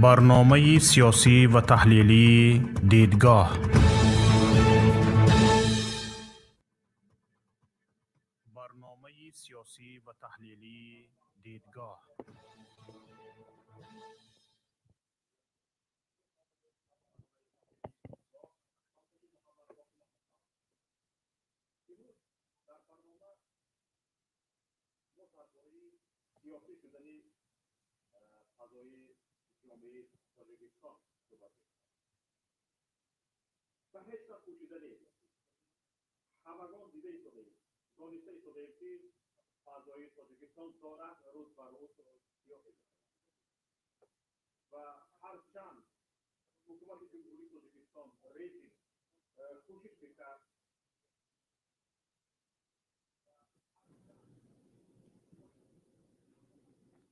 Барномаи сиёсӣ ва таҳлилии «Дидгоҳ». Барномаи сиёсӣ ва таҳлилии «Дидгоҳ».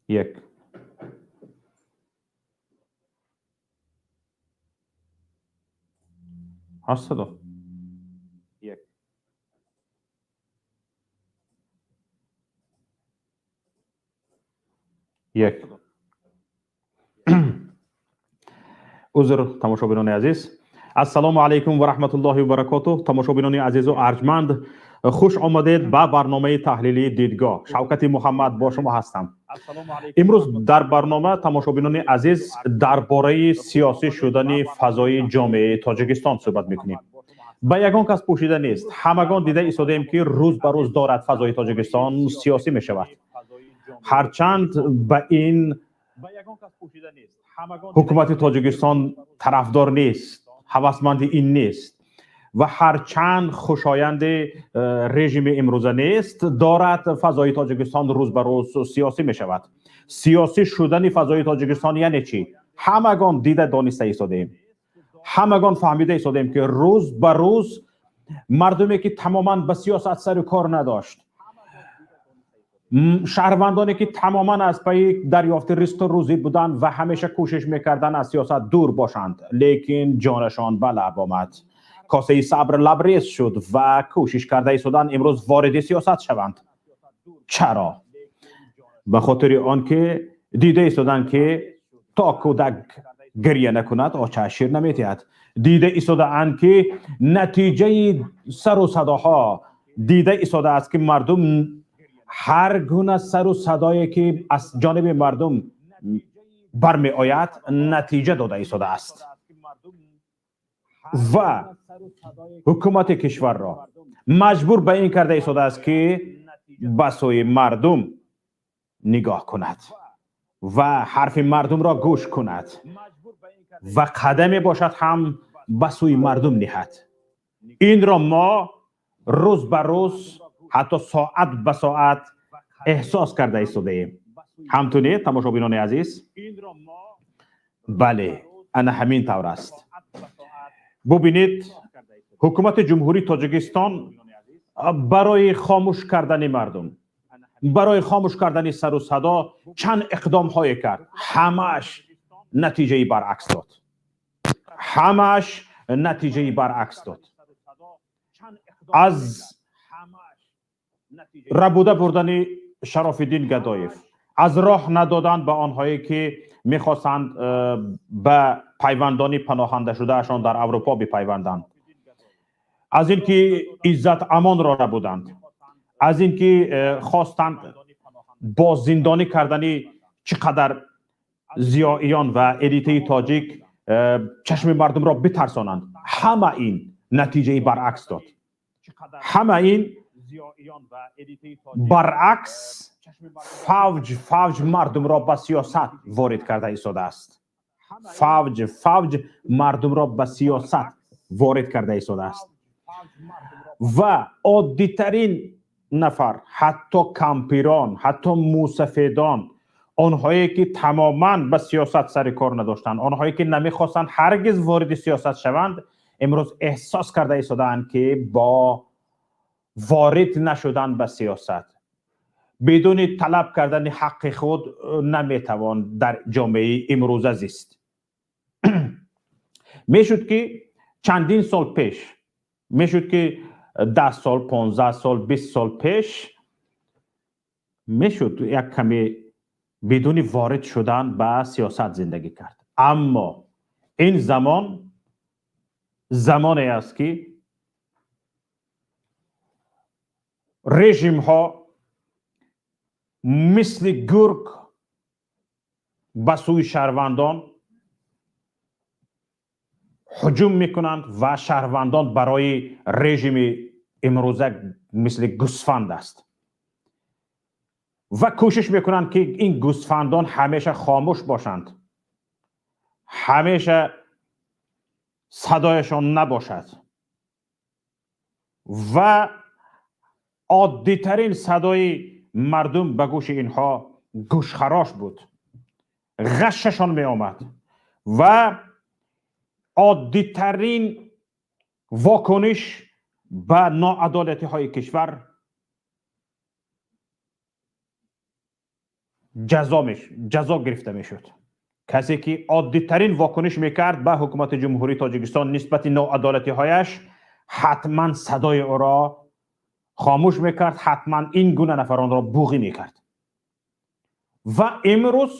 Як. Ҳаст садо? Як. Як. Узр, тамошобинони азиз. Ассалому алайкум ва раҳматуллоҳи ва баракотуҳ. Тамошобинони азизу арҷманд, хуш омадед ба барномаи таҳлилии «Дидгоҳ». Шавкати Муҳаммад бо шумо ҳастам. Имрӯз дар барнома, тамошобинони азиз, дар бораи сиёсӣ шудани фазои ҷомеаи Тоҷикистон суҳбат мекунем. Ба ягон кас пӯшида нест, ҳамагон дида истодаем, ки рӯз ба рӯз дорад фазои Тоҷикистон сиёсӣ мешавад. Ҳарчанд ба ин ҳукумати Тоҷикистон тарафдор нест, ҳавасманди ин нест ва ҳарчанд хушоянди режими имрӯза нест, дорад фазои Тоҷикистон рӯз ба рӯз сиёсӣ мешавад. Сиёсӣ шудани фазои Тоҷикистон яъне чӣ? Ҳамагон дида дониста истодаем, ҳамагон фаҳмида истодаем, ки рӯз ба рӯз мардуме, ки тамоман ба сиёсат сару кор надошт, шаҳрвандоне, ки тамоман аз пайи дарёфти ризқу рӯзӣ буданд ва ҳамеша кӯшиш мекарданд аз сиёсат дур бошанд, лекин ҷонашон ба лаб омад, косаи сабр лабрез шуд ва кӯшиш карда истоданд имрӯз вориди сиёсат шаванд. Чаро? Ба хотири он ки дида истоданд, ки то кӯдак гиря накунад, очааш шир наметиҳад. Дида истодаанд, ки натиҷаи сару садоҳо дида истодааст, ки мардум ҳар гуна сару садое, ки аз ҷониби мардум бармеояд, натиҷа дода истодааст ва ҳукумати кишварро маҷбур ба ин карда истодааст, ки ба сӯи мардум нигоҳ кунад ва ҳарфи мардумро гӯш кунад ва қадаме бошад ҳам ба сӯи мардум ниҳад. Инро мо рӯз ба рӯз, ҳатто соат ба соат эҳсос карда истодаем. Ҳамту не, тамошобинони азиз? Бале, ана ҳамин тавр аст. Бубинед, ҳукумати Ҷумҳурии Тоҷикистон барои хомӯш кардани мардум, барои хомӯш кардани сару садо чанд иқдомҳое кард. Ҳамааш натиҷаи баръакс дод, ҳамааш натиҷаи баръакс дод. Аз рабуда бурдани Шарофиддин Гадоев, аз роҳ надодан ба онҳое, ки мехостанд ба пайвандони паноҳанда шудаашон дар Аврупо бипайванданд, аз ин ки Иззат Амонро рабуданд, аз ин ки хостанд бо зиндонӣ кардани чӣ қадар зиёиён ва элитаи тоҷик чашми мардумро битарсонанд, ҳама ин натиҷаи баръакс дод. Ҳама ин баръакс фавҷ фавҷ мардумро ба сиёсат ворид карда истодааст, фавҷ фавҷ мардумро ба сиёсат ворид карда истодааст. Ва оддитарин нафар, ҳатто кампирон, ҳатто мӯсафедон, онҳое ки тамоман ба сиёсат сари кор надоштанд, онҳое ки намехостанд ҳаргиз вориди сиёсат шаванд, имрӯз эҳсос карда истодаанд, ки бо ворид нашудан ба сиёсат, бидуни талаб кардани ҳаққи худ наметавон дар ҷомеаи имрӯза зист. Мешуд, ки чандин сол пеш, мешуд, ки 10 сол, 15 сол, 20 сол пеш мешуд як каме бидуни ворид шудан ба сиёсат зиндагӣ кард. Аммо ин замон замоне аст, ки режимҳо мисли гург ба сӯи шаҳрвандон ҳуҷум мекунанд ва шаҳрвандон барои режими имрӯза мисли гӯсфанд аст ва кӯшиш мекунанд, ки ин гӯсфандон ҳамеша хомӯш бошанд, ҳамеша садояшон набошад ва оддитарин садои мардум ба гӯши инҳо гӯшхарош буд, ғашашон меомад ва оддитарин вокуниш ба ноадолатиҳои кишвар ҷазо гирифта мешуд. Касе ки оддитарин вокуниш мекард ба ҳукумати Ҷумҳурии Тоҷикистон нисбати ноадолатиҳояш, ҳатман садои ӯро хомӯш мекард, ҳатман ин гуна нафаронро буғӣ мекард. Ва имрӯз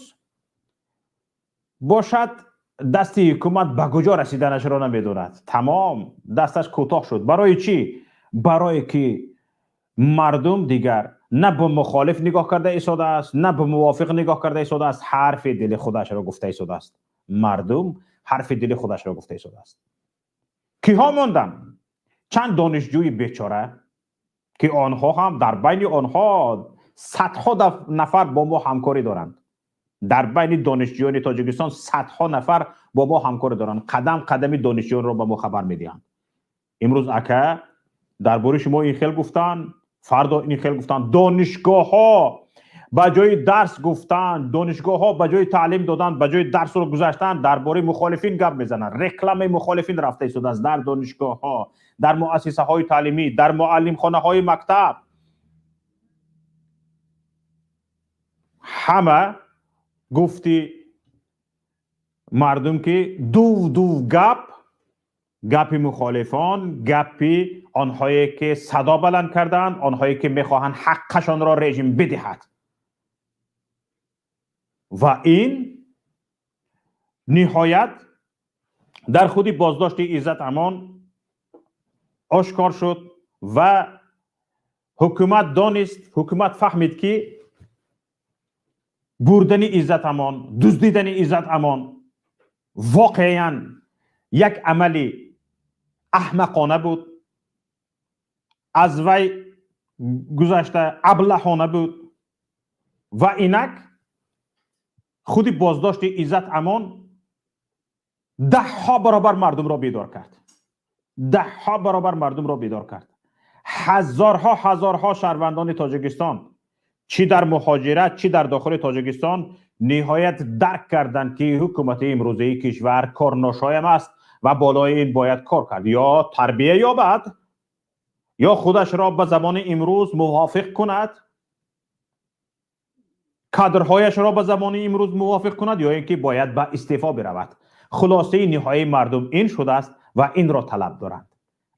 бошад, дасти ҳукумат ба куҷо расиданашро намедонад. Тамом, дасташ кӯтоҳ шуд. Барои чӣ? Барое ки мардум дигар на ба мухолиф нигоҳ карда истодааст, на ба мувофиқ нигоҳ карда истодааст, ҳарфи дили худашро гуфта истодааст. Мардум ҳарфи дили худашро гуфта истодааст. Киҳо монданд? Чанд донишҷӯи бечора, ки онҳо ҳам дар байни онҳо садҳо нафар бо мо ҳамкорӣ доранд. Дар байни донишҷӯёни Тоҷикистон садҳо нафар бо мо ҳамкорӣ доранд, қадам қадами донишҷӯёнро ба мо хабар медиҳанд. Имрӯз ака дар бораи шумо ин хел гуфтанд, фардо ин хел гуфтанд. Донишгоҳҳо ба ҷои дарс гуфтан, донишгоҳҳо ба ҷои таълим додан, ба ҷои дарсро гузаштан, дар бораи мухолифин гап мезананд. Рекламаи мухолифин рафта истодааст дар донишгоҳҳо, дар муассисаҳои таълимӣ, дар муаллимхонаҳои мактаб. Ҳама гуфти мардум, ки дув дув гап, гапи мухолифон, гапи онҳое ки садо баланд карданд, онҳое ки мехоҳанд ҳаққашонро режим бидиҳад. Ва ин ниҳоят дар худи боздошти Иззат Амон ошкор шуд ва ҳукумат донист, ҳукумат фаҳмид, ки бурдани Иззат Амон, дуздидани Иззат Амон воқеан як амали аҳмақона буд, аз вай гузашта аблаҳона буд. Ва инак худи боздошти Иззат Амон даҳҳо баробар мардумро бедор кард, даҳҳо баробар мардумро бедор кард. Ҳазорҳо ҳазорҳо шаҳрвандони Тоҷикистон, чӣ дар муҳоҷират, чӣ дар дохили Тоҷикистон, ниҳоят дарк карданд, ки ҳукумати имрӯзаи кишвар корношоям аст ва болои ин бояд кор кард: ё тарбия ёбад, ё худашро ба замони имрӯз мувофиқ кунад, кадрҳояшро ба замони имрӯз мувофиқ кунад, ё ин ки бояд ба истеъфо биравад. Хулосаи ниҳоии мардум ин шудааст ва инро талаб доранд.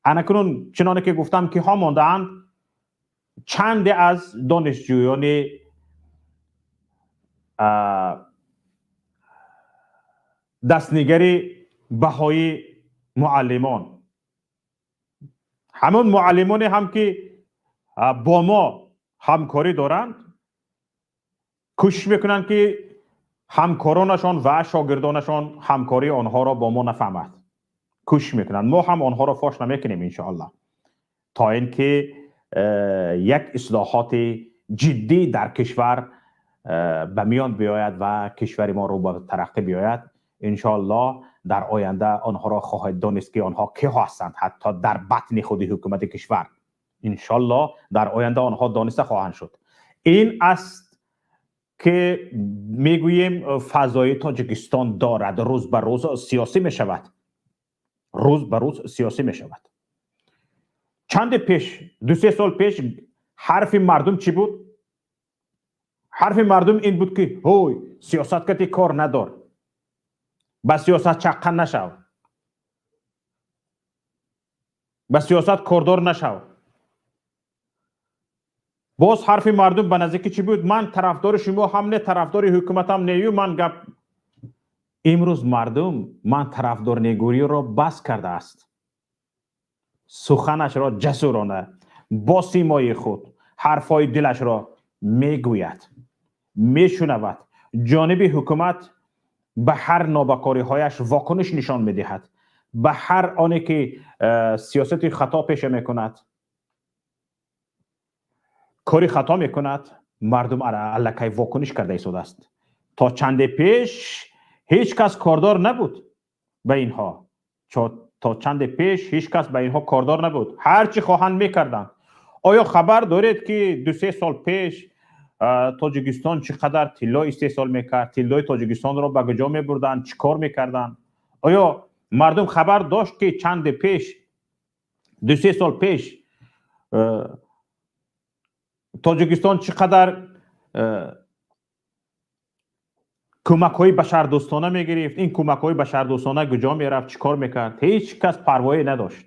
Анакунун, чуноне ки гуфтам, киҳо мондаанд? Чанде аз донишҷӯёни дастнигари баҳои муаллимон, ҳамон муаллимоне ҳам ки бо мо ҳамкорӣ доранд, кӯшиш мекунанд, ки ҳамкоронашон ва шогирдонашон ҳамкории онҳоро бо мо нафаҳмад. Кӯшиш мекунанд. Мо ҳам онҳоро фош намекунем, иншоаллоҳ, то ин ки як ислоҳоти ҷиддӣ дар кишвар ба миён биёяд ва кишвари мо рӯ ба тараққӣ биёяд. Иншоаллоҳ, дар оянда онҳоро хоҳед донист, ки онҳо киҳо ҳастанд, ҳатто дар батни худи ҳукумати кишвар. Иншоаллоҳ, дар оянда онҳо дониста хоҳанд шуд. Ин аст ки мегӯем, фазои Тоҷикистон дорад рӯз ба рӯз сиёсӣ мешавад, рӯз ба рӯз сиёсӣ мешавад. Чанде пеш, 2-се сол пеш, ҳарфи мардум чӣ буд? Ҳарфи мардум ин буд, ки ҳой, сиёсат кати кор надор, ба сиёсат чаққа нашав, ба сиёсат кордор нашав. Боз ҳарфи мардум ба наздикӣ чӣ буд? Ман тарафдори шумо ҳам не, тарафдори ҳукуматам нею, ман гап Имрӯз мардум ман тарафдорнегӯриро бас кардааст, суханашро ҷасурона бо симои худ ҳарфҳои дилашро мегӯяд, мешунавад, ҷониби ҳукумат ба ҳар нобакориҳояш вокуниш нишон медиҳад, ба ҳар оне ки сиёсати хато пеша мекунад, кори хато мекунад, мардум аллакай вокуниш карда истодааст. То чанде пеш ҳеҷ кас кордор набуд ба инҳо, то чанде пеш ҳеҷ кас ба инҳо кордор набуд, ҳар чӣ хоҳанд мекарданд. Оё хабар доред, ки 2-се сол пеш Тоҷикистон чӣ қадар тилло истеҳсол мекард, тиллои Тоҷикистонро ба куҷо мебурданд, чӣ кор мекарданд? Оё мардум хабар дошт, ки чанде пеш, 2-се сол пеш, Тоҷикистон чӣ қадар кӯмакҳои башардӯстона мегирифт, ин кӯмакҳои башардӯстона куҷо мерафт, чӣ кор мекард? Ҳеҷ кас парвое надошт,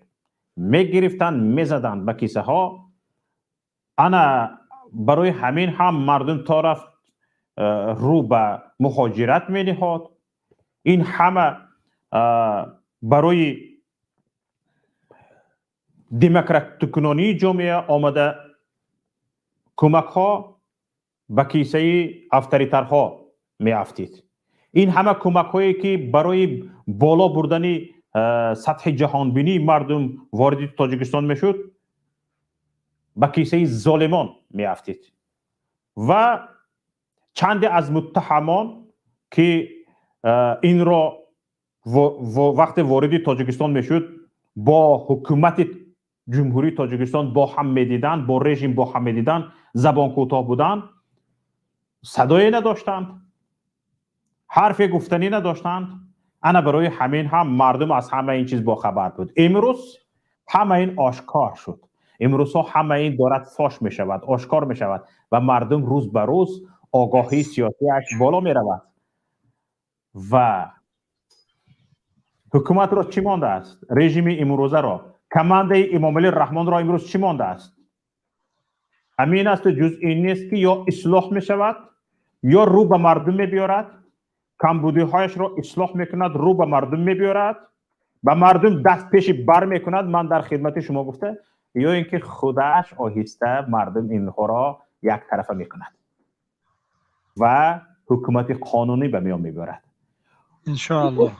мегирифтанд, мезаданд ба кисаҳо. Ана барои ҳамин ҳам мардум то рафт рӯ ба муҳоҷират мениҳод. Ин ҳама барои демократикунонии ҷомеа омада кӯмакҳо ба кисаи авторитарҳо меафтид. Ин ҳама кӯмакҳое, ки барои боло бурдани сатҳи ҷаҳонбинии мардум вориди Тоҷикистон мешуд, ба кисаи золимон меафтид. Ва чанде аз муттаҳамон, ки инро вақте вориди Тоҷикистон мешуд, бо ҳукумати Ҷумҳурии Тоҷикистон бо ҳам медиданд, бо режим бо ҳам медиданд, забонкӯтоҳ буданд, садое надоштанд, ҳарфе гуфтанӣ надоштанд. Ана барои ҳамин ҳам мардум аз ҳама ин чиз бохабар буд. Имрӯз ҳама ин ошкор шуд, имрӯзҳо ҳама ин дорад фош мешавад, ошкор мешавад ва мардум рӯз ба рӯз огоҳии сиёсиаш боло меравад. Ва ҳукуматро чӣ мондааст? Режими имрӯзаро, командаи Эмомалӣ Раҳмонро имрӯз чӣ мондааст? Ҳамин асту ҷуз ин нест, ки ё ислоҳ мешавад, ё рӯ ба мардум мебиёрад, камбудиҳояшро ислоҳ мекунад, рӯ ба мардум мебиёрад, ба мардум даст пеши бар мекунад, ман дар хидмати шумо гуфта, ё ин ки худаш оҳиста мардум инҳоро яктарафа мекунад ва ҳукумати қонунӣ ба миён мебиёрад. Иншоаллоҳ.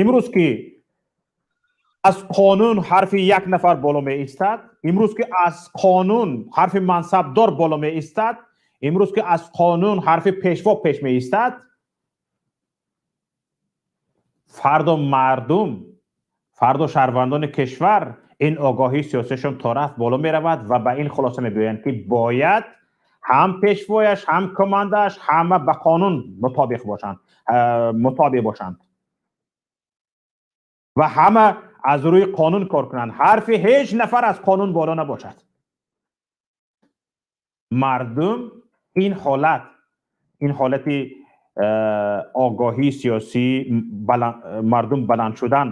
Имрӯз ки аз қонун ҳарфи як нафар боло меистад, имрӯз ки аз қонун ҳарфи мансабдор боло меистад, имрӯз ки аз қонун ҳарфи пешво пеш меистад, фардо мардум, фардо шаҳрвандони кишвар ин огоҳии сиёсиашон то рафт боло меравад ва ба ин хулоса мебиёянд, ки бояд ҳам пешвояш, ҳам командааш ҳама ба қонун мутобиқ бошанд, мутобиқ бошанд ва ҳама аз рӯи қонун кор кунанд, ҳарфи ҳеҷ нафар аз қонун боло набошад. Мардум ин ҳолат, ин ҳолати огоҳии сиёсӣ, мардум баланд шудан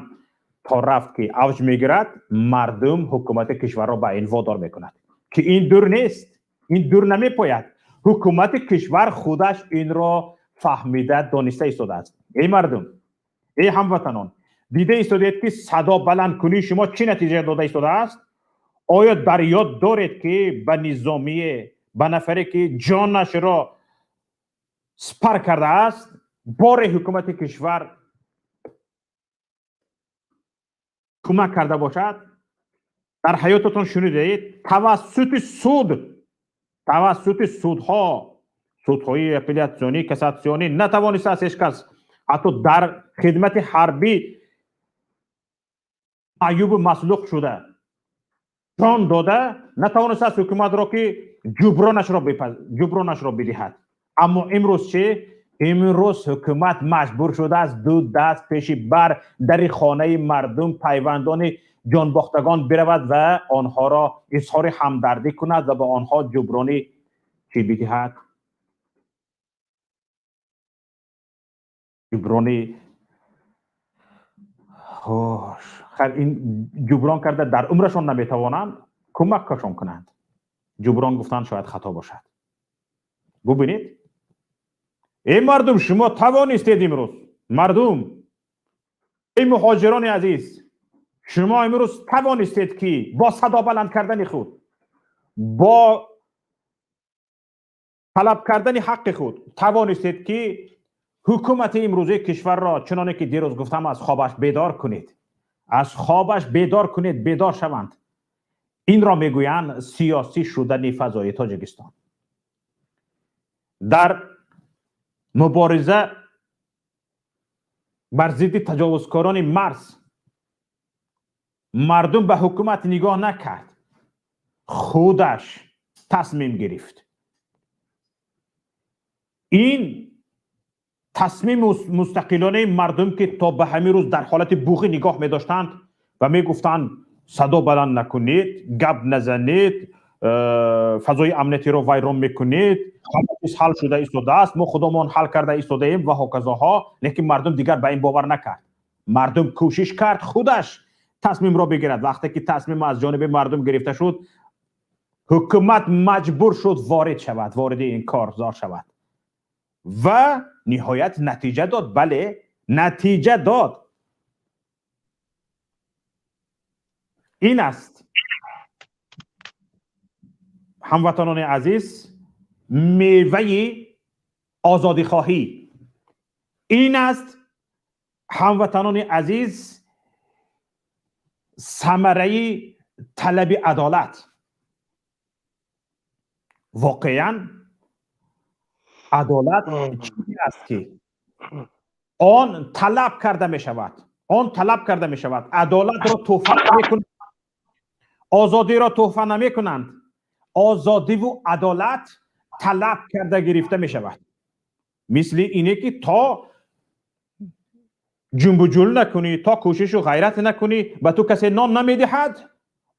то рафт ки авҷ мегирад, мардум ҳукумати кишварро ба ин водор мекунад, ки ин дур нест, ин дур намепояд. Ҳукумати кишвар худаш инро фаҳмида, дониста истодааст. Эй мардум, эй ҳамватанон, дида истодаед, ки садо баландкунии шумо чӣ натиҷа дода истодааст? Оё дар ёд доред, ки ба низомие, ба нафаре ки ҷонашро сипар кардааст, боре ҳукумати кишвар кӯмак карда бошад? Дар ҳаётатон шунидаед, тавассути суд, тавассути судҳо, судҳои апеллятсионӣ, кассатсионӣ натавонистааст ҳеҷ кас, ҳатто дар хидмати ҳарбӣ маъюбу маслуқ шуда, ҷон дода натавонистааст ҳукуматро ки ҷубронашро бидиҳад. Аммо имрӯз чӣ? Имрӯз ҳукумат маҷбур шудааст ду даст пеши бар дари хонаи мардум, пайвандони ҷонбохтагон биравад ва онҳоро изҳори ҳамдардӣ кунад ва ба онҳо ҷуброни чӣ бидиҳад? Ҷуброни хош, ин ҷуброн карда дар умрашон наметавонанд, кӯмакашон кунанд. Ҷуброн гуфтан шояд хато бошад. Бубинед. Эй мардум, шумо тавонистед имрӯз, мардум, эй муҳоҷирони азиз, шумо имрӯз тавонистед, ки бо садо баланд кардани худ, бо талаб кардани ҳаққи худ тавонистед, ки ҳукумати имрӯзаи кишварро, чуноне ки дирӯз гуфтам, аз хобаш бедор кунед, аз хобаш бедор кунед, бедор шаванд. Инро мегӯянд сиёсӣ шудани фазои Тоҷикистон. Дар мубориза бар зидди таҷовузкорони марз мардум ба ҳукумат нигоҳ накард, худаш тасмим гирифт. Ин тасмими мустақилонаи мардум, ки то ба ҳамин рӯз дар ҳолати буғӣ нигоҳ медоштанд ва мегуфтанд: садо баланд накунед, гап назанед, фазои амниятиро вайрон мекунед, ҳама чиз ҳал шуда истодааст, мо худомон ҳал карда истодаем ва ҳоказоҳо. Лекин мардум дигар ба ин бовар накард. Мардум кӯшиш кард худаш тасмимро бигирад. Вақте ки тасмим аз ҷониби мардум гирифта шуд, ҳукумат маҷбур шуд ворид шавад, вориди ин корзор шавад ва ниҳоят натиҷа дод. Бале, натиҷа дод. Ин аст, ҳамватанони азиз, меваи озодихоҳӣ. Ин аст, ҳамватанони азиз, самараи талаби адолат. Воқеан адолат чизе аст, ки он талаб карда мешавад, он талаб карда мешавад. Адолатро тӯҳфа намекунанд, озодиро тӯҳфа намекунанд. Озодиву адолат талаб карда гирифта мешавад. Мисли ине ки то ҷунбуҷул накунӣ, то кӯшишу ғайрат накунӣ, ба ту касе нон намедиҳад.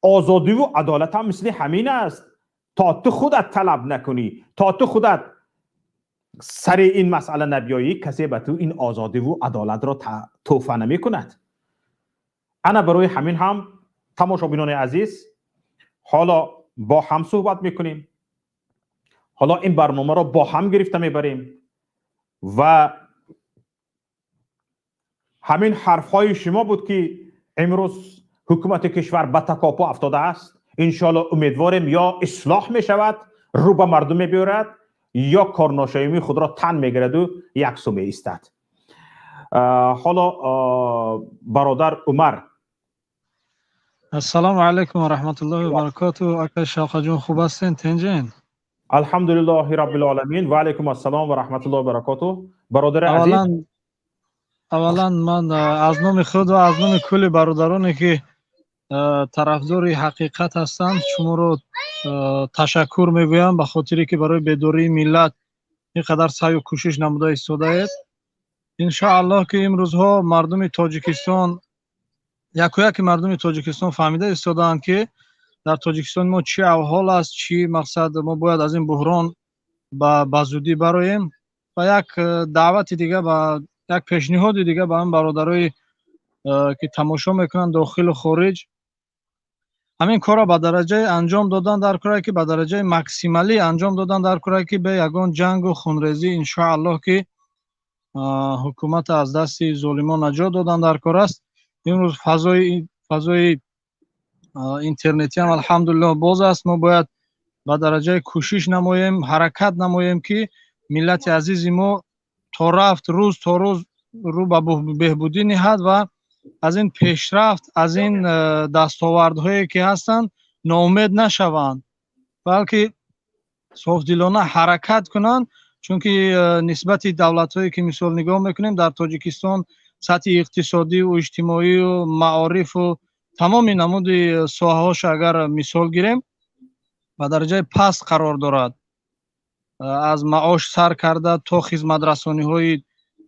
Озодиву адолат ҳам мисли ҳамин аст. То ту худат талаб накунӣ, то ту худат сари ин масъала набиёӣ, касе ба ту ин озодиву адолатро тӯҳфа намекунад. Ана барои ҳамин ҳам, тамошобинони азиз, ҳоло бо ҳам суҳбат мекунем, ҳоло ин барномаро бо ҳам гирифта мебарем ва ҳамин ҳарфҳои шумо буд, ки имрӯз ҳукумати кишвар ба такопӯ афтодааст. Иншоалло, умедворем, ё ислоҳ мешавад, рӯ ба мардум мебиёрад, ё корношоимии худро тан мегираду як су меистад. Ҳоло бародар Умар. Ассалому алайкум ва раҳматуллоҳи ва баракоту. Акай Шавқаҷон, хуб ҳастен, тинҷен? Алҳамдулиллоҳи раббил оламин, ва алайкум ассалом ва раҳматуллоҳи ва баракоту, бародари азиз. Аввалан ман аз номи худ ва аз номи кулли бародароне, ки тарафдори ҳақиқат ҳастанд, шуморо ташаккур мегӯям ба хотире ки барои бедории миллат ин қадар саъю кӯшиш намуда истодаед. Иншоаллоҳ, ки имрӯзҳо мардуми Тоҷикистон, якояки мардуми Тоҷикистон фаҳмида истодаанд, ки дар Тоҷикистони мо чӣ авҳол аст, чӣ мақсад, мо бояд аз ин буҳрон ба зудӣ бароем. Ва як даъвати дига, ба як пешниҳоди дига ба ҳам бародарое, ки тамошо мекунанд дохилу хориҷ: ҳамин корро ба дараҷаи анҷом додан дар кора, ки ба дараҷаи максималӣ анҷом додан дар кора, ки бе ягон ҷангу хунрезӣ, иншоаллоҳ, ки ҳукумат аз дасти золимон наҷот додан дар кор аст. Имрӯз фазои интернетӣ ҳам, алҳамдулиллоҳ, боз аст. Мо бояд ба дараҷаи кӯшиш намоем, ҳаракат намоем, ки миллати азизи мо то рафт рӯз то рӯз рӯ ба беҳбудӣ ниҳад ва аз ин пешрафт, аз ин дастовардҳое ки ҳастанд, ноумед нашаванд, балки софдилона ҳаракат кунанд. Чунки нисбати давлатҳое ки мисол нигоҳ мекунем, дар Тоҷикистон сатҳи иқтисодиву иҷтимоию маорифу тамоми намуди соҳаҳоша агар мисол гирем, ба дараҷаи паст қарор дорад. Аз маош сар карда то хизматрасониҳои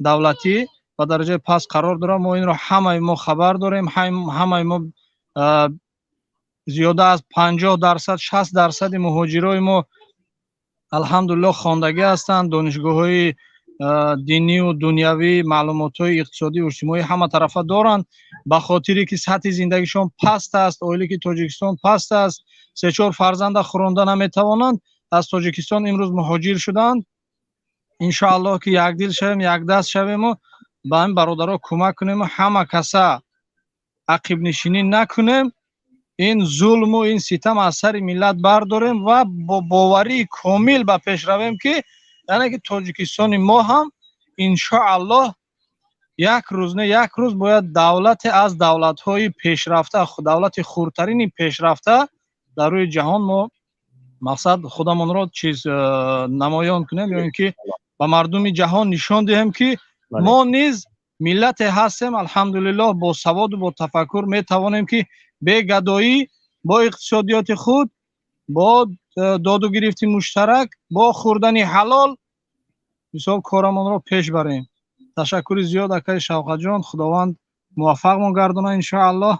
давлатӣ ба дараҷаи паст қарор дорад. Мо инро ҳамаи мо хабар дорем. Ҳамаи мо, зиёда аз 50%, 60% муҳоҷирои мо, алҳамдулиллоҳ, хондагӣ ҳастанд, донишгоҳҳои динию дунявӣ, маълумотҳои иқтисодию иҷтимоӣ ҳама тарафа доранд. Ба хотире ки сатҳи зиндагишон паст аст, оилаки Тоҷикистон паст аст, се чор фарзанда хӯронда наметавонанд, аз Тоҷикистон имрӯз муҳоҷир шуданд. Иншоаллоҳ, ки якдил шавем, якдаст шавему ба ин бародаро кӯмак кунему ҳама каса ақибнишинӣ накунем, ин зулму ин ситам аз сари миллат бардорем ва бо боварии комил ба пеш равем, ки яъне ки Тоҷикистони мо ҳам, иншоаллоҳ, як рӯз не, як рӯз бояд давлате аз давлатҳои пешрафта, давлати хурдтарини пешрафта дар рӯи ҷаҳон мо мақсад худамонро чиз намоён кунем ё ин ки ба мардуми ҷаҳон нишон диҳем, ки мо низ миллате ҳастем, алҳамдулиллоҳ, бо саводу бо тафаккур метавонем, ки бегадоӣ, бо иқтисодиёти худ, бо доду гирифти муштарак, бо хӯрдани ҳалол, мисол, корамонро пеш барем. Ташаккури зиёд, акаи Шавқатҷон, Худованд муваффақмон гардона, иншоаллоҳ.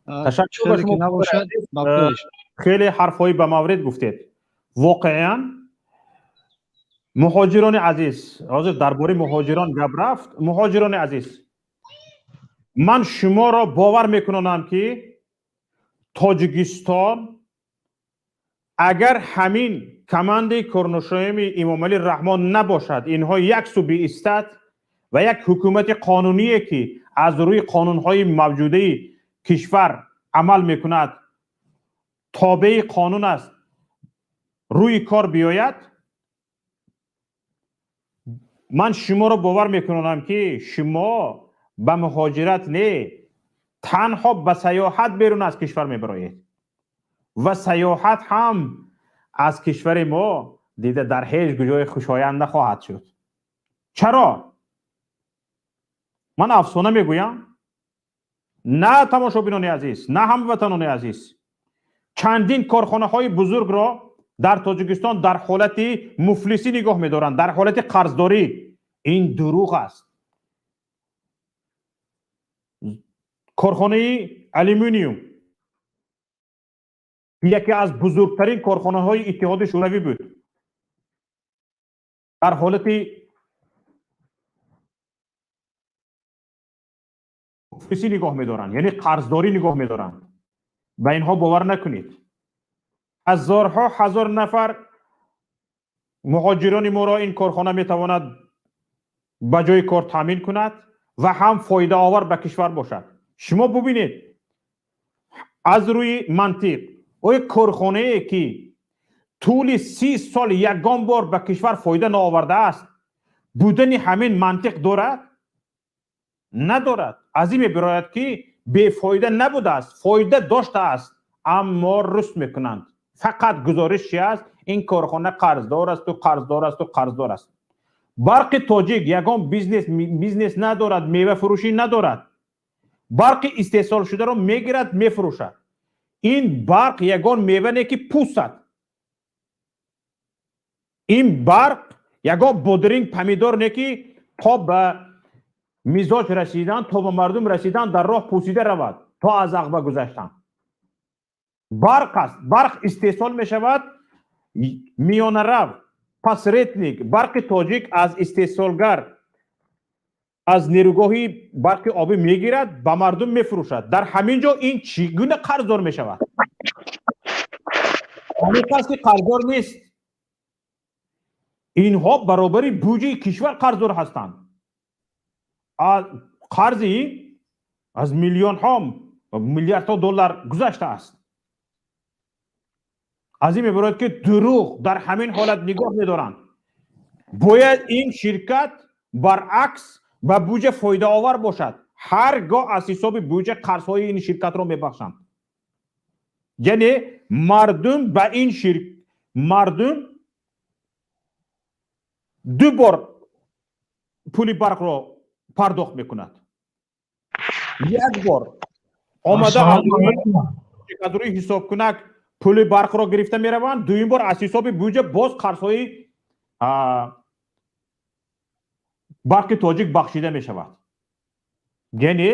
Ташаккур. Набошад, ба пеш. Хеле ҳарфҳои ба маврид гуфтед. Воқеан, муҳоҷирони азиз, ҳозир дар бораи муҳоҷирон гап рафт. Муҳоҷирони азиз, ман шуморо бовар мекунонам, ки Тоҷикистон агар ҳамин командаи корношоями Эмомалӣ Раҳмон набошад, инҳо як су биистад ва як ҳукумати қонуние, ки аз рӯи қонунҳои мавҷудаи кишвар амал мекунад, тобеи қонун аст, рӯи кор биёяд, ман шуморо бовар мекунонам, ки шумо ба муҳоҷират не, танҳо ба саёҳат берун аз кишвар мебароед ва саёҳат ҳам аз кишвари мо дида дар ҳеҷ куҷои хушоянд нахоҳад шуд. Чаро? Ман афсона мегӯям? На, тамошобинони азиз, на, ҳамватанони азиз, чандин корхонаҳои бузургро дар Тоҷикистон дар ҳолати муфлисӣ нигоҳ медоранд, дар ҳолати қарздорӣ. Ин дурӯғ аст. Корхонаи алюминиум яке аз бузургтарин корхонаҳои Иттиҳоди Шӯравӣ буд, дар ҳолати муфлисӣ нигоҳ медоранд, яъне қарздорӣ нигоҳ медоранд. Ба инҳо бовар накунед. Ҳазорҳо ҳазор нафар муҳоҷирони моро ин корхона метавонад ба ҷои кор таъмин кунад ва ҳам фоидаовар ба кишвар бошад. Шумо бубинед аз рӯи мантиқ, оё корхонае, ки тӯли 30 сол ягон бор ба кишвар фоида наовардааст, будани ҳамин мантиқ дорад? Надорад. Аз ин мебирояд, ки бефоида набудааст, фоида доштааст, аммо руст мекунанд. Фақат гузориш чи аст? Ин корхона қарздор асту, қарздор асту, қарздор аст. Барқи Тоҷик ягон бизнес надорад, мевафурӯшӣ надорад. Барқи истеҳсолшударо мегирад, мефурӯшад. Ин барқ ягон мева не, ки пусад. Ин барқ ягон бодринг, помидор не, ки то ба мизоҷ расидан, то ба мардум расидан дар роҳ пусида равад, то аз ағба гузаштан. Барқ аст, барқ истеҳсол мешавад, миёнарав, посредник Барқи Тоҷик аз истеҳсолгар, аз нерӯгоҳи барқи обӣ мегирад, ба мардум мефурӯшад. Дар ҳамин ҷо ин чӣ гуна қарздор мешавад? Ҳамин кас, ки қарздор нест. Инҳо баробари буҷаи кишвар қарздор ҳастанд. Қарзи ин аз миллионҳо, миллиардҳо доллар гузаштааст. Аз ин мебарояд, ки дурӯғ дар ҳамин ҳолат нигоҳ медоранд. Бояд ин ширкат баръакс ба буҷа фоидаовар бошад. Ҳар гоҳ аз ҳисоби буҷа қарзҳои ин ширкатро мебахшанд, яъне мардум ба ин мардум ду бор пули барқро пардохт мекунад. Як бор омада аз рӯи ҳисобкунак пули барқро гирифта мераванд, дуюм бор аз ҳисоби буҷа боз қарзҳои Барқи Тоҷик бахшида мешавад, яъне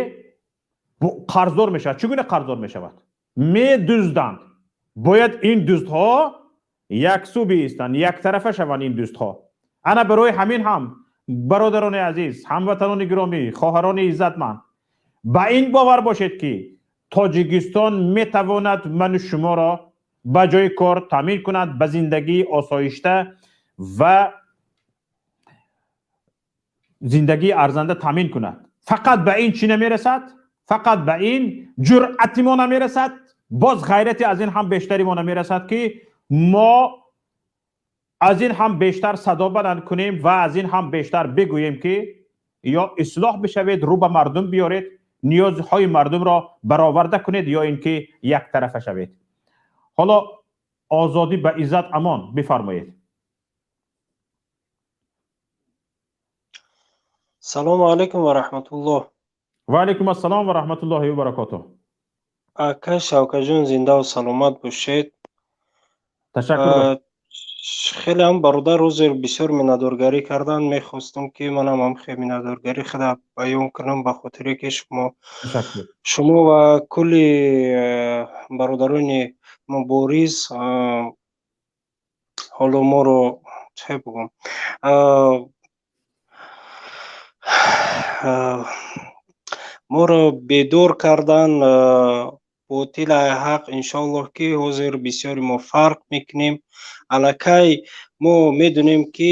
қарздор мешавад. Чӣ гуна қарздор мешавад? Медузданд. Бояд ин дуздҳо яксӯ биистанд, яктарафа шаванд ин дуздҳо. Ана барои ҳамин ҳам, бародарони азиз, ҳамватанони гиромӣ, хоҳарони иззатманд, ба ин бовар бошед, ки Тоҷикистон метавонад ману шуморо ба ҷои кор таъмин кунад, ба зиндагии осоишта. ва зиндагии арзанда таъмин кунад. Фақат ба ин чӣ намерасад? Фақат ба ин ҷуръати мо намерасад, боз ғайрати аз ин ҳам бештари мо намерасад, ки мо аз ин ҳам бештар садо баланд кунем ва аз ин ҳам бештар бигӯем, ки ё ислоҳ бишавед, рӯ ба мардум биёред, ниёзҳои мардумро бароварда кунед, ё ин ки яктарафа шавед. Ҳоло озодӣ ба Иззат Амон, бифармоед. Салому алайкум ва раҳматуллоҳ. Ва алайкум ассалом ва раҳматуллоҳи ва баракотуҳ. Ака Шавкатҷон, зиндаву саломат бошед. Ташаккур. Хеле ҳам бародар ҳозир бисёр миннатдоргарӣ карданд. Мехостам, ки манам ҳам хеле миннатдоргарӣ худа баён кунам, ба хотире ки шумо ва кулли бародарони мубориз ҳоло моро, чӣ бигӯм, моро бедор кардан, ботил ай ҳақ. Иншоаллоҳ, ки ҳозир бисёри мо фарқ мекунем. Аллакай мо медонем, ки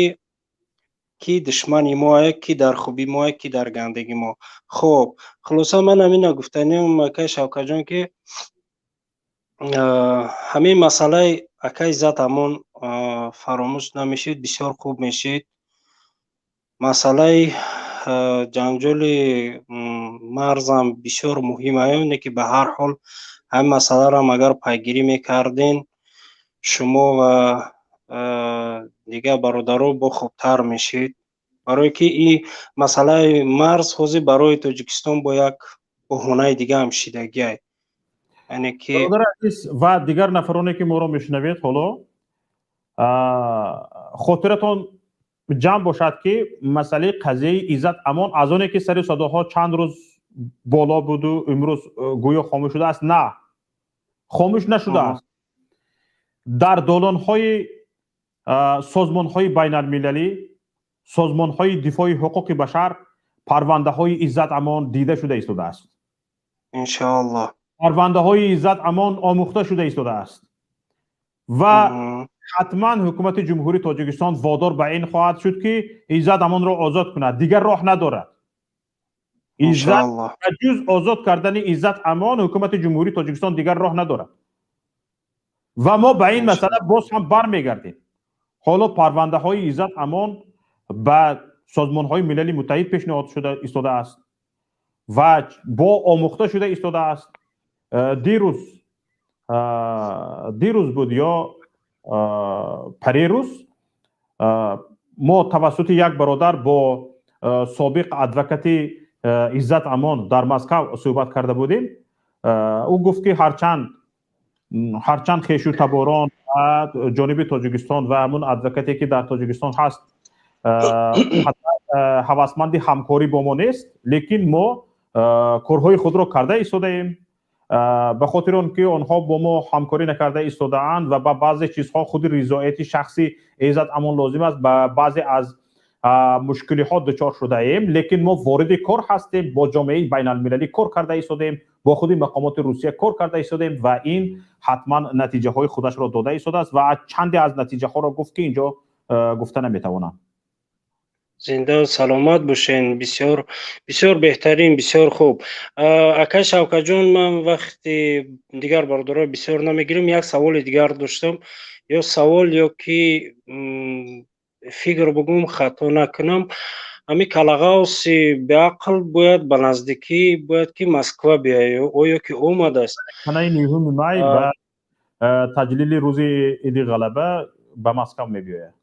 ки душмани моае, ки дар хубӣ моае, ки дар гандагӣ мо. Хоб, хулоса, ман ҳамина гуфтаниам, акай Шавкатҷон, ки ҳамин масъалаи акай Иззат Амон фаромӯш намешид, бисёр хуб мешид. Масъалаи ҷанҷоли марзам бисёр муҳим ае, ки ба ҳар ҳол ҳамин масъаларо агар пайгирӣ мекарден шумо ва дигар бародаро, бо хубтар мешид, барое ки ин масъалаи марз ҳозир барои Тоҷикистон бо як баҳонаи дига ҳам шидагиай, яъне ки Бародари азиз ва дигар нафароне, ки моро мешунавед, ҳоло хотиратон ҷамъ бошад, ки масъалаи қазияи Иззат Амон аз оне ки сари садоҳо чанд рӯз боло буду имрӯз гӯё хомӯш шудааст, на, хомӯш нашудааст. Дар долонҳои созмонҳои байналмилалӣ, созмонҳои дифои ҳуқуқи башар парвандаҳои Иззат Амон дида шуда истодааст. Иншоаллоҳ. Парвандаҳои Иззат Амон омӯхта шуда истодааст ва ҳатман ҳукумати Ҷумҳурии Тоҷикистон водор ба ин хоҳад шуд, ки Иззат Амонро озод кунад. Дигар роҳ надорад. Иззат ва ҷуз озод кардани Иззат Амон ҳукумати Ҷумҳурии Тоҷикистон дигар роҳ надорад ва мо ба ин масъала боз ҳам бармегардем. Ҳоло парвандаҳои Иззат Амон ба созмонҳои Милали Муттаҳид пешниҳод шуда истодааст ва бо омӯхта шуда истодааст. Дирӯз буд ё парерӯз, мо тавассути як бародар бо собиқ адвокати Иззат Амон дар Москав суҳбат карда будем. Ӯ гуфт, ки ҳарчанд хешу таборон ва ҷониби Тоҷикистон ва ҳамун адвокате, ки дар Тоҷикистон ҳаст, ҳавасманди ҳамкорӣ бо мо нест, лекин мо корҳои худро карда истодаем. Ба хотири он ки онҳо бо мо ҳамкорӣ накарда истодаанд ва ба баъзе чизҳо худи ризояти шахси Иззат Амон лозим аст, ба баъзе аз мушкилиҳо дучор шудаем, лекин мо вориди кор ҳастем, бо ҷомеаи байналмилалӣ кор карда истодаем, бо худи мақомоти Русия кор карда истодаем ва ин ҳатман натиҷаҳои худашро дода истодааст ва чанде аз натиҷаҳоро гуфт, ки инҷо гуфта наметавонам. Зинда саломат бошен. Бисёр бисёр беҳтарин, бисёр хуб. Акай Шавкатҷон, ман вақти дигар бародаро бисёр намегирам. Як саволи дигар доштам, ё савол, ё ки фикр бугум, хато накунам, ҳамин калағавси беақл бояд ба наздикӣ бояд ки Москва биёяд, оё ки омадааст? Санаи 9 май ба таҷлили рӯзи Иди Ғалаба ба Москав мебиёяд.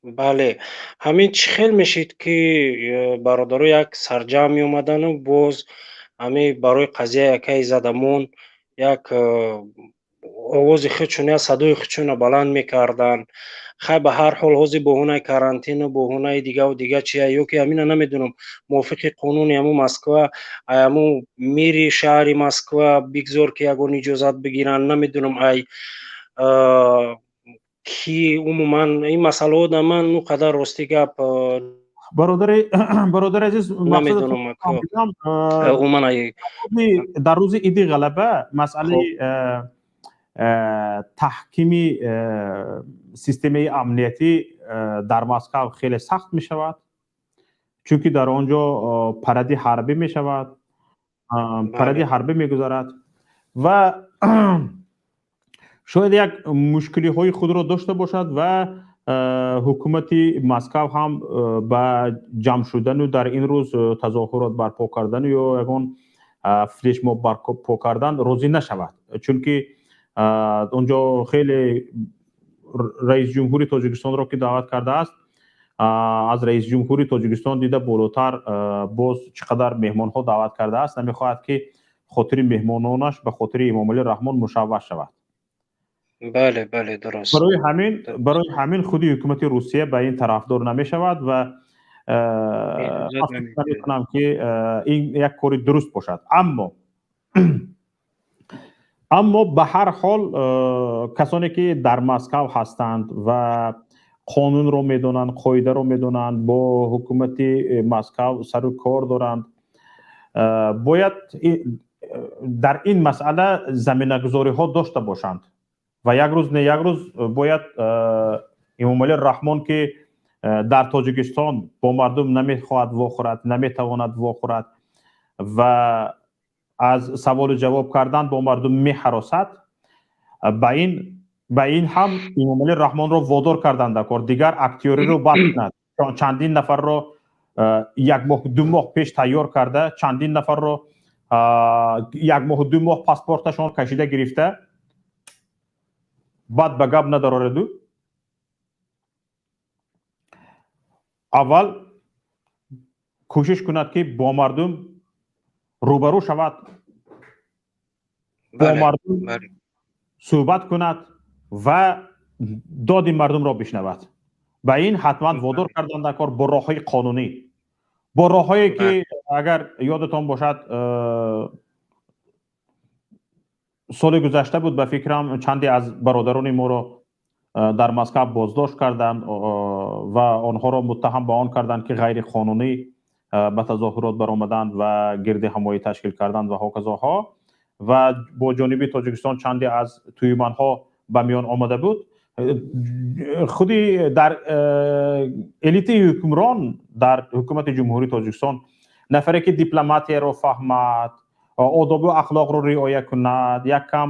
Бале, ҳамин чӣ хел мешид, ки бародаро як сарҷамъ меомадану боз ҳамин барои қазияи акаи Иззат Амон як овози худшон, як садои худшонро баланд мекарданд? Хай, ба ҳар ҳол ҳозир баҳонаи карантину баҳонаи дигаву дига чия, ё ки ҳамина намедонам, мувофиқи қонуни ҳамун Москва, ҳамун мери шаҳри Москва бигзор, ки ягон иҷозат бигиранд, намедонам ай ки. Умуман ин масъалаҳо ман он қадар, рости гап, Бародари азиз, намедонам умуман. Дар рӯзи Иди Ғалаба масъалаи таҳкими системаи амниятӣ Дар Москва хеле сахт мешавад, чунки дар он ҷо паради ҳарбӣ мешавад, паради ҳарбӣ мегузарад ва шояд як мушкилиҳои худро дошта бошад ва ҳукумати Москав ҳам ба ҷамъ шудану дар ин рӯз тазоҳурот барпо кардану ё ягон флешмоб барпо кардан розӣ нашавад, чунки он ҷо хеле раисҷумҳури Тоҷикистонро ки даъват кардааст, аз раисҷумҳури Тоҷикистон дида болотар боз чӣ қадар меҳмонҳо даъват кардааст, намехоҳад, ки хотири меҳмононаш ба хотири Эмомалӣ Раҳмон мушавваш шавад. Бале, бале, дуруст. Барои ҳамин худи ҳукумати Русия ба ин тарафдор намешавад ва намекунам, ки ин як кори дуруст бошад. Аммо ба ҳар ҳол касоне ки дар Москав ҳастанд ва қонунро медонанд, қоидаро медонанд, бо ҳукумати Москав сару кор доранд, бояд дар ин масъала заминагузориҳо дошта бошанд ва як рӯз не як рӯз бояд Эмомалӣ Раҳмон, ки дар Тоҷикистон бо мардум намехоҳад вохӯрад, наметавонад вохӯрад ва аз саволу ҷавоб кардан бо мардум меҳаросад, ба ин ҳам Эмомалӣ Раҳмонро водор кардан дар кор, дигар актёриро бад кунад. Чандин нафарро як моҳ, 2 моҳ пеш тайёр карда, чандин нафарро як моҳу 2 моҳ паспорташон кашида гирифта, баъд ба гап надарораду аввал кӯшиш кунад, ки бо мардум рӯбарӯ шавад, бо мардум суҳбат кунад ва доди мардумро бишнавад. Ба ин ҳатман водор кардан дар кор бо роҳҳои қонунӣ, бо роҳҳое ки, агар ёдатон бошад, соли гузашта буд, ба фикрам, чанде аз бародарони моро дар Москав боздошт карданд ва онҳоро муттаҳам ба он карданд, ки ғайриқонунӣ ба тазоҳурот баромаданд ва гирди ҳамоӣ ташкил карданд ва ҳоказоҳо. Ва бо ҷониби Тоҷикистон чанде аз туюманҳо ба миён омада буд. Худи дар элитаи ҳукмрон дар ҳукумати Ҷумҳурии Тоҷикистон нафаре ки дипломатияро фаҳмад, одобу ахлоқро риоя кунад, як кам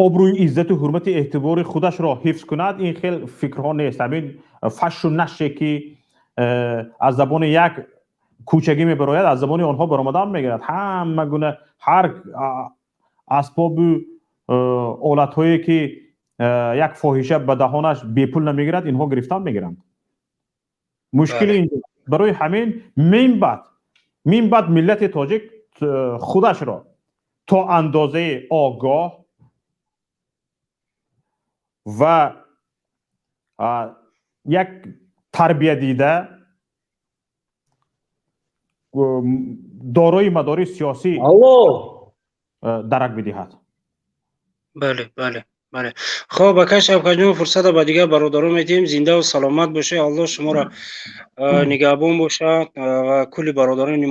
обрӯи, иззату ҳурмати, эътибори худашро ҳифз кунад, ин хел фикрҳо нест. Ҳамин фашу наше ки аз забони як кӯчагӣ мебарояд, аз забони онҳо баромадан мегирад. Ҳама гуна ҳар асбобу олатҳое ки як фоҳиша ба даҳонаш бепул намегирад, инҳо гирифтан мегиранд. Мушкили инҷо. Барои ҳамин мин баъд миллати тоҷик худашро то андозаи огоҳ ва як тарбия дида, дорои мадори сиёсӣ дарак бидиҳад. Бале, хоб, акай Шавкатҷон, фурсата ба дигар бародарон медиҳем. Зиндаву саломат бошед, Аллоҳ шуморо нигаҳбон бошад ва кулли бародарони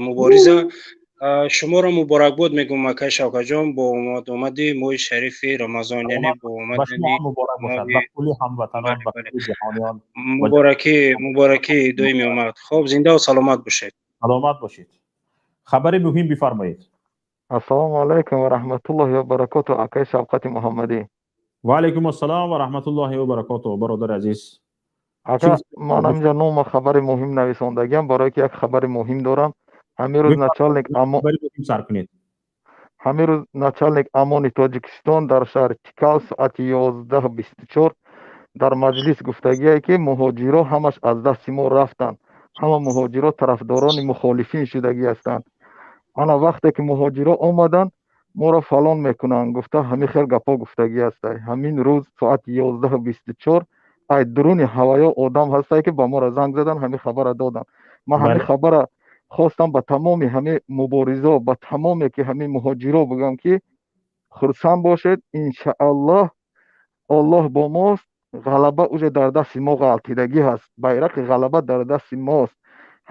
мубориза. Шуморо муборакбод мегӯм, акай Шавкатҷон, бо омади моҳи шарифи Рамазон, яъне бо омадани муборакӣ, доими омад. Хоб, зиндаву саломат бошед. Саломат бошед. Хабари муҳим бифармоед. Ассалому алайкум ва раҳматуллоҳи ва баракоту, акай Шавқати Муҳаммадӣ. Ва алайкум ассалом ва раҳматуллоҳи ва баракоту, бародари азиз. Ака, ман ҳаминҷа нома хабари муҳим нависондагиам, барое ки як хабари муҳим дорам. Ҳамин рӯз начальник сар кунед. Ҳамин рӯз начальник ОМОНи Тоҷикистон дар шаҳри Чкалов соати 11:24 дар маҷлис гуфтагие, ки муҳоҷиро ҳамаш аз дасти мо рафтанд, ҳама муҳоҷиро тарафдорони мухолифин шудагӣ ҳастанд, ана вақте ки муҳоҷиро омаданд, моро фалон мекунанд, гуфта, ҳамин хел гапҳо гуфтагӣ ҳастай. Ҳамин рӯз соати 11:24 ай дуруни ҳаваё одам ҳастай, ки ба моро занг задан, ҳамин хабара доданд. Ман ҳамин хабара хостам ба тамоми ҳамин муборизо, ба тамоме ки ҳамин муҳоҷиро бигӯям, ки хурсанд бошед, иншааллоҳ, Оллоҳ бо мост, ғалаба уже дар дасти мо ғалтидагӣ ҳаст, байрақи ғалаба дар дасти мост.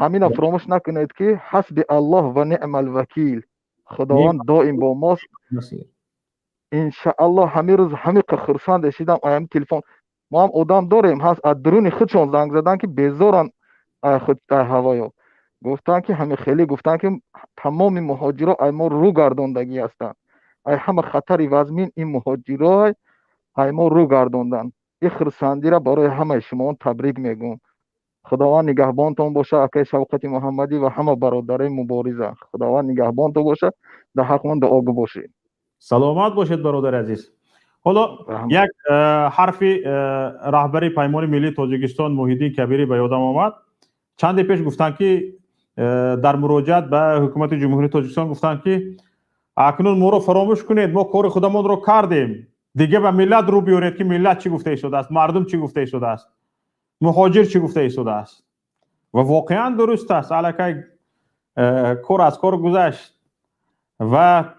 Ҳамина фуромӯш накунед, ки ҳасби Аллоҳ ва неъмал вакил. Худованд доим бо мост. Иншааллоҳ, ҳамин рӯз ҳамиқа хурсанд шидам. Ами телефон мо ҳам одам дорем, ҳаст, аз дуруни худшон занг задан, ки безоран худ ҳавоё. Гуфтанд, ки ҳами хеле гуфтанд, ки тамоми муҳоҷиро ай мо рӯ гардондагӣ ҳастанд. Ай ҳама хатари вазмин ин муҳоҷиро ай мо рӯ гардонданд. Ин хурсандиро барои ҳамаи шумоон табрик мегӯм. Худованд нигаҳбонтон боша, акаи Шавқати Муҳаммадӣ ва ҳама бародарои мубориза. Худованд нигаҳбонтон боша, дар ҳақмон дуогӯ бошед. Саломат бошед, бародари азиз. Ҳоло як ҳарфи раҳбари Паймони миллии Тоҷикистон Муҳиддин Кабирӣ ба ёдам омад. Чанде пеш гуфтанд, ки дар муроҷиат ба ҳукумати Ҷумҳурии Тоҷикистон гуфтанд, ки акнун моро фаромӯш кунед, мо кори худамонро кардем, дига ба миллат рӯ биёред, ки миллат чӣ гуфта истодааст, мардум чӣ гуфта истодааст, муҳоҷир чӣ гуфта истодааст. Ва воқеан дуруст аст, аллакай кор аз кор гузашт ва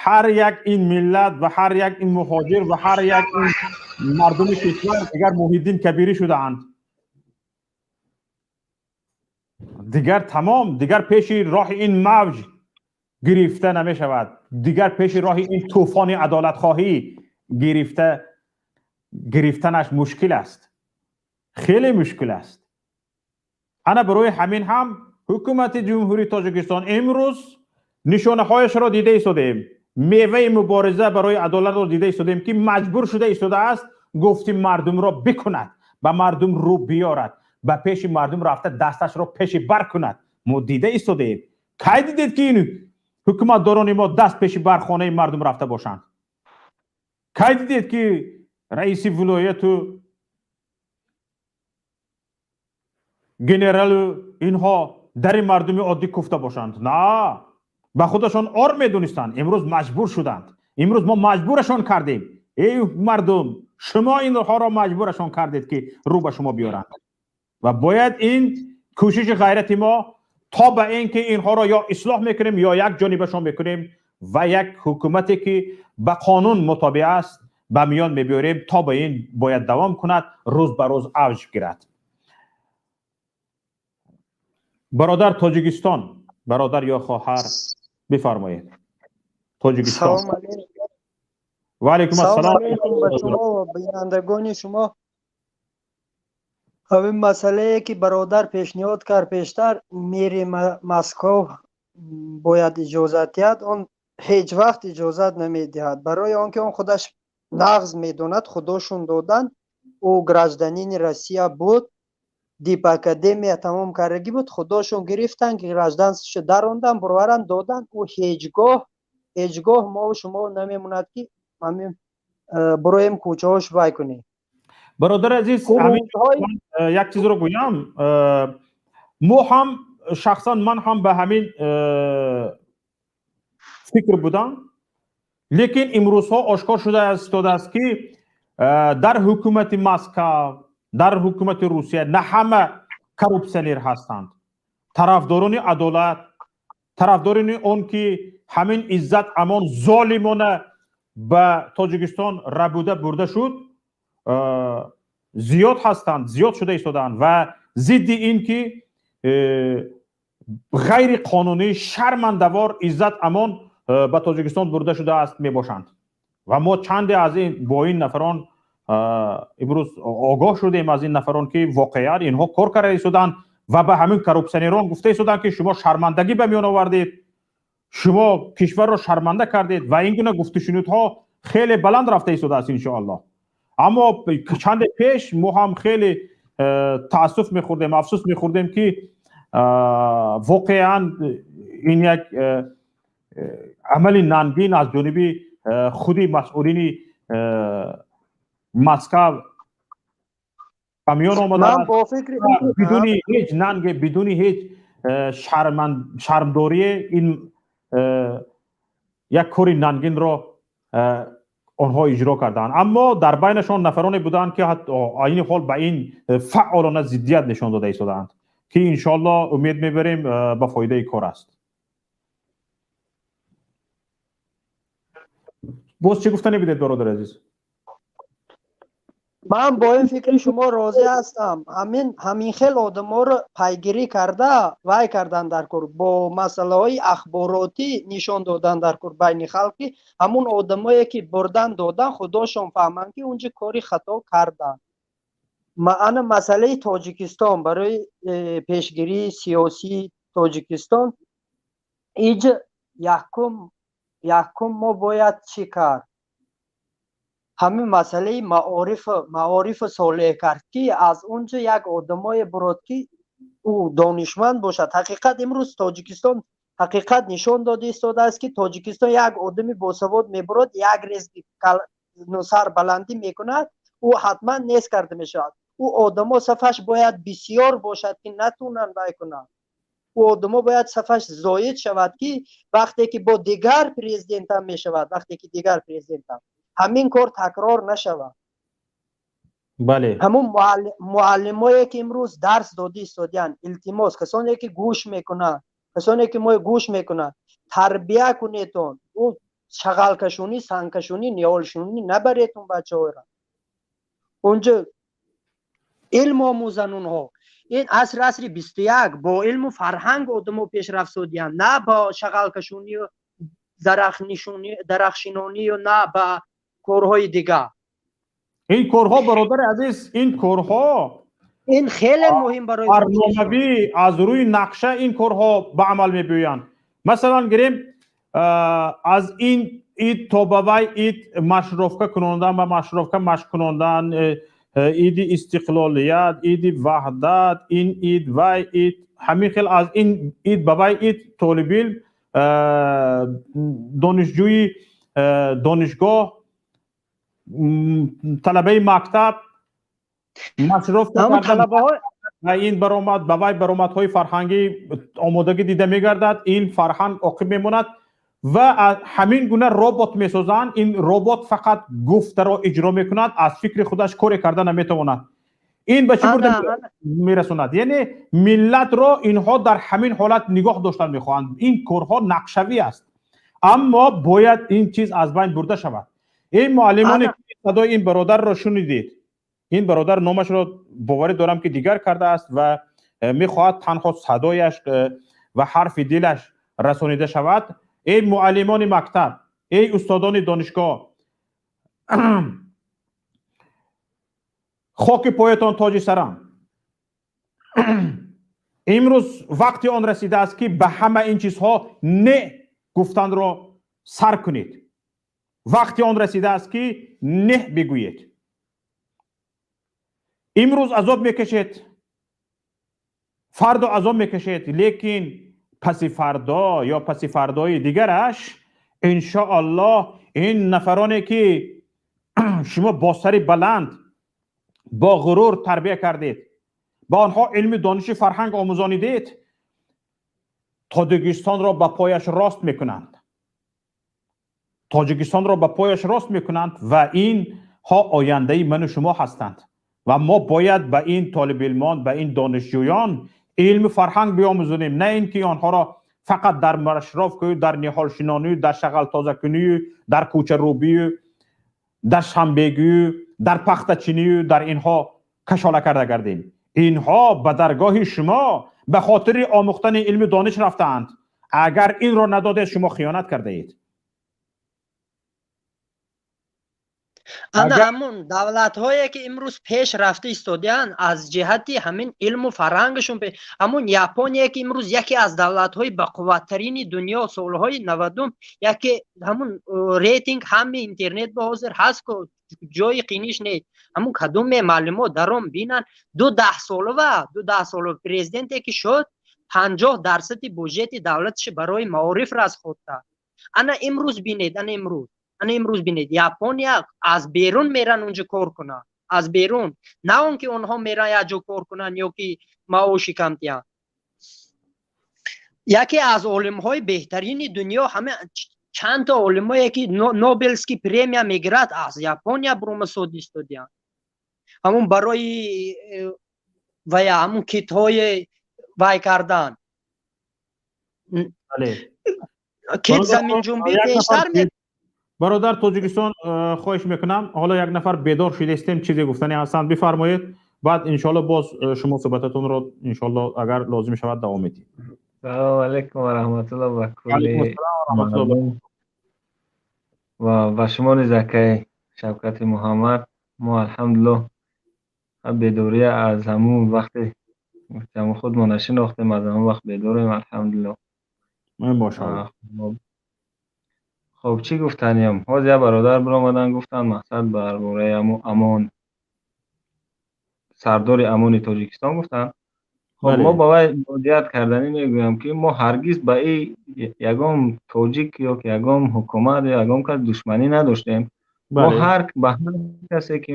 ҳар як ин миллат ва ҳар як ин муҳоҷир ва ҳар як ин мардуми кишвар дигар Муҳиддин Кабирӣ шудаанд. Дигар тамом, дигар пеши роҳи ин мавҷ гирифта намешавад, дигар пеши роҳи ин тӯфони адолатхоҳӣ гирифтанаш мушкил аст, хеле мушкил аст. Ана барои ҳамин ҳам ҳукумати Ҷумҳурии Тоҷикистон имрӯз нишонаҳояшро дида истодаем, меваи мубориза барои адолатро дида истодаем, ки маҷбур шуда истодааст гуфти мардумро бикунад, ба мардум рӯ биёрад, ба пеши мардум рафта дасташро пеши бар кунад. Мо дида истодаем. Кай дидед, ки ин ҳукуматдорони мо даст пеши бар хонаи мардум рафта бошанд? Кай дидед, ки раиси вилояту генералу инҳо дари мардуми оддӣ куфта бошанд? На, ба худашон ор медонистанд. Имрӯз маҷбур шуданд. Имрӯз мо маҷбурашон кардем. Эй мардум, шумо инҳоро маҷбурашон кардед, ки рӯ ба шумо биёранд. Ва бояд ин кӯшиши ғайрати мо то ба ин ки инҳоро ё ислоҳ мекунем, ё як ҷонибашон мекунем ва як ҳукумате, ки ба қонун мутобиъ аст, ба миён мебиёрем, то ба ин бояд давом кунад, рӯз ба рӯз авҷ гирад. Бародар Тоҷикистон, бародар ё хоҳар, бифармоед. Тоҷикистон. Ва алайкум ассалом. Ба шумо ва бинандагони шумо. Ҳамин масъалае, ки бародар пешниҳод кард пештар, мери Москов бояд иҷозат диҳад, он ҳеҷ вақт иҷозат намедиҳад, барои он ки он худаш нағз медонад, худошон додан, ӯ гражданини Россия буд, дипакадемия тамом кардагӣ буд, худошон гирифтан, гражданствоша дарондан, бироваран додан. Ӯ ҳеҷгоҳ мову шумо намемонад, ки ҳамин буроем, кӯчаҳош вай кунем. Бародари азиз, як чизро гӯям. Мо ҳам, шахсан ман ҳам ба ҳамин фикр будам, лекин имрӯзҳо ошкор шуда истодааст, ки дар ҳукумати Москав, дар ҳукумати Русия на ҳама коррупсионер ҳастанд. Тарафдорони адолат, тарафдорони он ки ҳамин Иззат Амон золимона ба Тоҷикистон рабуда бурда шуд, зиёд ҳастанд, зиёд шуда истодаанд ва зидди ин ки ғайриқонунӣ, шармандавор Иззат Амон ба Тоҷикистон бурда шудааст, мебошанд. Ва мо чанде аз ин бо ин нафарон имрӯз огоҳ шудем, аз ин нафарон, ки воқеан инҳо кор карда истоданд ва ба ҳамин коррупсионерон гуфта истоданд, ки шумо шармандагӣ ба миён овардед, шумо кишварро шарманда кардед. Ва ин гуна гуфтушунудҳо хеле баланд рафта истодааст, иншоаллоҳ. Аммо чанде пеш мо ҳам хеле таассуф мехӯрдем, афсӯс мехӯрдем, ки воқеан ин як амали нангин аз ҷониби худи масъулини Москав ба миён омадааст, бидуни ҳеҷ нанге, бидуни ҳеҷ шармдорие ин як кори нангинро онҳо иҷро карданд. Аммо дар байнашон нафароне буданд, ки айни ҳол ба ин фаъолона зиддият нишон дода истодаанд, ки иншоалло умед мебарем, ба фоидаи кор аст. Боз чӣ гуфтане бидед, бародари азиз? Ман бо ин фикри шумо розӣ ҳастам. Ҳамин хел одаморо пайгирӣ карда, вай кардан дар кор, бо масъалаҳои ахборотӣ нишон додан дар кор байни халқи, ҳамун одамое ки бурдан додан, худошон фаҳманд, ки унҷа кори хато карданд. Ана масъалаи Тоҷикистон, барои пешгирии сиёсии Тоҷикистон иҷ якум мо бояд чӣ кард? Ҳамин масъалаи маориф солеҳ кард, ки аз он ҷо як одамое бурод, ки ӯ донишманд бошад. Ҳақиқат, имрӯз Тоҷикистон ҳақиқат нишон дода истодааст, ки Тоҷикистон як одами босавод мебурод, як рез сарбаландӣ мекунад, ӯ ҳатман нест карда мешавад. Ӯ одамо сафаш бояд бисёр бошад, ки натунанд вай кунанд. Ӯ одамо бояд сафаш зоид шавад, ки вақте ки бо дигар президентам мешавад, вақте ки дигар президентам, ҳамин кор такрор нашавад. Бале. Ҳамун муаллимое ки имрӯз дарс дода истодиянд, илтимос, касоне ки гӯш мекунанд, касоне ки мо гӯш мекунанд, тарбия кунетон. Ӯ шағалкашунӣ, сангкашунӣ, ниҳолшунӣ набаретон бачаҳоро. Унҷо илм омӯзанд онҳо. Ин аср асри 21, бо илму фарҳанг одамо пешрафт содиянд, на бо шағалкашунию дарахтшинонию, на ба корҳои дигар. Ин корҳо, бародари азиз, ин корҳо ин хеле муҳим барои барномавӣ, аз рӯи нақша ин корҳо ба амал мебиёянд. Масалан, гирем, аз ин ид то ба вай ид маршировка кунондан ва маршировка машқ кунондан, иди Истиқлолият, иди Ваҳдат, ин ид, вай ид, ҳамин хел аз ин ид ба вай ид толибилм, донишҷӯи донишгоҳ, талабаи мактаб маршировка ва ин баромад ба вай баромадҳои фарҳангӣ омодагӣ дида мегардад. Ин фарҳанг оқиб мемонад ва ҳамин гуна робот месозанд. Ин робот фақат гуфтаро иҷро мекунад, аз фикри худаш коре карда наметавонад. Ин ба чӣ бурда мерасонад? Яъне миллатро инҳо дар ҳамин ҳолат нигоҳ доштан мехоҳанд. Ин корҳо нақшавӣ аст, аммо бояд ин чиз аз байн бурда шавад. Ин муаллимоне ки садои ин бародарро шунидед, ин бародар номашро, боварӣ дорам, ки дигар кардааст ва мехоҳад танҳо садояш ва ҳарфи дилаш расонида шавад. Эй муаллимони мактаб, эй устодони донишгоҳ, хоки поятон тоҷи сарам. Имрӯз вақти он расидааст, ки ба ҳама ин чизҳо не гуфтанро сар кунед. Вақти он расидааст, ки не бигӯед. Имрӯз азоб мекашед, фардо азоб мекашед, лекин паси фардо ё паси фардои дигараш, иншоаллоҳ, ин нафароне ки шумо бо сари баланд, бо ғурур тарбия кардед, ба онҳо илми дониши фарҳанг омӯзонидед, Тоҷикистонро ба пояш рост мекунанд, Тоҷикистонро ба пояш рост мекунанд. Ва инҳо ояндаи ману шумо ҳастанд ва мо бояд ба ин толибилмон, ба ин донишҷӯён илму фарҳанг биомӯзонем, на ин ки онҳоро фақат дар маршировкаю, дар ниҳолшинонию, дар шағалтозакунию, дар кӯчарӯбию, дар шанбегию, дар пахтачинию, дар инҳо кашола карда гардем. Инҳо ба даргоҳи шумо ба хотири омӯхтани илму дониш рафтаанд. Агар инро надодед, шумо хиёнат кардаед. Ана ҳамун давлатҳое ки имрӯз пеш рафта истодиянд аз ҷиҳати ҳамин илму фарҳангашон, ҳамун Япония, ки имрӯз яке аз давлатҳои бақувваттарини дунё, солҳои 90-ум яке ҳамун рейтинг ҳами интернет ба ҳозир ҳаст, ку ҷои қиниш нест. Ҳамун кадоме маълумот даром бинанд, ду даҳсолава президенте ки шуд, 50 дарсади буҷети давлаташ барои маориф расход кард. Ана имрӯз бинед, ана имрӯз бинед, Япония аз берун меран унҷо кор кунанд, аз берун, на он ки онҳо меран як ҷо кор кунанд ё ки маоши кам диҳанд. Яке аз олимҳои беҳтарини дунё, ҳама чандта олимое ки Нобелский премия мегирад, аз Япония буромасод истодиянд. Ҳамун барои вая ҳамун китҳои вай кардан, кит заминҷунбӣ бештар. Бародар Тоҷикистон, хоҳиш мекунам, ҳоло як нафар бедор шудастем, чизе гуфтанӣ ҳастанд, бифармоед, баъд иншоалло боз шумо суҳбататонро иншоалло агар лозим шавад давом медиҳед. Салому алайкум ва раҳматуллоҳ ба кулли мардум ва ба шумо низ, акай Шавкати Муҳаммад. Мо алҳамдулиллоҳ бедория аз ҳамун вақте ҳамун худмо нашинохтем, аз ҳамун вақт бедорем, алҳамдулиллоҳ. Мошааллоҳ. Хоб, чӣ гуфтаниям? Ҳозир як бародар биромадан, гуфтанд, мақсад бар бораи ҳамун Амон, сардори Амони Тоҷикистон гуфтанд. Хоб, мо ба вай муроҷиат карданӣ мегӯям, ки мо ҳаргиз ба ин ягон тоҷик ё ки ягон ҳукумат ё ягон кас душманӣ надоштем. Мо ҳар ба ҳар касе ки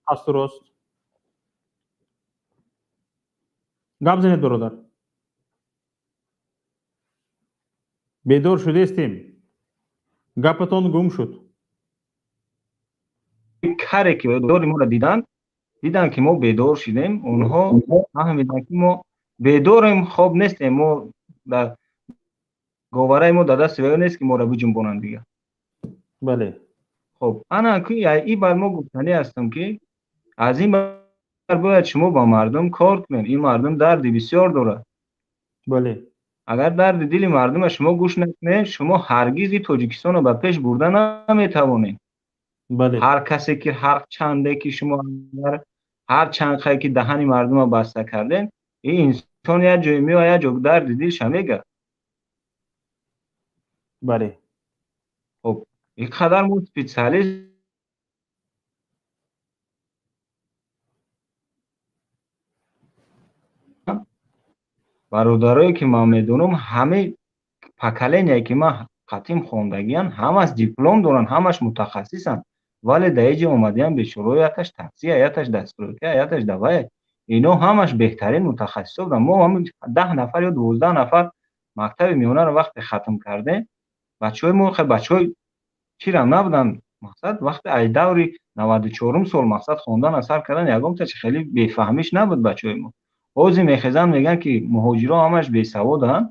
ҳаст рост. Гап занед, бародар. Бедор шудестем. Гапатон гум шуд. Каре ки бедори моро диданд, диданд ки мо бедор шудем, онҳо фаҳмиданд ки мо бедорем, хоб нестем, мо дар говараи мо дар дасти ваё нест ки моро биҷунбонанд дигар. Бале. Хоб, ана ки ин бар мо гуфтанӣ ҳастам ки аз ин бар бояд шумо ба мардум кор кунед. Ин мардум дарди бисёр дорад. Бале. Агар дарди дили мардума шумо гӯш накунед, шумо ҳаргиз ин Тоҷикистонро ба пеш бурда наметавонед. Бале. Ҳар касе ки ҳар чанде ки шумо ҳар чанд қай ки даҳани мардума баста кардем, ин инсон як ҷое меояд, як ҷо дарди дилша мегӯяд. Бале. Хоб, ин қадар мо специалист бародарое ки ман медонам, ҳамаи поколение ки ман қатим хондагиян, ҳамаш диплом доранд, ҳамаш мутахассисанд, вале дар ин ҷо омадиян бечораҳо, якаш таксия, якаш дастстройка, якаш давай. Ино ҳамаш беҳтарин мутахассисо буданд. Мо ҳамин 10 нафар ё 12 нафар мактаби миёнаро вақте хатм кардем, бачаҳои мо хай бачаҳои чирам набуданд, мақсад вақте аз даври 94 сол мақсад хондан сар кардан, ягон чи хеле бефаҳмиш набуд бачаҳои мо. Ҳозир мехезанд, мегӯянд ки муҳоҷирон ҳамаш бесаводанд.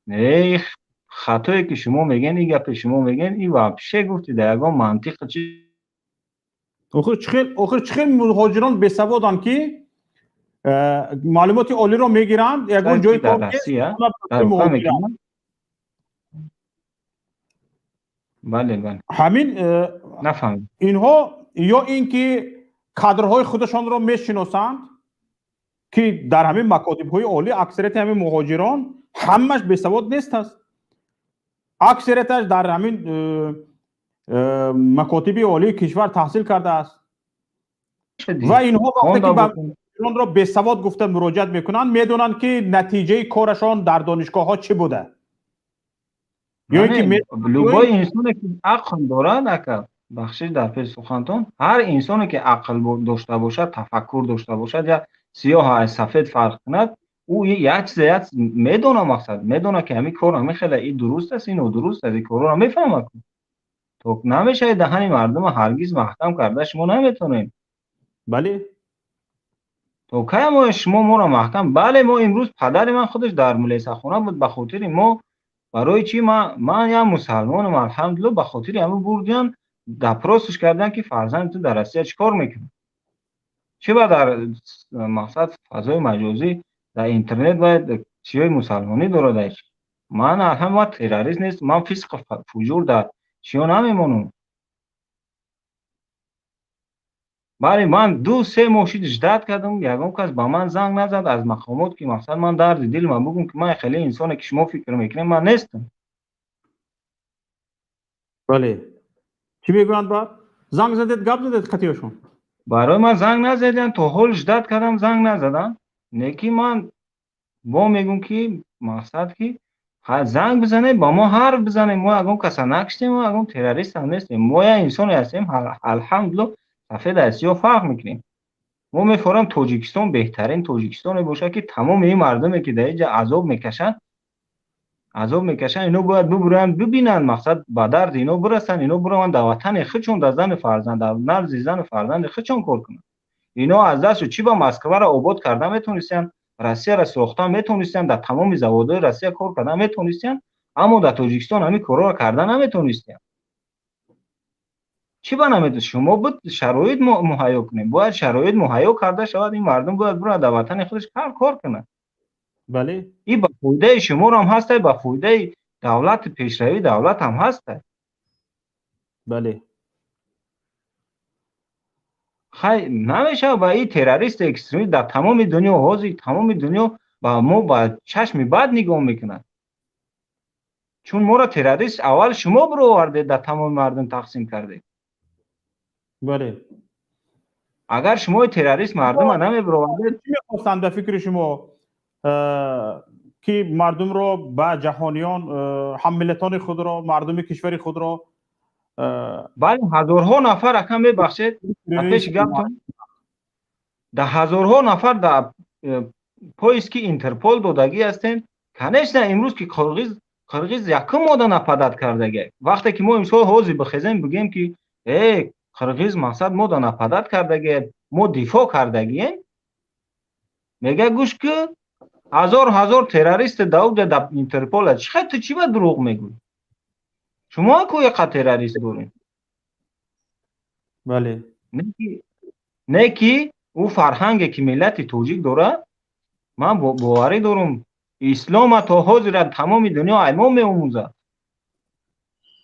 Не, хатое ки шумо мегӯед, ин гапе шумо мегӯед, ин вообще гуфти дар ягон мантиқ чи охир чӣ хел муҳоҷирон бесаводанд ки маълумоти олиро мегиранд, ягон ҷои дар кор нест, Россия ҳама дар муҳоҷиранд. Бале, бале. Ҳамин нафаҳмидам. Инҳо ё ин ки кадрҳои худашонро мешиносанд ки дар ҳамин макотибҳои олӣ аксарияти ҳамин муҳоҷирон ҳамаш бесавод нест аст. Аксарияташ дар ҳамин макотиби олии кишвар таҳсил кардааст ва инҳо вақте ки ба муҳоҷиронро бесавод гуфта муроҷиат мекунанд, медонанд ки натиҷаи корашон дар донишгоҳҳо чӣ буда. Ё ин ки любой инсоне ки ақл дорад, ака, бахшиш дар пеши сухантон, ҳар инсоне ки ақл дошта бошад, тафаккур дошта бошад, я сиёҳ аз сафед фарқ кунад, ӯ як чизе як медона, мақсад медона ки ҳамин кор ҳамин хеле ин дуруст аст, ин нодуруст аст, ин корро мефаҳмад. То намешавад даҳани мардума ҳаргиз маҳкам карда шумо наметавонед. Бале. То кай мо шумо моро маҳкам? Бале, мо имрӯз падари ман худаш дар милисахона буд, ба хотири мо, барои чӣ ман як мусалмонам, алҳамдулиллоҳ, ба хотири ҳамин бурдиян допросш кардан ки фарзанди ту дар Россия чӣ кор мекунад? Чӣ ба дар мақсад фазои маҷозӣ дар интернет бояд чиҳои мусалмонӣ дорад? Ай ман алҳамдулиллоҳ террорист нест, ман фисқ фуҷур дар чиҳо намемонам. Бале, ман 2-3 моҳ шид ждат кардам, ягон кас ба ман занг назад аз мақомот ки мақсад ман дарди дилма бугум ки ман хеле инсоне ки шумо фикр мекунед ман нестам. Бале. Чӣ мегӯянд баъд? Занг задед, гап задед қатиёшон? Барои ман занг назаданд, то ҳол ждат кардам, занг назаданд. Не ки ман бо мегӯм ки мақсад ки занг бизанед, ба мо ҳарф бизанед, мо ягон каса накуштем, мо ягон террорист ҳам нестем, мо як инсоне ҳастем, алҳамдулиллоҳ сафед аз сиёҳ фарқ мекунем. Мо мефорам Тоҷикистон беҳтарин Тоҷикистоне бошад ки тамоми ин мардуме ки дар инҷа азоб мекашанд, азоб мекашанд, ино бояд бибуранд, бибинанд, мақсад ба дарди ино бирасанд, ино бираванд дар ватани худшон, дар зану фарзанд, дар назди зану фарзанди худшон кор кунанд. Ино аз дасту чӣ ба Москваро обод карда метавонистанд, Россияро сохта метавонистанд, дар тамоми заводҳои Россия кор карда метавонистанд, аммо дар Тоҷикистон ҳамин корҳоро карда наметавонистанд. Чӣ ба наметавонед? Шумо буд шароит муҳайё кунед. Бояд шароит муҳайё карда шавад, ин мардум бояд бирад дар ватани худаш кор кунад. Бале. Ин ба фоидаи шуморо ҳам ҳастай, ба фоидаи давлати пешравии давлат ҳам ҳастай. Бале. Хай намешавад ба ин террорист экстремист дар тамоми дунё, ҳозир тамоми дунё ба мо ба чашми бад нигоҳ мекунад. Чун моро террорист аввал шумо бировардед, дар тамоми мардум тақсим кардед. Бале. Агар шумо террорист мардума намебировардед, чӣ мехостанд ба фикри шумо ки мардумро ба ҷаҳониён, ҳаммиллатони худро, мардуми кишвари худро? Бале, ҳазорҳо нафар, ака мебахшед, пеши гаптон, да ҳазорҳо нафар дар поиски Интерпол додагӣ ҳастем. Конечно, имрӯз ки қирғиз якум мода нападат кардагӣ. Вақте ки мо имсол ҳозир бихезем бигӯем ки қирғиз мақсад мода нападат кардагӣ, мо дифоъ кардагием, мега гӯш ки ҳазор ҳазор террорист дауда дар Интерпол. Чӣ хел ту чӣ ба дурӯғ мегӯӣ? Шумо ку яқа террорист дорем? Бале. Не ки ӯ фарҳанге ки миллати тоҷик дорад, ман боварӣ дорам, ислома то ҳозира тамоми дунё аймо меомӯзад.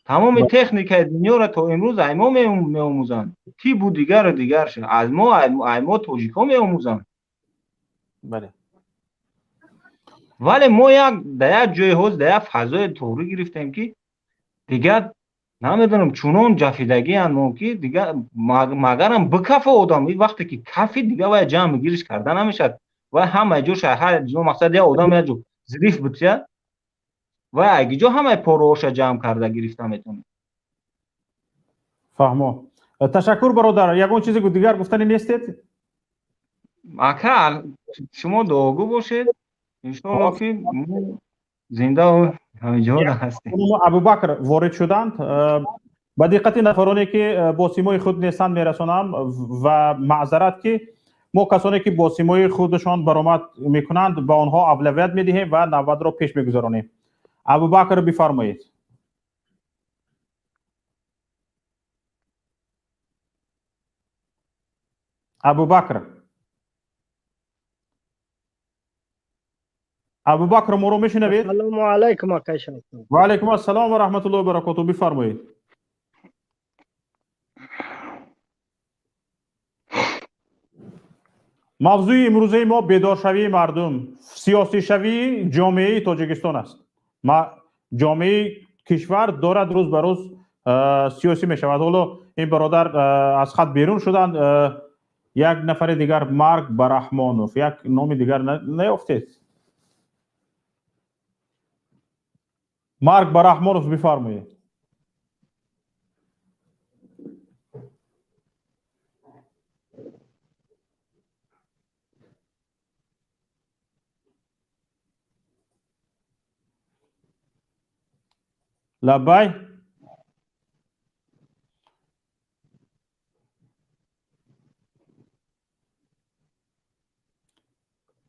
Тамоми техникаи дунёро то имрӯз аймо меомӯзанд. Тибу дигару дигар аз мо аймо тоҷикҳо меомӯзанд. Бале. Вале мо як дар як ҷои ҳозир дар як фазои тоғрӣ гирифтем ки дигар намедонам чунон ҷафидагианд мо ки дигар магарам бикафа одам. Ин вақте ки кафи дигар вай ҷамъ гириш карда намешавад. Вай ҳамаи ҷоша ҳар ҷо мақсад як одам як ҷо зириф бутия, вай агиҷо ҳамаи пораҳоша ҷамъ карда гирифта метавонад. Фаҳмо. Ташаккур бародар. Ягон чизи дигар гуфтанӣ нестед? Ака, шумо дуогӯ бошед. Иншоалло ки мо зинда ҳамиҷода ҳастем. Абубакр ворид шуданд. Ба диққати нафароне ки бо симои худ нестанд мерасонам ва маъзарат ки мо касоне ки бо симои худашон баромад мекунанд ба онҳо авлавият медиҳем ва навбатро пеш мегузаронем. Абубакр бифармоед. Абубакр. Абубакр моро мешунавед? Ассалому алайкум акай Шаҳзод. Ва алайкум ассалом ва раҳматуллоҳи ва баракотуҳ. Бифармоед. Мавзӯи имрӯзаи мо бедоршавии мардум, сиёсишавии ҷомеаи Тоҷикистон аст. Ҷомеаи кишвар дорад рӯз ба рӯз сиёсӣ мешавад. Ҳоло ин бародар аз хат берун шуданд. Як нафари дигар Марк Бараҳмонов, як номи дигар наёфтед. Марк Бараҳмонов бифармоед. Лаббай.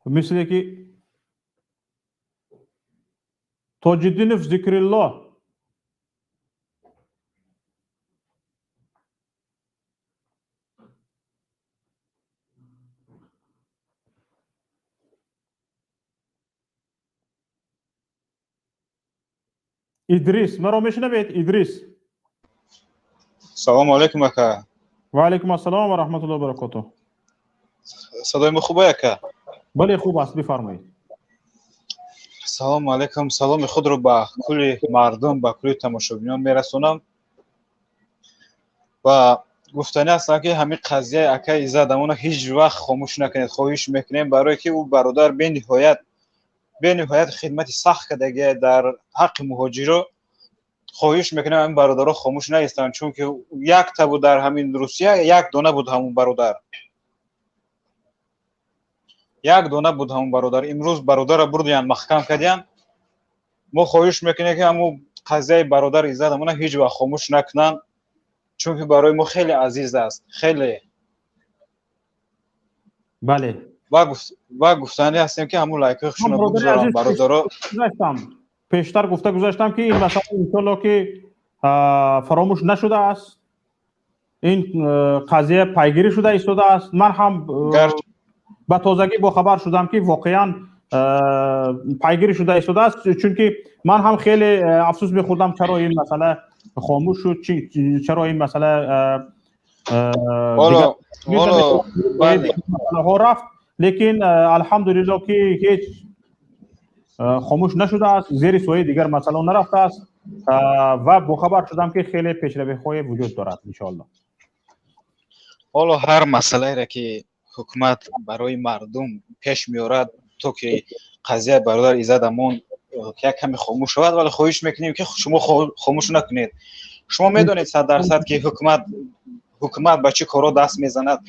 Мисле ки Тоҷиддинов Зикрилло. Идрис, маро мешунавед? Идрис. Салому алайкум ака. Ва алайкум ассалом ва раҳматуллоҳи ва баракотуҳ. Садои мо хуб ака? Бале, хуб аст, бифармоед. Салому алайкум. Саломи худро ба кулли мардум, ба кулли тамошобинон мерасонам ва гуфтанӣ ҳастам ки ҳамин қазияи акаи Иззат амона ҳеҷ вақт хомӯш накунед. Хоҳиш мекунем, барое ки ӯ бародар бениҳоят хидмати сахт кардагия дар ҳаққи муҳоҷиро. Хоҳиш мекунем ҳамин бародаро хомӯш наистанд, чунки якта буд дар ҳамин Русия, як дона буд ҳамун бародар, як дона буд ҳамун бародар. Имрӯз бародарро бурдиянд, маҳкам кардиянд. Мо хоҳиш мекунем ки ҳамун қазияи бародар Иззат амона ҳеҷ вақт хомӯш накунанд, чунки барои мо хеле азиз аст, хеле. Бале. Ва гуфтанӣ ҳастем ки ҳамун лайкҳои худшонро бигузоранд бародаро. Пештар гуфта гузаштам ки ин масъала иншоалло ки фаромӯш нашудааст. Ин қазия пайгирӣ шуда истодааст. Ман ҳам ба тозагӣ бохабар шудам, ки воқеан пайгирӣ шуда истодааст, чунки ман ҳам хеле афсӯс мехӯрдам, чаро ин масъала хомӯш шуд, чаро ин масъала масъалаҳо рафт. Лекин, алҳамдулилло, ки ҳеҷ хомӯш нашудааст, зери сояи дигар масъалаҳо нарафтааст ва бохабар шудам, ки хеле пешравиҳое вуҷуд дорад, иншоалло. Ҳоло ҳар масъалаеро, ки ҳукумат барои мардум пеш меорад, то ки қазияи бародар Иззат Амон як каме хомӯш шавад, вале хоҳиш мекунем, ки шумо хомӯш накунед. Шумо медонед 100%, ки ҳукумат ба чӣ корҳо даст мезанад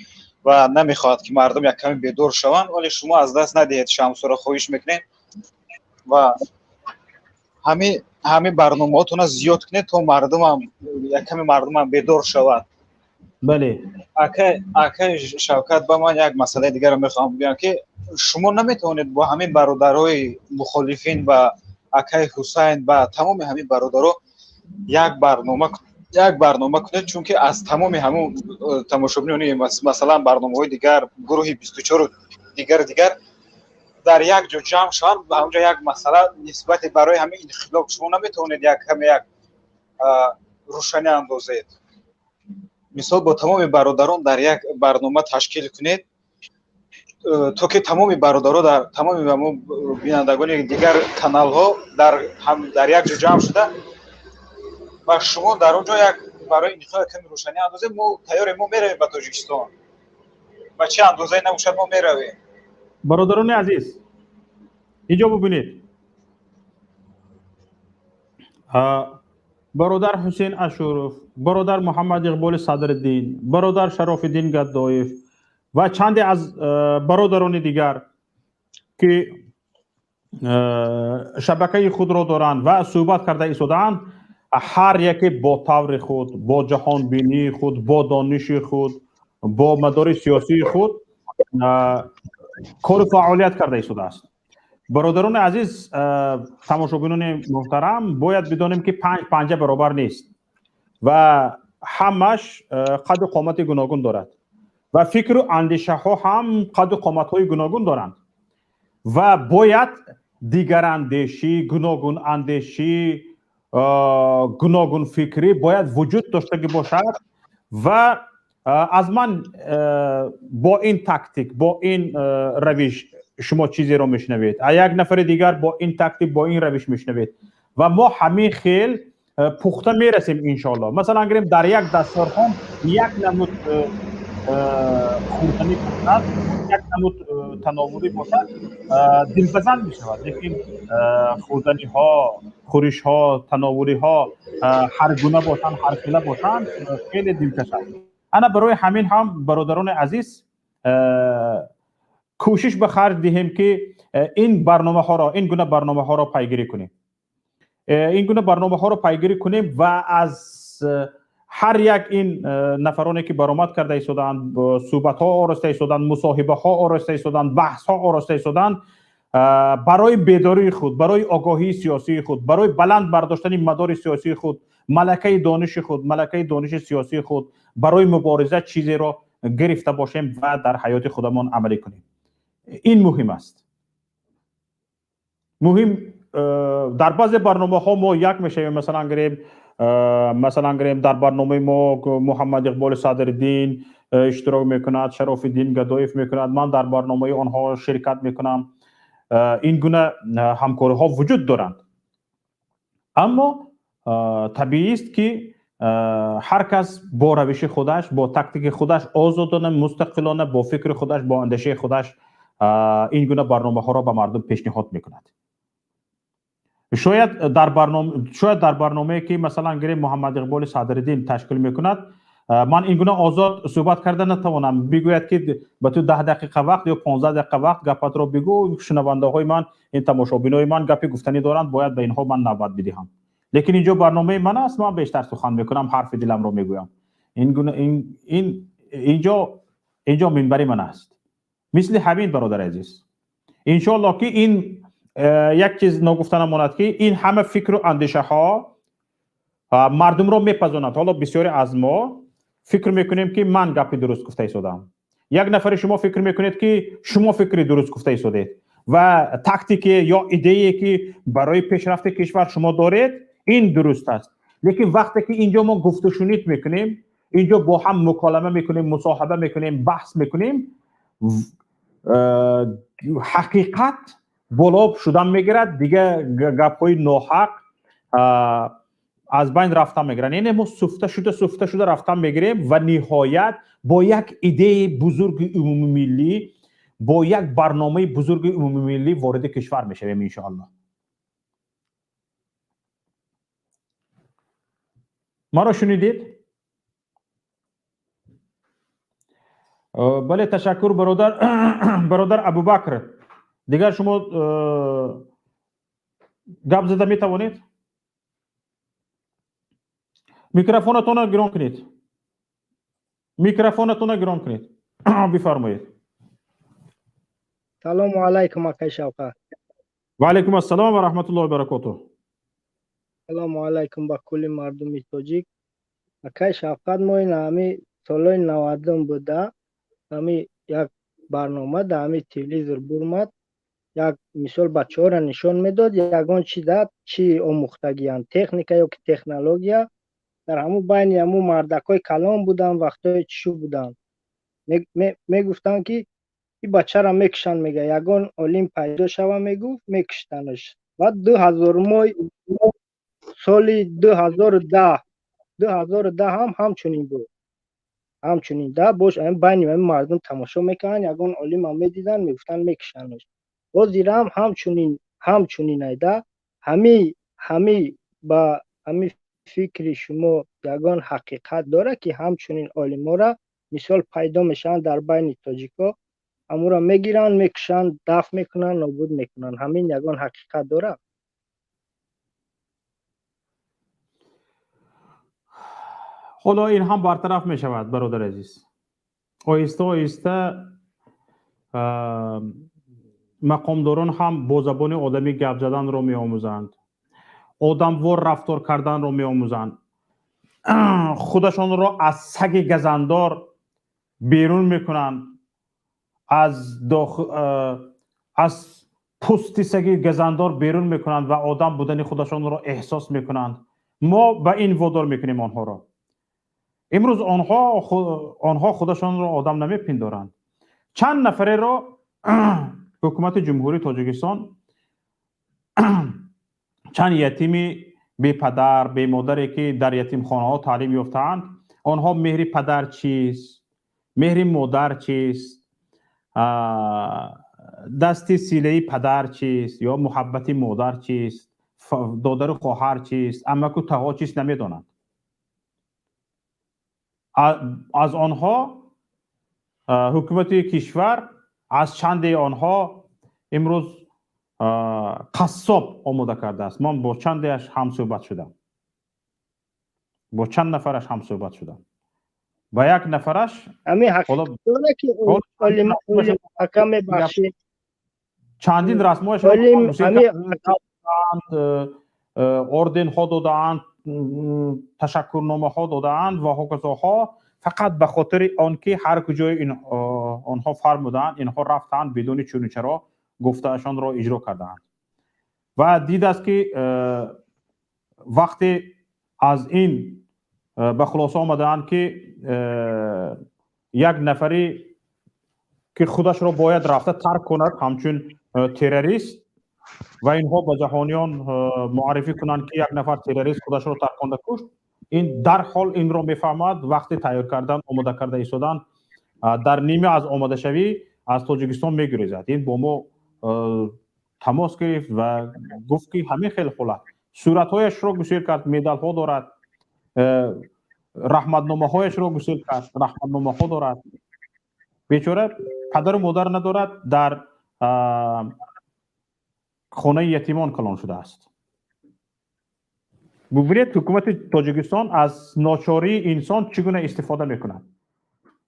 ва намехоҳад, ки мардум як каме бедор шаванд, вале шумо аз даст надиҳед шамсуро, хоҳиш мекунем, ва ҳамин барномаҳотона зиёд кунед, то мардумам як каме мардумам бедор шавад. Бале. Акай Шавкат, ба ман як масъалаи дигарро мехоҳам бигӯям, ки шумо наметавонед бо ҳамин бародарҳои мухолифин, ба акай Ҳусайн, ба тамоми ҳамин бародаро як барнома кунед, чунки аз тамоми ҳамун тамошобинони, масалан, барномаҳои дигар, гурӯҳи 24-у дигар дар як ҷо ҷамъ шаванд, ба ҳамонҷо як масъала нисбати барои ҳамин инқилоб шумо наметавонед як каме як рӯшанӣ андозед? Мисол, бо тамоми бародарон дар як барнома ташкил кунед, то ки тамоми бародаро дар тамоми бинандагони дигар каналҳо дар як ҷо ҷамъ шуда ва шумо дар он ҷо як барои инқилоб каме рӯшанӣ андозед. Мо тайёрем, мо меравем ба Тоҷикистон, ба чӣ андозае набошад, мо меравем. Бародарони азиз, инҷо бубинед, бародар Ҳусейн Ашуров, бародар Муҳаммад Иқболи Садриддин, бародар Шарофиддин Гадоев ва чанде аз бародарони дигар, ки шабакаи худро доранд ва суҳбат карда истодаанд, ҳар яке бо таври худ, бо ҷаҳонбинии худ, бо дониши худ, бо мадори сиёсии худ кору фаъолият карда истодааст. Бародарони азиз, тамошобинони муҳтарам, бояд бидонем, ки панҷ панҷа баробар нест ва ҳамаш қаду қомати гуногун дорад ва фикру андешаҳо ҳам қаду қоматҳои гуногун доранд ва бояд дигарандешӣ, гуногунандешӣ, гуногунфикрӣ бояд вуҷуд доштагӣ бошад. Ва аз ман бо ин тактик, бо ин равиш шумо чизеро мешунавед, а як нафари дигар бо ин тактик, бо ин равиш мешунавед ва мо ҳамин хел пухта мерасем, иншоалло. Масалан, гирем, дар як дастархон як намуд хӯрданӣ бошад, як намуд тановулӣ бошад, дилбазанд мешавад, лекин хӯрданиҳо, хӯришҳо, тановулиҳо ҳар гуна бошанд, ҳархела бошанд, хеле дилкаш аст. Ана барои ҳамин ҳам, бародарони азиз, кӯшиш ба харҷ диҳем, ки ин барномаҳоро, ин гуна барномаҳоро пайгирӣ кунем, ин гуна барномаҳоро пайгирӣ кунем ва аз ҳар як ин нафароне, ки баромад карда истодаанд, суҳбатҳо ороста истодаанд, мусоҳибаҳо ороста истодаанд, баҳсҳо ороста истодаанд, барои бедории худ, барои огоҳии сиёсии худ, барои баланд бардоштани мадори сиёсии худ, малакаи дониши худ, малакаи дониши сиёсии худ, барои мубориза чизеро гирифта бошем ва дар ҳаёти худамон амалӣ кунем. Ин муҳим аст, муҳим. Дар баъзе барномаҳо мо як мешавем. Масалан гирем, дар барномаи мо Муҳаммад Иқболи Садриддин иштирок мекунад, Шарофиддин Гадоев мекунад, ман дар барномаи онҳо ширкат мекунам. Ин гуна ҳамкориҳо вуҷуд доранд, аммо табиист, ки ҳар кас бо равиши худаш, бо тактики худаш, озодона, мустақилона, бо фикри худаш, бо андешаи худаш ин гуна барномаҳоро ба мардум пешниҳод мекунад. Шояд дар барномае, ки, масалан гирем, Муҳаммад Иқболи Садриддин ташкил мекунад, ман ин гуна озод суҳбат карда натавонам. Бигӯяд, ки ба ту 10 дақиқа вақт ё 15 дақиқа вақт, гапатро бигӯ, шунавандаҳои ман, ин тамошобинои ман гапи гуфтанӣ доранд, бояд ба инҳо ман навбат бидиҳам. Лекин инҷо барномаи ман аст, ман бештар сухан мекунам, ҳарфи диламро мегӯям. Ин гуна ин инҷо минбари ман аст. Мисли ҳамин, бародари азиз, иншоалло, ки ин як чиз ногуфта намонад, ки ин ҳама фикру андешаҳо мардумро мепазонад. Ҳоло бисёре аз мо Фикр мекунем, ки ман гапи дуруст гуфта истодам, як нафари шумо фикр мекунед, ки шумо фикри дуруст гуфта истодед ва тактике ё идее, ки барои пешрафти кишвар шумо доред, ин дуруст аст. Лекин вақте ки инҷо мо гуфтушунид мекунем, инҷо бо ҳам муколама мекунем, мусоҳиба мекунем, баҳс мекунем, ҳақиқат боло шудан мегирад, дигар гапҳои ноҳақ аз байн рафтан мегиранд. Яъне мо суфта шуда, суфта шуда рафтан мегирем ва ниҳоят бо як идеяи бузурги умумимиллӣ, бо як барномаи бузурги умумимиллӣ вориди кишвар мешавем, иншоаллоҳ. Маро шунидед? Бале, ташаккур, бародар, бародар Абубакр. Дигар шумо гап зада метавонед? Микрофонатонро гирон кунед, микрофонатонро гирон кунед, бифармоед. Салому алайкум, акай Шавқат. Ва алайкум ассалом ва раҳматуллоҳи баракотуҳ. Салому алайкум ба кулли мардуми тоҷик. Акай Шавқат, мо ин ҳами солҳои 90-ум буда, ҳами як барнома дар ҳами телевизор бурмад, як мисол бачаҳоро нишон медод, ягон чи да чӣ омӯхтагиянд, техника ё ки технология. Дар ҳамун байни ҳамун мардакҳои калон буданд, вақтҳои чишу буданд, мегуфтанд, ки ин бачаро мекушанд, мега, ягон олим пайдо шава, мегуфт, мекуштанаш. Баъд 2000-мои соли 2010, 2010 ҳам ҳамчунин буд, ҳамчунин да бош байни мардум тамошо мекарданд, ягон олимам медиданд, мегуфтанд, мекушанаш. Ҳозирам ҳамчунин, ҳамчунин айда ҳами ба ҳами фикри шумо ягон ҳақиқат дорад, ки ҳамчунин олимора мисол пайдо мешаванд дар байни тоҷико, ҳамуро мегиранд, мекушанд, дафт мекунанд, нобуд мекунанд? Ҳамин ягон ҳақиқат дорад? Ҳоло ин ҳам бартараф мешавад, бародари азиз. Оҳиста оҳиста мақомдорон ҳам бо забони одамӣ гап заданро меомӯзанд, одамвор рафтор карданро меомӯзанд, худашонро аз саги газандор берун мекунанд, аз пӯсти саги газандор берун мекунанд ва одам будани худашонро эҳсос мекунанд. Мо ба ин водор мекунем онҳоро. Имрӯз онҳо худашонро одам намепиндоранд. Чанд нафареро ҳукумати Ҷумҳурии Тоҷикистон, чанд ятими бепадар, бемодаре, ки дар ятимхонаҳо таълим ёфтаанд, онҳо меҳри падар чист, меҳри модар чист, дасти силаи падар чист ё муҳаббати модар чист, додару хоҳар чист, амаку тағо чист, намедонанд. Аз онҳо ҳукумати кишвар аз чанде онҳо имрӯз қассоб омода кардааст. Ман бо чандеаш ҳамсӯҳбат шудам, бо чанд нафараш ҳамсӯҳбат шудам, ба як нафараш. Чандин расмҳояш, орденҳо додаанд, ташаккурномаҳо додаанд ва ҳоказоҳо, фақат ба хотири он ки ҳар куҷои онҳо фармуданд, инҳо рафтаанд, бидуни чуну чаро гуфтаашонро иҷро кардаанд. Ва дидааст, ки вақте аз ин ба хулоса омадаанд, ки як нафаре ки худашро бояд рафта тарк кунад ҳамчун террорист ва инҳо ба ҷаҳониён муаррифӣ кунанд, ки як нафар террорист худашро тарконда кушт, ин дарҳол инро мефаҳмад. Вақти тайёр кардан, омода карда истодан, дар нима аз омодашавӣ аз Тоҷикистон мегурезад. Ин бо мо тамос гирифт ва гуфт, ки ҳамин хел ҳолат. Суратҳояшро гусел кард, медалҳо дорад, раҳматномаҳояшро гусел кард, раҳматномаҳо дорад. Бечора падару модар надорад, дар хонаи ятимон калон шудааст. Бубинед, ҳукумати Тоҷикистон аз ночории инсон чӣ гуна истифода мекунад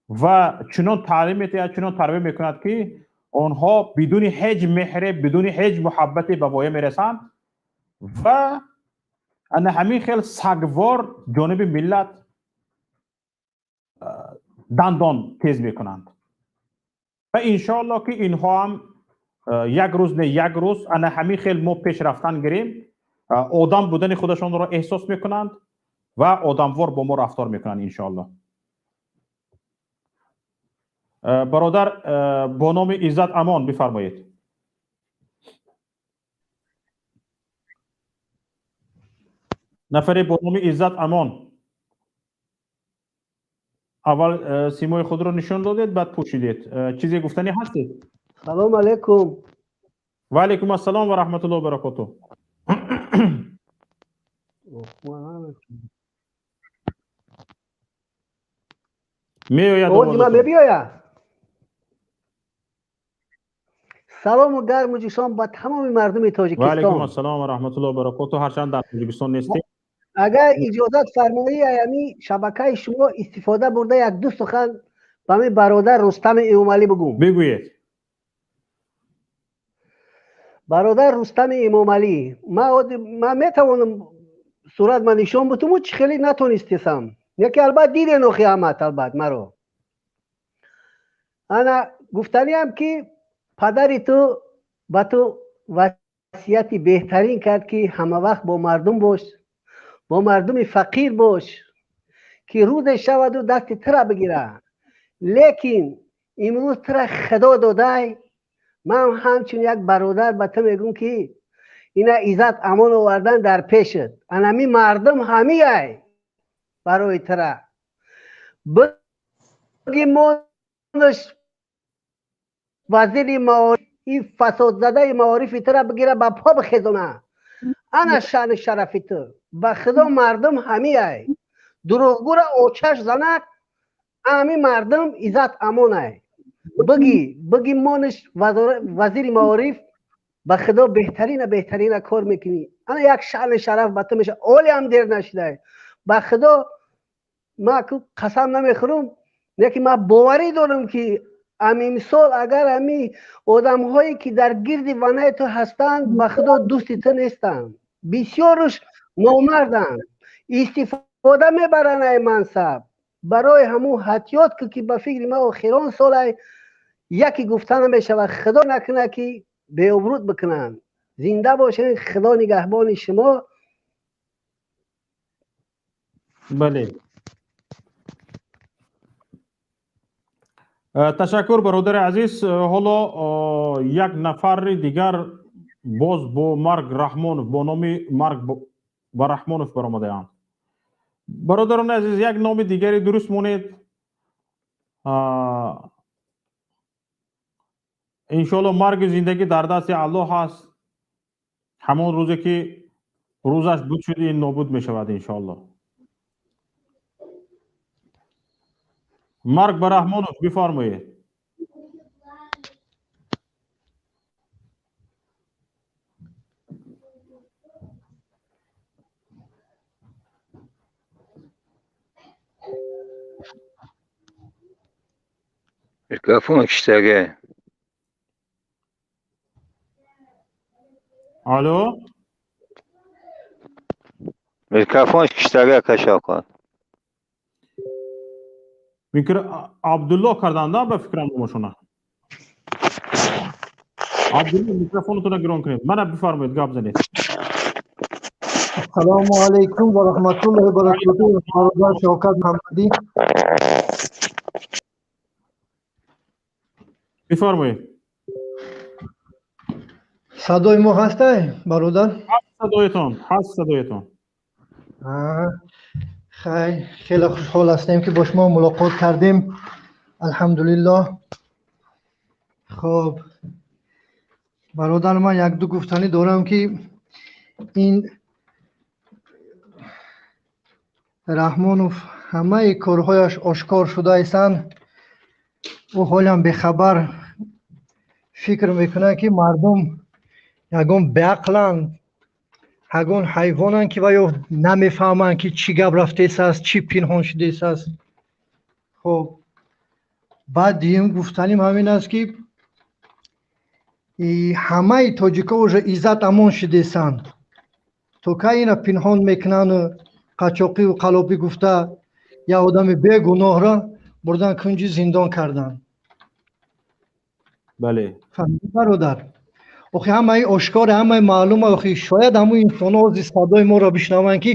ва чунон таълим медиҳад, чунон тарбия мекунад, ки онҳо бидуни ҳеҷ меҳре, бидуни ҳеҷ муҳаббате ба воя мерасанд ва ана ҳамин хел сагвор ҷониби миллат. дандон тез мекунанд ва иншоаллоҳ ки инҳо ҳам як рӯз не як рӯз ана ҳамин хел мо пеш рафтан гирем, одам будани худашонро эҳсос мекунанд ва одамвор бо мо рафтор мекунанд иншоаллоҳ. Бародар бо номи Иззат Амон бифармоед. Нафаре бо номи Иззат Амон аввал симои худро нишон додед, баъд пӯшидед. Чизе гуфтанӣ ҳастед? Салом алейкум. Ва алейкум ассалом ва раҳматуллоҳи ва баракотуҳ. Меояд. Овози ман мебиёяд? Салому гарму ҷӯшон ба тамоми мардуми Тоҷикистон. Ва алейкум ассалом ва раҳматуллоҳи ва баракотуҳ. Ҳарчанд дар Тоҷикистон нестем. Агар иҷозат фармоӣ, ҳамин шабакаи шумо истифода бурда як ду сухан ба ҳамин бародар Рустами Эмомалӣ бигӯм. Бигӯед. Бародар Рустами Эмомалӣ, ман метавонам сурат ма нишон бутуму чӣ хеле натонистесам. Яке албат диден охи ҳамат албат маро. Ана гуфтаниам ки падари ту ба ту васияти беҳтарин кард ки ҳама вақт бо мардум бош, бо мардуми фақир бош, ки рӯзе шаваду дасти тура бигира. Лекин имрӯз тура худо додай. Ман ҳамчун як бародар ба ту мегӯм ки ина Иззат Амон овардан дар пешат. Анами мардум ҳамиай барои тура. Буги монаш вазири маориф, ин фасодзадаи маорифи тура бигира ба по бихезона. Ана шаъну шарафи ту. Ба худо мардум ҳамиай. Дурӯғгӯра очаш занак, ами мардум Иззат Амонай. Буги монаш вазири маориф, ба худо беҳтарина беҳтарина кор мекунӣ. Ана як шаъну шараф ба ту меша. Оле ҳам дер нашидай. Ба худо ман қасам намехӯрам, лекин ман боварӣ дорам ки амимсол агар ами одамҳое ки дар гирди ванаи ту ҳастанд, ба худо дӯсти ту нестанд. Бисёрш номарданд, истифода мебаранд ай мансаб. Барои ҳамун ҳатиёт ки ба фикри ман охирон солай яке гуфта намешавад, худо накунад ки беобрӯд бикунанд. Зинда бошед, худо нигаҳбони шумо. Бале. Ташаккур бародари азиз. Ҳоло як нафари дигар боз бо Марк Раҳмонов, бо номи Марк Раҳмонов баромадаанд. Бародарони азиз, як номи дигаре дуруст монед. Иншоаллоҳ марги зиндагӣ дар дасти Аллоҳ ҳаст. Ҳамон рӯзе ки рӯзаш буд шуд, ин нобуд мешавад иншоаллоҳ. Марк Бараҳмонов бифармоед. Микрофон киштаге. Алло? Микрофон киштаге кашақа. Микро Абдулло кардан да ба фикрам номашона. Абдулло микрофонатонро гирон кунед. Мана бифармоед, гап занед. Ассалому алайкум ва раҳматуллоҳи ва баракотуҳ. Бародар Шавкат Муҳаммадӣ. Бифармоед. Садои мо ҳастай, бародар? Ҳаст садоятон, ҳаст садоятон. Хай, хеле хушҳол ҳастем ки бо шумо мулоқот кардем. Алҳамдулиллоҳ. Хоб, бародар, ман як ду гуфтанӣ дорам ки ин Раҳмонов ҳамаи корҳояш ошкор шудаистанд. Ӯ ҳолям бехабар фикр мекунад ки мардум ягон беақланд, ягон ҳайвонанд ки ва ё намефаҳманд ки чӣ гап рафтааст, чӣ пинҳон шудааст. Хоб, баъд дуюм гуфтаним ҳамин аст ки ҳамаи тоҷикҳо уже Иззат Амон шудаистанд. То кай ина пинҳон мекунанду қачоқиву қалобӣ гуфта як одами бегуноҳро Бурдан кунҷи зиндон кардан. Бале. Фаҳмидӣ, бародар? Охи, ҳамаи ошкоре, ҳамаи маълума. Охи, шояд ҳамун инсонҳо ҳозир садои моро бишнаванд, ки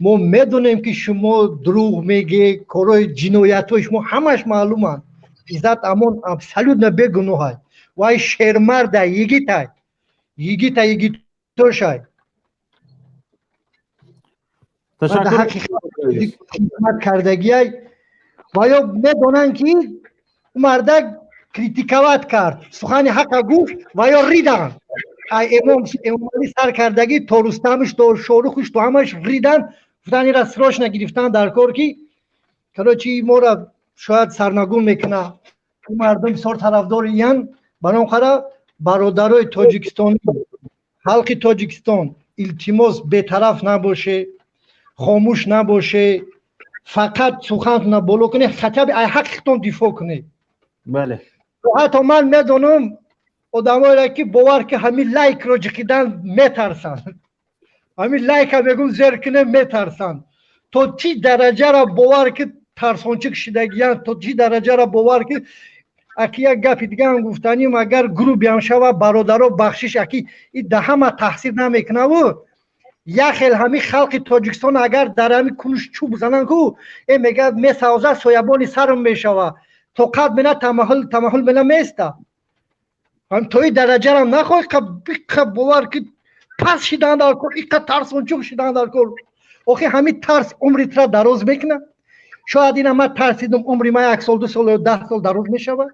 мо медонем, ки шумо дурӯғ мегӯед, корҳои ҷиноятҳои шумо ҳамаш маълуманд. Иззат Амон абсолютно бегуноҳай. Вай шермардай, йигитай, йигита, йигитошай. Хизмат кардагиай. Ва ё медонанд, ки мардак критиковать кард, сухани ҳақа гуфт, ва ё риданд. Ай Эмомалӣ сар кардагӣ то Рустамиш, то Шорухуш, то ҳамаш риданд. Гуфтан, ира срочно гирифтан дар кор, ки короче, мора шояд сарнагун мекуна. Мардум бисёр тарафдори ян. Баром қара, бародарои тоҷикистонӣ, халқи Тоҷикистон, илтимос, бетараф набоше, хомӯш набоше, фақат сухантона боло кунед, хотя бы ай ҳаққитон дифоъ кунед. Бале. Ҳатто ман медонам одамоеро, ки, бовар ки, ҳамин лайкро ҷиқидан метарсанд. Ҳамин лайка мегум, зер кунем, метарсанд. То чӣ дараҷаро, бовар ки, тарсончик шидагиянд, то чӣ дараҷаро, бовар ки. Аки, як гапи дигаам гуфтаним, агар грубиам шава, бародаро, бахшиш. Аки, и да ҳама таҳсир намекунаву як хел ҳамин халқи Тоҷикистон агар дар ҳамин кунуш чӯб зананд ку, э мегӯяд, месавза, соябони сарм мешава, тоқат мена, тамаҳул мена, места. То и дараҷарам нахоҳ, биқа, бовар ки, пас шидан дар кор, иқа тарсончук шидан дар кор. Охи, ҳамин тарс умри тра дароз мекунад? Шояд ина ман тарсидум, умри ман як сол, 2 сол ё 10 сол дароз мешавад.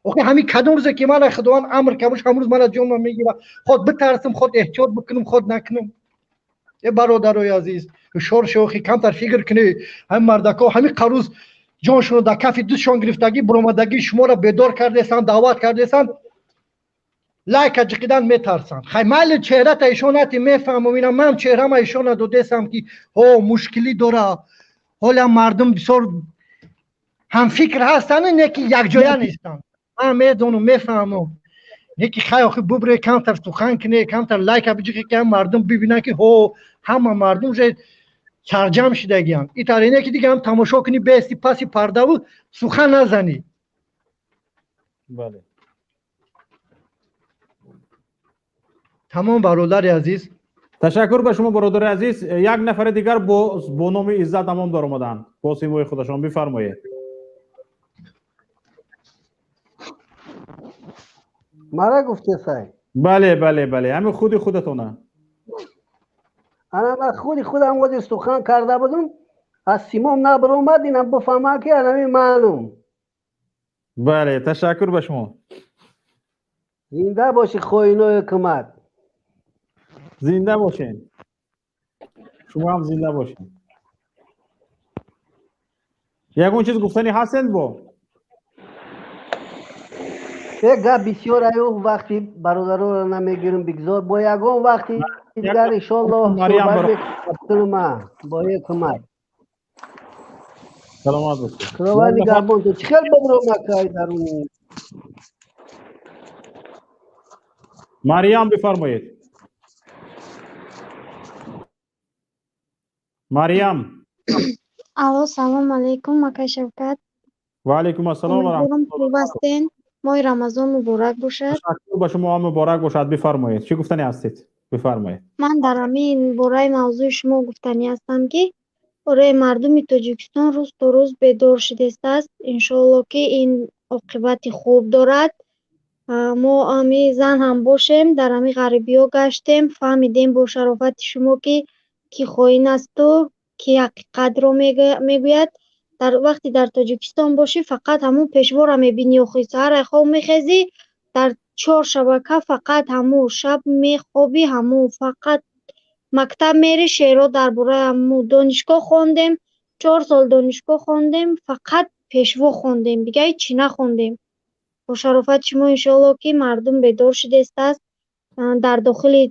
Охи, ҳамин кадом рӯзе ки мана Худованд амр кабуш, ҳамн рӯз мана ҷонма мегира. Худ битарсим, худ эҳтиёт бикунам, худ накунам. Э, бародарои азиз, ҳушёр шо. Охи, камтар фикр кунӣ. Ҳамин мардако ҳамин қарӯз ҷоншонро дар кафи дустшон гирифтагӣ, буромадагӣ, шуморо бедор кардесанд, даъват кардесанд, лайка ҷиқидан метарсанд. Хай, майли, чеҳрата ишон нати, мефаҳмам ина. Ман чеҳрама ишона додесам, ки ҳо мушкилӣ дора. Ҳоля мардум бисёр ҳамфикр ҳастанд, не ки якҷоя нестанд. Ман медонам, мефаҳмам, не ки хай, охи, бубре, камтар сухан куне, камтар лайка биҷиқе, ки мардум бибинанд, ки ҳо ҳама мардум уже сарҷам шидагианд. Итаре не ки дига ҳам тамошо кунӣ, бести паси пардаву сухан назанӣ. Бале. Тамом, бародари азиз. Ташаккур ба шумо, бародари азиз. Як нафари дигар бо номи Иззат Амон даромаданд, бо симои худашон. Бифармоед. Мара гуфтесай? Бале, ҳамин худи худатона. Ана, ман худи худам ози сухан карда будум, аз симом набаромад. Инам бифаҳмам, ки анами маълум. Бале, ташаккур ба шумо. Зинда бошӣ, хоинои ҳукумат. Зинда бошед, шумо ҳам зинда бошед. Ягон чиз гуфтанӣ ҳастед бо? Э, гап бисёр аю, вақти бародаронро намегирам, бигзор бо ягон вақти дигар, иншоллоҳ, суҳбат мекунам бо ҳукумат. Саломат бошед. Худованд нигаҳбон. Ту чӣ хел бобромакай даруни? Марьям, бифармоед. Марьям. Алло, салом алейкум, акай Шавкат. Ва алейкум ассалом ва Умедворам, хуб ҳастен. Моҳи Рамазон муборак бошад. Ташаккур, ба шумо ҳам муборак бошад. Бифармоед, чӣ гуфтанӣ ҳастед, бифармоед. Ман дар ҳамин бораи мавзӯи шумо гуфтанӣ ҳастам, ки бораи мардуми Тоҷикистон рӯз то рӯз бедор шудааст. Иншоалло, ки ин оқибати хуб дорад. Мо ҳами зан ҳам бошем, дар ҳами ғарибиҳо гаштем, фаҳмидем бо шарофати шумо, ки кӣ хоин асту кӣ ҳақиқатро мегӯяд. Дар вақте дар Тоҷикистон бошӣ, фақат ҳамун пешворо мебинӣ. Охи, саҳар хоб мехезӣ, дар чор шабака фақат ҳамун, шаб мехобӣ, ҳамун, фақат мактаб мери, шеърҳо дар бораи ҳамун. Донишгоҳ хондем, 4 сол донишгоҳ хондем, фақат пешво хондем, дига ҳечи нахондем. Бо шарофати шумо, иншоалло, ки мардум бедор шудааст. Дар дохили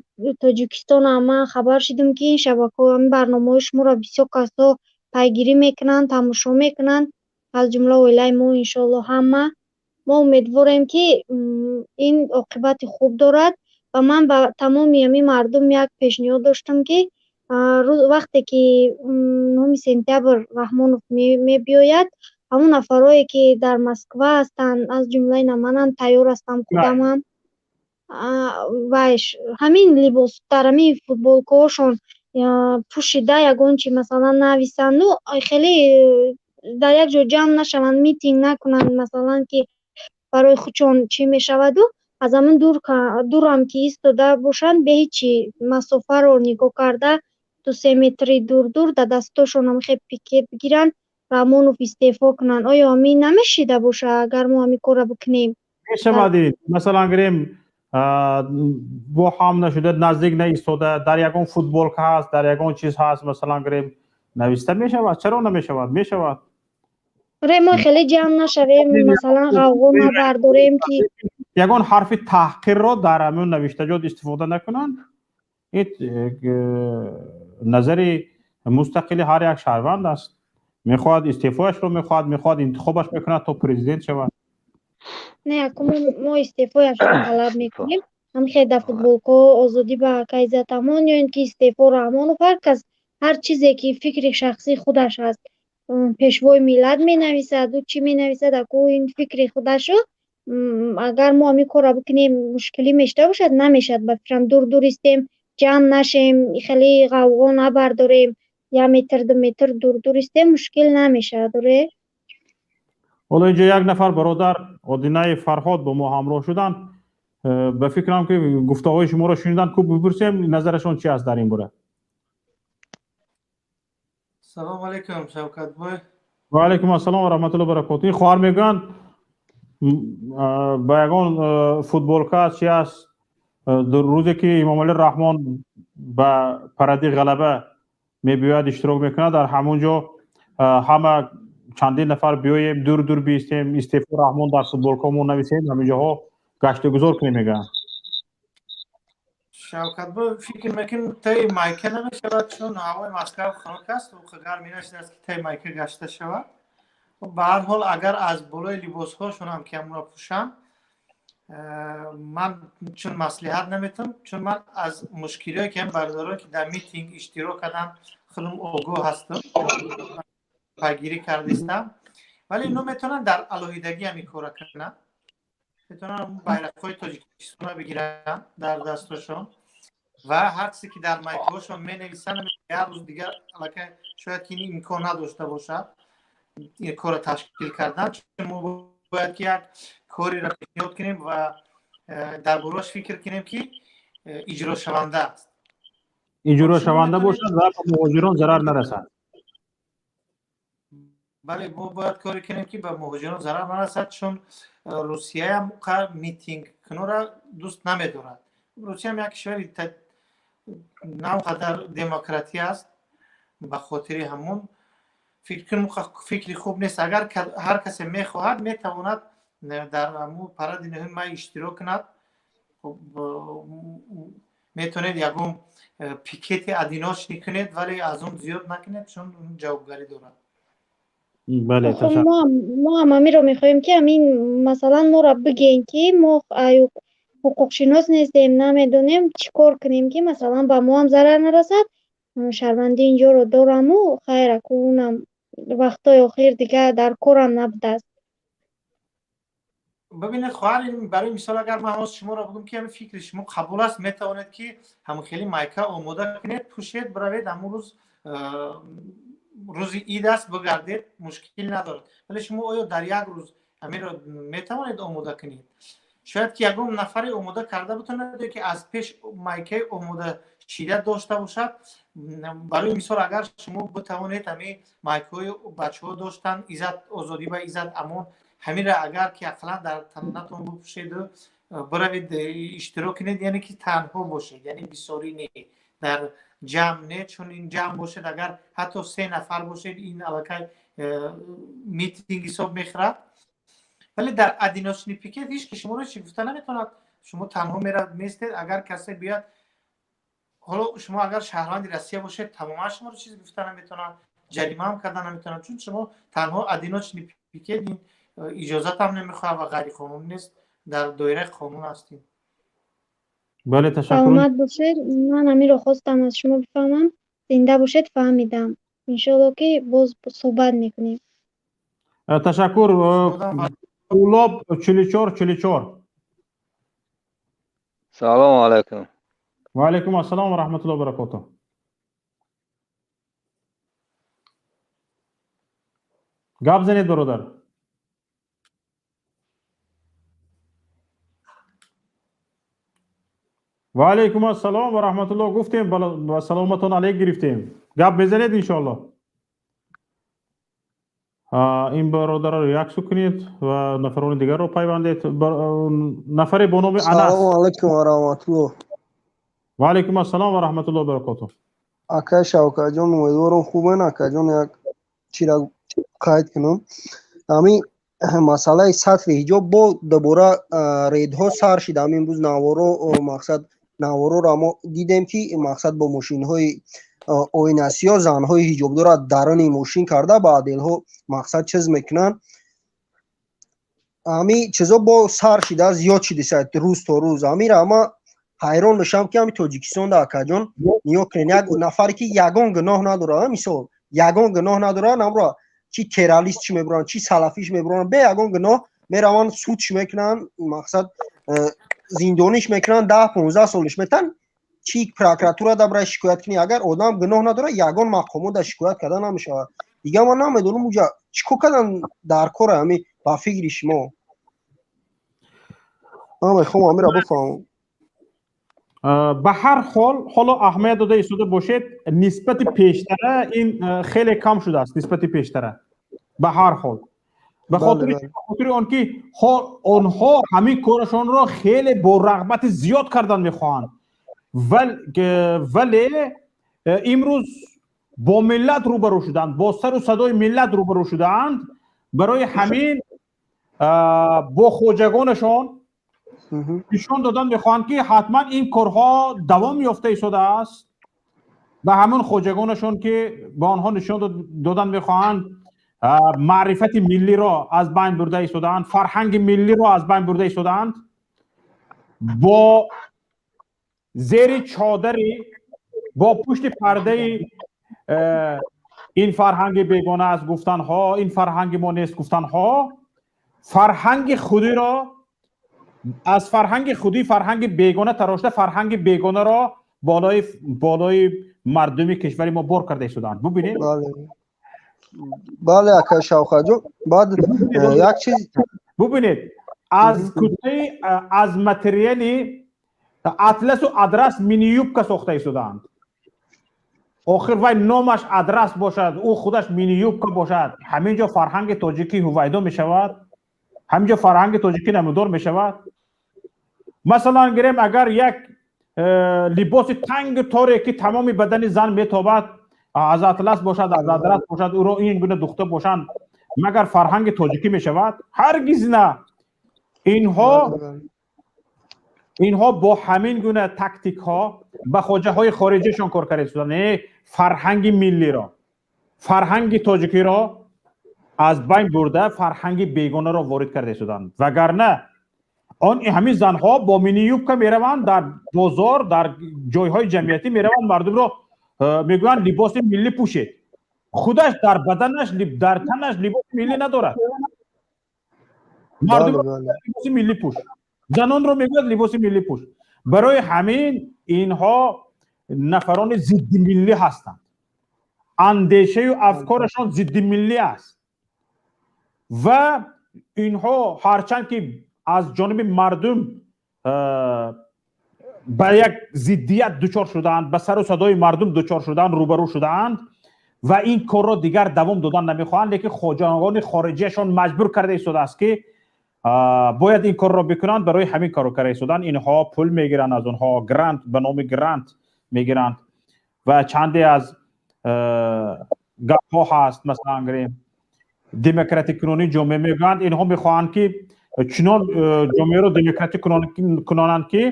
Тоҷикистон ҳам ман хабар шудам, ки ин шабакаҳо, ҳамин барномаҳои шуморо бисёр касо пайгирӣ мекунанд, тамошо мекунанд, аз ҷумла оилаи мо, иншоалло, ҳама. Мо умедворем, ки ин оқибати хуб дорад. Ва ман ба тамоми ҳамин мардум як пешниҳод доштам, ки вақте ки 9 сентябр Раҳмонов мебиёяд, Ҳамон нафарое, ки дар Москва ҳастанд, аз ҷумлаи на манам тайёр ҳастам, худамам вайш ҳамин либос дар ҳамин футболкаҳошон пӯшида, ягон чи масалан нависанду хеле дар як ҷо ҷамъ нашаванд, митинг накунанд, масалан, ки барои худшон чӣ мешаваду аз ҳамин дур дурам ки истода бошанд, бе ҳечи масофаро нигоҳ карда, 2-3 метри дур-дур дар дастошон ҳам хел пикет бигиранд, Раҳмонов истеъфо кунанд. Оё ҳамин намешида бошад, агар мо ҳамин корро бикунем? Мешавад. Масалан, гирем, бо ҳам нашуда, наздик наистода, дар ягон футболка ҳаст, дар ягон чиз ҳаст, масалан, гирем, нависта мешавад. Чаро намешавад? Мешавад. Оре, мо хеле ҷамъ нашавем, масалан, ғавғо набардорем, ки Ягон ҳарфи таҳқирро дар ҳамон навиштаҷот истифода накунанд. Ин назари мустақили ҳар як шаҳрванд аст. Мехоҳад, истеъфояшро мехоҳад, мехоҳад, интихобаш мекунад, то президент шавад. Не, аку мо истеъфояшро талаб мекунем. Ҳамхел дар футболкаҳо «Озодӣ ба ака Иззат Амон» ё ин ки «Истеъфо Раҳмонов», ҳар кас ҳар чизе ки фикри шахсии худаш ҳаст, пешвои миллат менависад, ӯ чӣ менависад, аку ин фикри худашу. Агар мо ҳамин корро бикунем, мушкилӣ мешуда бошад? Намешавад, ба фикрам. Дур-дур истем, ҷамъ нашем, хеле ғавғо набардорем, 1 метр, 2 метр дур-дур истем, мушкил намешавад, оре? Ҳоло инҷо як нафар бародар, Одинаи Фарҳод, бо мо ҳамроҳ шуданд. Ба фикрам, ки гуфтаҳои шуморо шуниданд. Ку бипурсем, назарашон чи аст дар ин бора. Салому алейкум, Шавкатбой. Ва алайкум ассалом ва раҳматуллоҳи баракоту. Ин хоҳар мегӯянд, ба ягон футболка чи аст, рӯзе ки Имомалӣ Раҳмон ба паради ғалаба мебиёяд, иштирок мекунад, дар ҳамон ҷо ҳама чандин нафар биёем, дур дур биистем, «Истеъфо Раҳмон» дар футболкаҳомо нависем, ҳамин ҷоҳо гаштугузор кунем, мегӯянд. Шавкатбой, фикр мекунем, таи майка намешавад, чун ҳавои Москав хунук аст, гарми нашудааст, ки таи майка гашта шавад. Ба ҳар ҳол, агар аз болои либосҳошонам ки ҳамонро пӯшанд, ман чун маслиҳат наметавам, чун ман аз мушкилиҳое, ки ҳам бародарон, ки дар митинг иштирок карданд, худам огоҳ ҳастам, пайгирӣ кардистам. Вале ино метавонанд дар алоҳидагӣ ҳамин кора кунанд, метавонанд байрақҳои Тоҷикистонро бигиранд дар дастошон ва ҳар чизе ки дар майкаҳошон менависанд. Як рӯз дигар аллакай шояд ки ин имкон надошта бошад, ин корро ташкил кардан, чун мо бояд ки як кореро пешниҳод кунем ва дар борааш фикр кунем, ки иҷрошаванда аст. Иҷрошаванда бошад ва ба муҳоҷирон зарар нарасад. Бале, мо бояд коре кунем, ки ба муҳоҷирон зарар нарасад, чун Русияам митингкунонро дӯст намедорад. Русияам як кишвари на он қадар демократӣ аст. Ба хотири ҳамон фикр кунем, фикри хуб нест. Агар ҳар касе мехоҳад, метавонад дар ҳамун паради 9 май иштирок кунад. Метавонед ягон пикети одиночный кунед, вале аз он зиёд накунед, чун ҷавобгарӣ дорад. Бале. Мо ҳам ҳаминро мехоҳем, ки ҳамин масалан моро бигӯен, ки мо ҳуқуқшинос нестем, намедонем чӣ кор кунем, ки масалан ба мо ҳам зарар нарасад. Шаҳрвандии инҷоро дораму, хайр, аку унам вақтҳои охир дигар дар корам набудааст. Бибинед, хоҳар, барои мисол, агар ман ҳоз шуморо бигӯм, ки ҳамин фикри шумо қабул аст, метавонед, ки ҳамон хели майка омода кунед, пӯшед, биравед, ҳамон рӯз, рӯзи ид аст, бигардед, мушкил надорад. Вале шумо оё дар як рӯз ҳаминро метавонед омода кунед? Шояд ки ягон нафаре омода карда бутонад ё ки аз пеш майкаи омода шида дошта бошад. Барои мисол, агар шумо битавонед, ҳамин майкаҳои бачаҳо доштанд, «Иззат, озодӣ ба Иззат Амон», ҳаминро агар ки ақаллан дар танатон бипӯшеду биравед, иштирок кунед, яъне ки танҳо бошед, яъне бисёрӣ не, дар ҷамъ не, чун ин ҷамъ бошед, агар ҳатто се нафар бошед, ин аллакай митинг ҳисоб мехӯрад. Вале дар одиночный пикет ҳеҷ ки шуморо чӣ гуфта наметавонад. Шумо танҳо местед, агар касе биёяд, ҳоло шумо агар шаҳрванди Россия бошед, тамоман шуморо чизе гуфта наметавонад, ҷарима ҳам карда наметавонад, чун шумо танҳо одиночный пикет, ин иҷозатам намехоҳад ва ғайриқонунӣ нест, дар доираи қонун ҳастем. Бале, ташаккур. Саломат бошед. Ман ҳаминро хостам аз шумо бифаҳмам. Зинда бошед, фаҳмидам. Иншоалло, ки боз суҳбат мекунем. Ташаккур. Кӯлоб 44 44. Салому алайкум. Ва алайкум ассалом ва раҳматуллоҳи ва баракотуҳ. Гап занед, бародар. Ва алайкум ассалом ва раҳматуллоҳ гуфтем, ва саломатон алайк гирифтем. Гап мезанед, иншоаллоҳ. Ин бародарро яксу кунед ва нафарони дигарро пайвандед. Нафаре бо номи Анас. Салому алайкум ва раҳматуллоҳ. Ва алайкум ассалом ва раҳматуллоҳи ва баракотуҳ. Акай Шавкатҷон, умедворам хубен. Акаҷон, як чира қайд кунам. Ҳамин масъалаи сатри ҳиҷоб бо дубора рейдҳо сар шид. Ҳамин имрӯз наворо, мақсад, навороро мо дидем, ки мақсад, бо мошинҳои оинасиё занҳои ҳиҷобдора даруни мошин карда, ба отделҳо, мақсад, чиз мекунанд. Ҳамин чизо бо сар шида, зиёд шидиса рӯз то рӯз. Ҳамира ма ҳайрон мешавам, ки ҳами Тоҷикистонда, акаҷон, нигоҳ кунед, як нафаре ки ягон гуноҳ надорад, мисол, ягон гуноҳ надорад, намро чи террорист чӣ мебуранд, чи салафиш мебуранд, бе ягон гуноҳ мераванд, судш мекунанд, мақсад, зиндониш мекунанд, 10-15 солиш метан. Чи прокуратура да барои шикоят кунӣ, агар одам гуноҳ надорад, ягон мақомот да шикоят карда намешавад. Дигар ман намедонам, уҷа чӣ кор кардан дар кора. Ҳами ба фикри шумо, ман мехоҳам ҳамира бифаҳмам. Ба ҳар ҳол, ҳоло аҳамият дода истода бошед, нисбати пештара ин хеле кам шудааст, нисбати пештара. Ба ҳар ҳол, ба хотири он ки онҳо ҳамин корашонро хеле бо рағбати зиёд кардан мехоҳанд, вале имрӯз бо миллат рӯбарӯ шуданд, бо сару садои миллат рӯбарӯ шудаанд. Барои ҳамин бо хоҷагонашон нишон додан мехоҳанд, ки ҳатман ин корҳо давом ёфта истодааст. Ба ҳамон хоҷагонашон, ки ба онҳо нишон додан мехоҳанд, маърифати миллиро аз байн бурда истодаанд, фарҳанги миллиро аз байн бурда истодаанд, бо зери чодари, бо пушти пардаи ин фарҳанги бегона аст гуфтанҳо, ин фарҳанги мо нест гуфтанҳо, фарҳанги худиро аз фарҳанги худӣ фарҳанги бегона тарошта, фарҳанги бегонаро болои мардуми кишвари мо бор карда истодаанд. Бубинед. Бале, ака Шавқатҷон, баъд як чиз. Бубинед, аз кутаи, аз материали атласу адрас миниюбка сохта истодаанд. Охир вай номаш адрас бошад, ӯ худаш миниюбка бошад, ҳамин ҷо фарҳанги тоҷикӣ ҳувайдо мешавад, ҳамин ҷо фарҳанги тоҷикӣ намудор мешавад. Масалан гирем, агар як либоси тангу торе, ки тамоми бадани зан метобад, аз атлас бошад, аз адрас бошад, ӯро ин гуна духта бошанд, магар фарҳанги тоҷикӣ мешавад? Ҳаргиз на. Инҳо бо ҳамин гуна тактикҳо ба хоҷаҳои хориҷишон кор карда истоданд, яъне фарҳанги миллиро, фарҳанги тоҷикиро аз байн бурда, фарҳанги бегонаро ворид карда истоданд. Вагарна он ҳамин занҳо бо миниюбка мераванд дар бозор, дар ҷойҳои ҷамъиятӣ мераванд, мардумро мегӯянд либоси миллӣ пӯшед. Худаш дар баданаш, дар танаш либоси миллӣ надорад. Мардумро либоси миллӣ пӯш, занонро мегӯяд либоси миллӣ пӯш. Барои ҳамин инҳо нафарони зиддимиллӣ ҳастанд, андешаю афкорашон зиддимиллӣ аст. Ва инҳо ҳарчанд ки аз ҷониби мардум ба як зиддият дучор шудаанд, ба сару садои мардум дучор шудаанд, рӯбарӯ шудаанд ва ин корро дигар давом додан намехоҳанд, лекин хоҷагони хориҷиашон маҷбур карда истодааст, ки бояд ин корро бикунанд. Барои ҳамин корро карда истоданд. Инҳо пул мегиранд аз онҳо, грант, ба номи грант мегиранд. Ва чанде аз гапҳо ҳаст, масалан гирем, демократикунонии ҷомеа мегӯянд. Инҳо мехоҳанд, ки чунон ҷомеаро демократик кунонанд, ки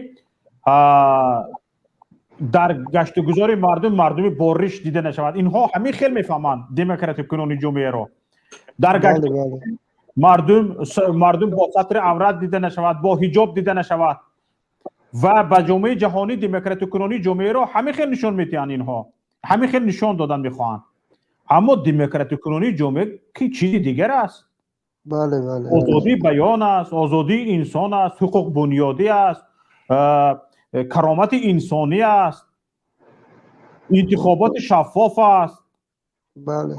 дар гаштугузори мардум мардуми бориш дида нашавад. Инҳо ҳамин хел мефаҳманд демократикунонии ҷомеаро: дар гашт мардум бо сатри аврат дида нашавад, бо ҳиҷоб дида нашавад. Ва ба ҷомеаи ҷаҳонӣ демократикунонии ҷомеаро ҳамин хел нишон медиҳанд. Инҳо ҳамин хел нишон додан мехоҳанд. Аммо демократикунонии ҷомеа ки чизи дигар аст. Бале, бале. Озодии баён аст, озодии инсон аст, ҳуқуқбунёдӣ аст, каромати инсонӣ аст, интихоботи шаффоф аст. Бале,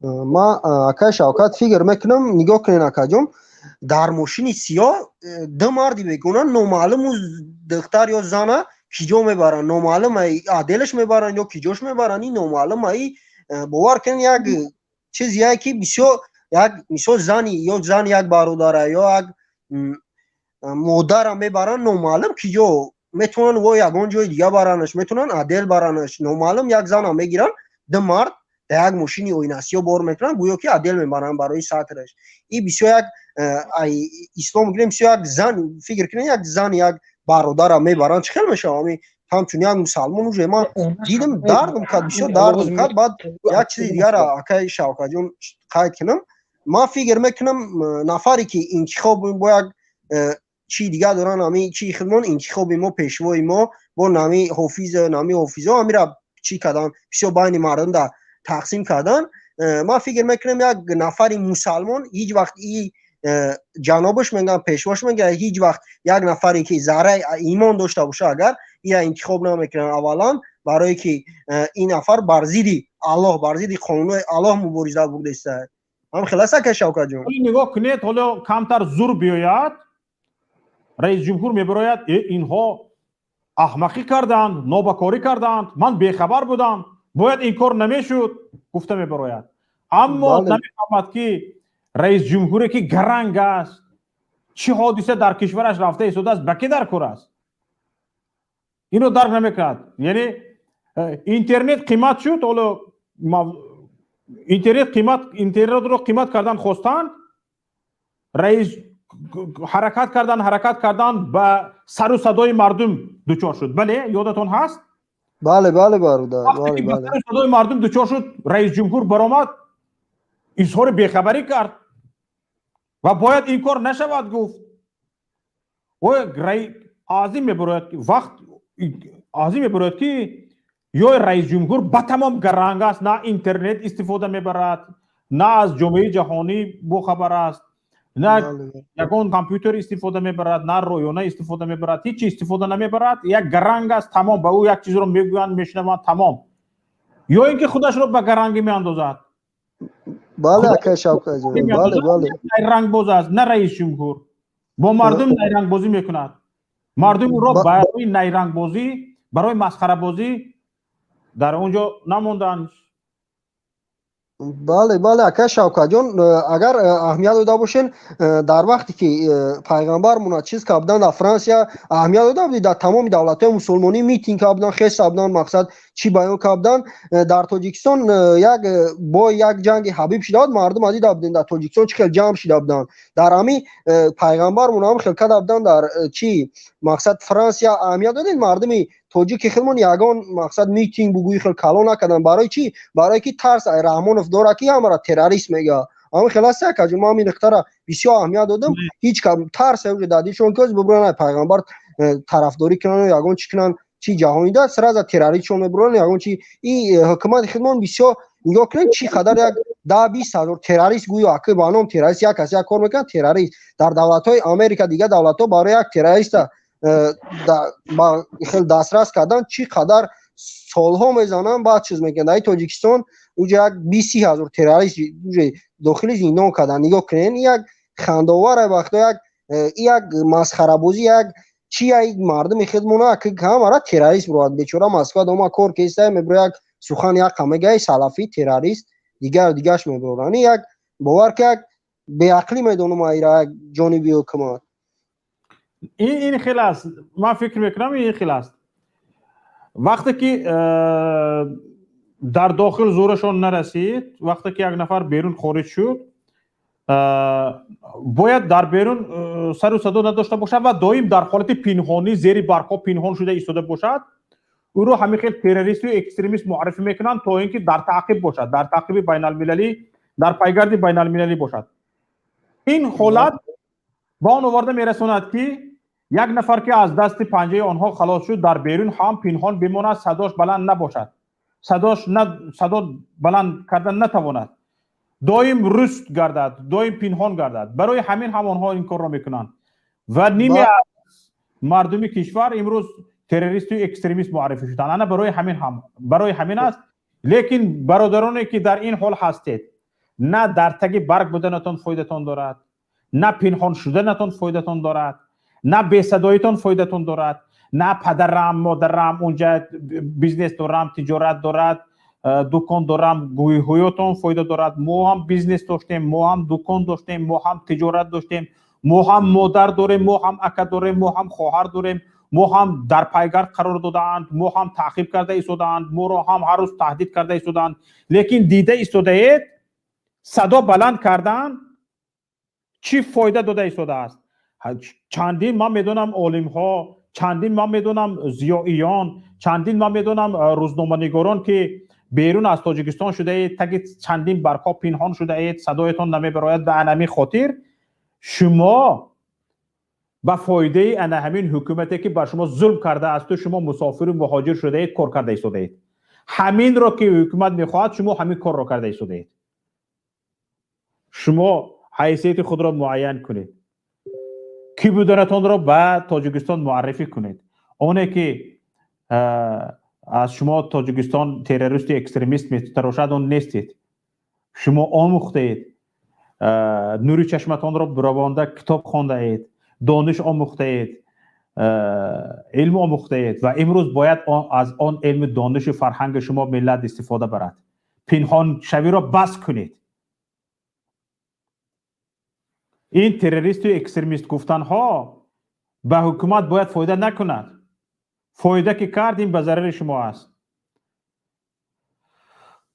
ма, акай Шавкат, фикр мекунам, нигоҳ кунед, акаҷон, дар мошини сиёҳ ду марди бегуна, номаълуму духтар ё зана киҷо мебаранд, номаълум, отделаш мебаранд ё киҷош мебаранд, ин номаълум. Ай бовар кунед, як чизе ки бисёр як мисол зани ё зани як бародара ё як модара мебаранд, номаълум киҷо метавонанд, во ягон ҷои дига баранаш, метавонанд отдел баранаш, номаълум. Як зана мегиранд, ду мард дар як мошини оинасиё бор мекунанд, гӯё ки отдел мебаранд барои сатраш. И бисёр як ислом гирем, бисёр як зан, фикр кунед, як зан, як бародара мебаранд, чӣ хел мешавад? Ами ҳамчун як мусалмон уже ман дидам, дардам кард, бисёр дардам кард. Баъд як чизи дигара, акаи Шавкатҷон, қайд кунам. Ман фикр мекунам, нафаре ки интихоб бо як чи дига доранд, ами чи хидмон интихоби мо, пешвои мо бо нами ҳофиз, нами ҳофизо амира чӣ кардан, бисёр байни мардум да тақсим кардан. Ман фикр мекунам, як нафари мусалмон ҳеҷ вақт и ҷанобаш мегӯям, пешвош мегӯям, ҳеҷ вақт як нафаре ки зарраи имон дошта боша, агар ира интихоб намекунанд. Аввалан барое ки ин нафар бар зидди Аллоҳ, бар зидди қонунҳои Аллоҳ мубориза бурдааст. Ҳам хел аст, ака Шавкатҷон? Нигоҳ кунед, ҳоло камтар зур биёяд, раисҷумҳур мебарояд: «Инҳо аҳмақӣ карданд, нобакорӣ карданд, ман бехабар будам, бояд ин кор намешуд», гуфта мебарояд. Аммо намефаҳмад, ки раисҷумҳуре ки гаранг аст, чӣ ҳодиса дар кишвараш рафта истодааст, ба ки дар кор аст, инро дарк намекунад. Яъне интернет қимат шуд, ҳоло интернет қимат, интернетро қимат кардан хостанд, раис ҳаракат кардан, ҳаракат кардан, ба сару садои мардум дучор шуд. Бале, ёдатон ҳаст? Бале, бародар. Вақте ки ба сару садои мардум дучор шуд, раисҷумҳур баромад, изҳори бехабарӣ кард ва бояд ин кор нашавад гуфт. Азим мебарояд, вақт азим мебарояд, ки ё раисҷумҳур ба тамом гаранг аст, на интернет истифода мебарад, на аз ҷомеаи ҷаҳонӣ бохабар аст, на ягон компютер истифода мебарад, на роёна истифода мебарад, ҳеҷ чи истифода намебарад, як гаранг аст, тамом. Ба ӯ як чизро мегӯянд, мешунаванд, тамом. Ё ин ки худашро ба гарангӣ меандозад. Бале, акай Шавкатҷон, бале. Найрангбоз аст, на раисҷумҳур, бо мардум найрангбозӣ мекунад. Мардум ӯро барои найрангбозӣ, барои масхарабозӣ дар он ҷо намонданд. Бале, акай Шавкатҷон, агар аҳамият дода бошен, дар вақте ки пайғамбармона чиз кардан дар Франсия, аҳамият дода будед, дар тамоми давлатҳои мусулмонӣ митинг кардан, хеста будан, мақсад чӣ баён кардан. Дар Тоҷикистон як бо як ҷанги Ҳабиб шуда буд, мардум дида будем, дар Тоҷикистон чӣ хел ҷамъ шуда буданд. Дар ҳами пайғамбармона ҳам хел карда буданд дар чӣ мақсад Франсия. Аҳамият додед, мардуми тоҷики худмон ягон мақсад митинг бугӯи хел калон накарданд. Барои чӣ? Барое ки тарс Раҳмонов дорад, ки ҳамаро террорист мега. Ҳамин хел аст, акаҷон. Ман ҳамин нуқтара бисёр аҳамият додам. Ҳеҷ тарс уже дар дилшон ки бибуранд, пайғамбар тарафдорӣ кунанд, ягон чӣ кунанд, чи ҷаҳонӣ да сразу террористшон мебуранд, ягон чи. И ҳукумати худмон бисёр, нигоҳ кунед, чӣ қадар як 10-20 ҳазор террорист, гӯё аки ба ном террорист, як кас як кор мекунад, террорист. Дар давлатҳои Америка, дигар давлатҳо барои як террориста хел дастрас кардан чӣ қадар солҳо мезананд, баъд чиз мекунанд. Дар Тоҷикистон уҷа як 20-30 ҳазор террорист уже дохили зиндон карданд. Нигоҳ кунед, як хандовар вақто, як масхарабозӣ, як чи ай мардуми худмона ҳамара террорист бурояд. Бечора Москва дома кор кеста, мебуро, як сухан як мегӯяй, салафӣ, террорист, дигар дигаш мебуранд. Як бовар ки як беақлӣ медонам айра як ҷониби ҳукумат. Ин хел аст, ман фикр мекунам, ин хел аст: вақте ки дар дохил зӯрашон нарасид, вақте ки як нафар берун хориҷ шуд, бояд дар берун сару садо надошта бошад ва доим дар ҳолати пинҳонӣ, зери баргҳо пинҳон шуда истода бошад. Ӯро ҳамин хел террористу экстремист муаррифӣ мекунанд, то ин ки дар таъқиб бошад, дар таъқиби байналмилалӣ, дар пайгарди байналмилалӣ бошад. Ин ҳолат ба он оварда мерасонад, ки як нафар ки аз дасти панҷаи онҳо халос шуд, дар берун ҳам пинҳон бимонад, садош баланд набошад, садош садо баланд кардан натавонад. Доим руст гардад, доим пинҳон гардад. Барои ҳамин ҳам онҳо ин корро мекунанд ва ниме аз мардуми кишвар имрӯз террористу экстремист муаррифӣ шуданд. Ана барои ҳамин ҳам, барои ҳамин аст. Лекин бародароне ки дар ин ҳол ҳастед, на дар таги барг буданатон фоидатон дорад, на пинҳон шуданатон фоидатон дорад, на бесадоитон фоидатон дорад, на падарам, модарам унҷа бизнес дорам, тиҷорат дорад, дукон дорам гӯйҳоятон фоида дорад. Мо ҳам бизнес доштем, мо ҳам дукон доштем, мо ҳам тиҷорат доштем, мо ҳам модар дорем, мо ҳам ака дорем, мо ҳам хоҳар дорем, мо ҳам дар пайгард қарор додаанд, мо ҳам таъқиб карда истодаанд, моро ҳам ҳар рӯз таҳдид карда истодаанд. Лекин дида истодаед, садо баланд кардан чӣ фоида дода истодааст? Чандин ман медонам олимҳо, чандин ман медонам зиёиён, чандин ман медонам рӯзноманигорон, ки берун аз Тоҷикистон шудаед, таги чандин баргҳо пинҳон шудаед, садоятон намебарояд. Ба анамин хотир шумо ба фоидаи ана ҳамин ҳукумате, ки бар шумо зулм кардаасту шумо мусофиру муҳоҷир шудаед, кор карда истодаед. Ҳаминро ки ҳукумат мехоҳад, шумо ҳамин корро карда истодаед. Шумо ҳайсияти худро муайян кунед, кӣ буданатонро ба Тоҷикистон муаррифӣ кунед. Оне ки аз шумо Тоҷикистон террористу экстремист метарошад, он нестед. Шумо омӯхтаед, нури чашматонро равонда китоб хондаед, дониш омӯхтаед, илм омӯхтаед ва имрӯз бояд аз он илму донишу фарҳанги шумо миллат истифода барад. Пинҳоншавиро бас кунед. Ин террористу экстремист гуфтанҳо ба ҳукумат бояд фоида накунад. Фоида ки кард, ин ба зарари шумо аст.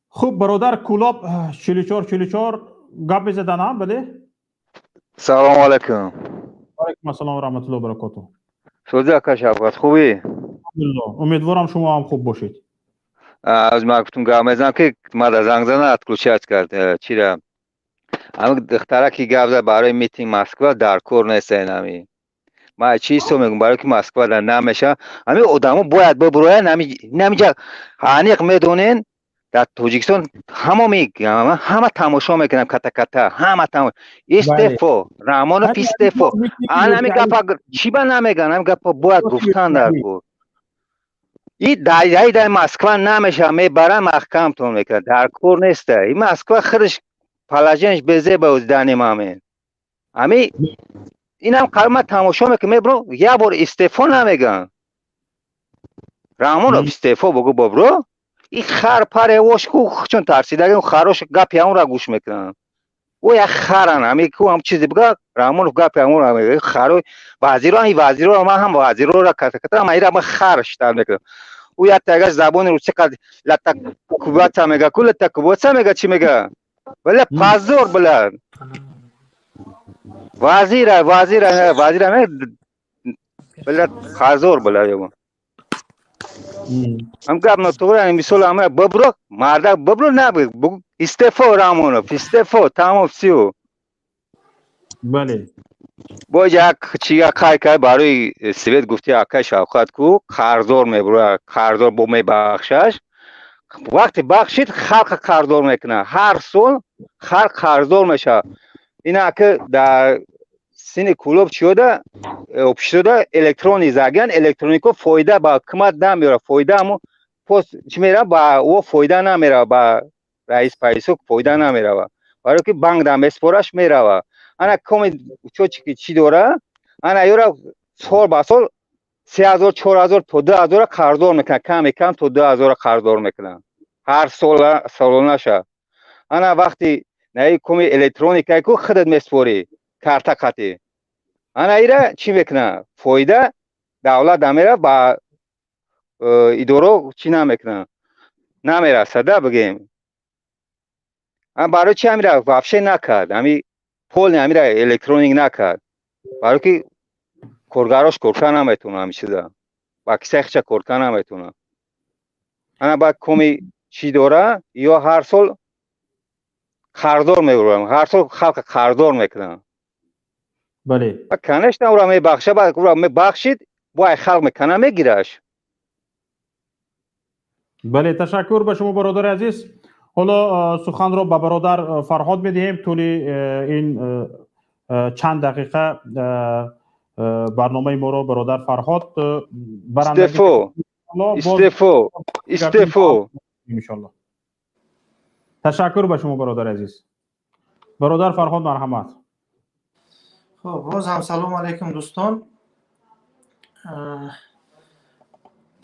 Хуб, бародар Кулоб 44 44 гап мезадан ҳам, бале. Салому алайкум. Алайкум ассалом ва раҳматуллоҳи баракоту. Сӯзи, ака Шавкат, хубӣ? Умедворам, шумо ҳам хуб бошед. Аз ман гуфтум, гап мезанам, ки мада занг зана, отключать кард. Чира, ҳамин духтара ки гап зад барои митинг Москва, дар кор нестен. Ҳами ман чӣ ҳисоб мекунам, барои ки Москва дар намеша. Ҳамин одамо бояд бибуроянд. Ҳамиҷа аниқ медонен, дар Тоҷикистон ҳамоми ҳама тамошо мекунам, ката ката ҳама истефо Раҳмонов, истефо. Ҳами гапа чӣ ба намеган? Ҳами гапа бояд гуфтан дар кор. И дай Москва намеша, мебаран, маҳкамтон мекунад, дар кор неста. И Москва худаш положение ш безеба данный момент. Ами инам қариб ман тамошо мекунам, мебро, як бор истефо намеган. Раҳмонов, истефо бугу, бобро. И хар паре вош ку чун тарсидаги харош гапи ҳамонра гӯш мекунанд. Ӯ як харан, ами ку ҳам чизе буга, Раҳмонов гапи ҳамонра харо. Вазиро, ами вазиро, ман ҳам вазирора ката ката, ама ира ман хар штар мекунам. Ӯ як тагаш забони руси қад лата кубаца мега ку, лата кубаца мега, чӣ мега, бля, позор, бля. Вазира, вазира, вазира, бля, позор, бля. Ҳам гап нотуғри. Мисол, ама бибро, мардак бибро, наб истефо, Раҳмонов, истефо, тамом, всё. Бале. Боз як чи қай кай барои свет гуфти, акай Шавқат, ку қарздор мебура, қарздор бо мебахшаш. Вақте бахшид, халқа қарздор мекунад, ҳар сол халқ қарздор мешавад. Ина ака дар сини клуб чиёда общество электрони заган электронико фоида ба ҳукумат намеёрад. Фоида ҳамо пост чӣ мерава, ба ӯ фоида намерава, ба раис паисо фоида намерава, барое ки банк дар меспораш мерава. Ана коми учётчик и чӣ дора, ана ёра сол ба сол 3000, 4000 то 2000-а қарздор мекунад, каме кам то 2000-а қарздор мекунад ҳар сола солонаша. Ана вақти наи коми электроникае ку худат меспорӣ карта қатӣ, ана ира чӣ мекунад? Фоида давлат намера, ба идоро чӣ намекунад, намерасада бигем. Барои чи ҳамира вообще накард, ҳами полный ҳамира электроник накард? Барое ки коргарош корка наметавонад, ҳами чиза ба кисаи хича корка наметавонад. Ана баъд коми чӣ дора, ё ҳар сол қарздор мебурам, ҳар сол халқа қарздор мекунанд. Бале. Конечно, ура мебахша, ура мебахшид, бо ай халқ мекана, мегираш. Бале, ташаккур ба шумо, бародари азиз. Ҳоло суханро ба бародар Фарҳод медиҳем. Тӯли ин чанд дақиқа барномаи моро бародар Фарҳод барандагӣ. Истефо, истефо, иншоалло. Ташаккур ба шумо, бародари азиз. Бародар Фарҳод, марҳамат. Хуб, боз ҳам салому алайкум, дӯстон.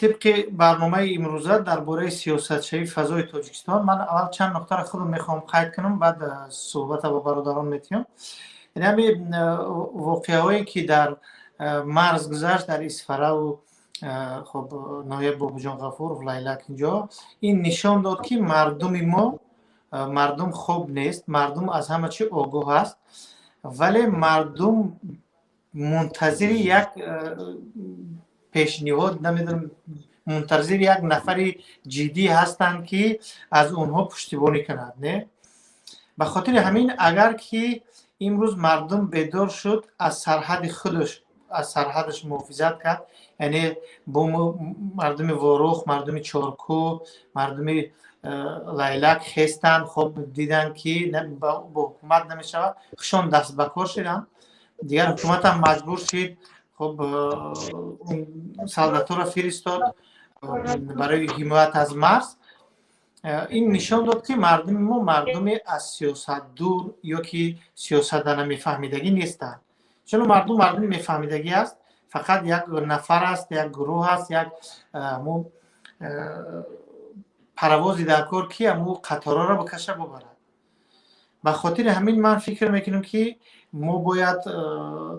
Тибқи барномаи имрӯза дар бораи сиёсатшавии фазои Тоҷикистон, ман аввал чанд нуқтаро худам мехоҳам қайд кунам, баъд суҳбата ба бародарон метиҳам. Яъне ҳамин воқеаҳое ки дар марз гузашт, дар Исфараву, хуб, ноҳияи Бобоҷон Ғафуров, Лайлак, инҷо, ин нишон дод, ки мардуми мо, мардум хоб нест, мардум аз ҳама чи огоҳ аст, вале мардум мунтазири як пешниҳод, намедонам, мунтазири як нафари ҷиддӣ ҳастанд, ки аз онҳо пуштибонӣ кунад. Не, ба хотири ҳамин, агар ки имрӯз мардум бедор шуд, аз сарҳади худаш, аз сарҳадаш муҳофизат кард, яъне бо мардуми Ворух, мардуми Чоркӯ, мардуми Лайлак хестанд, хоб диданд, ки бо ҳукумат намешавад, хушон даст ба кор шуданд. Дигар ҳукуматам маҷбур шид, хуб, солдаторо фиристод барои ҳимоят аз марз. Ин нишон дод, ки мардуми мо мардуми аз сиёсат дур ё ки сиёсата намефаҳмидагӣ нестанд. Чуно мардум мардуми мефаҳмидагӣ аст, фақат як нафар аст, як гурӯҳ аст, як мо паровози дар кор, ки аму қаторҳоро бикаша, бубарад. Ба хотири ҳамин ман фикр мекунам, ки мо бояд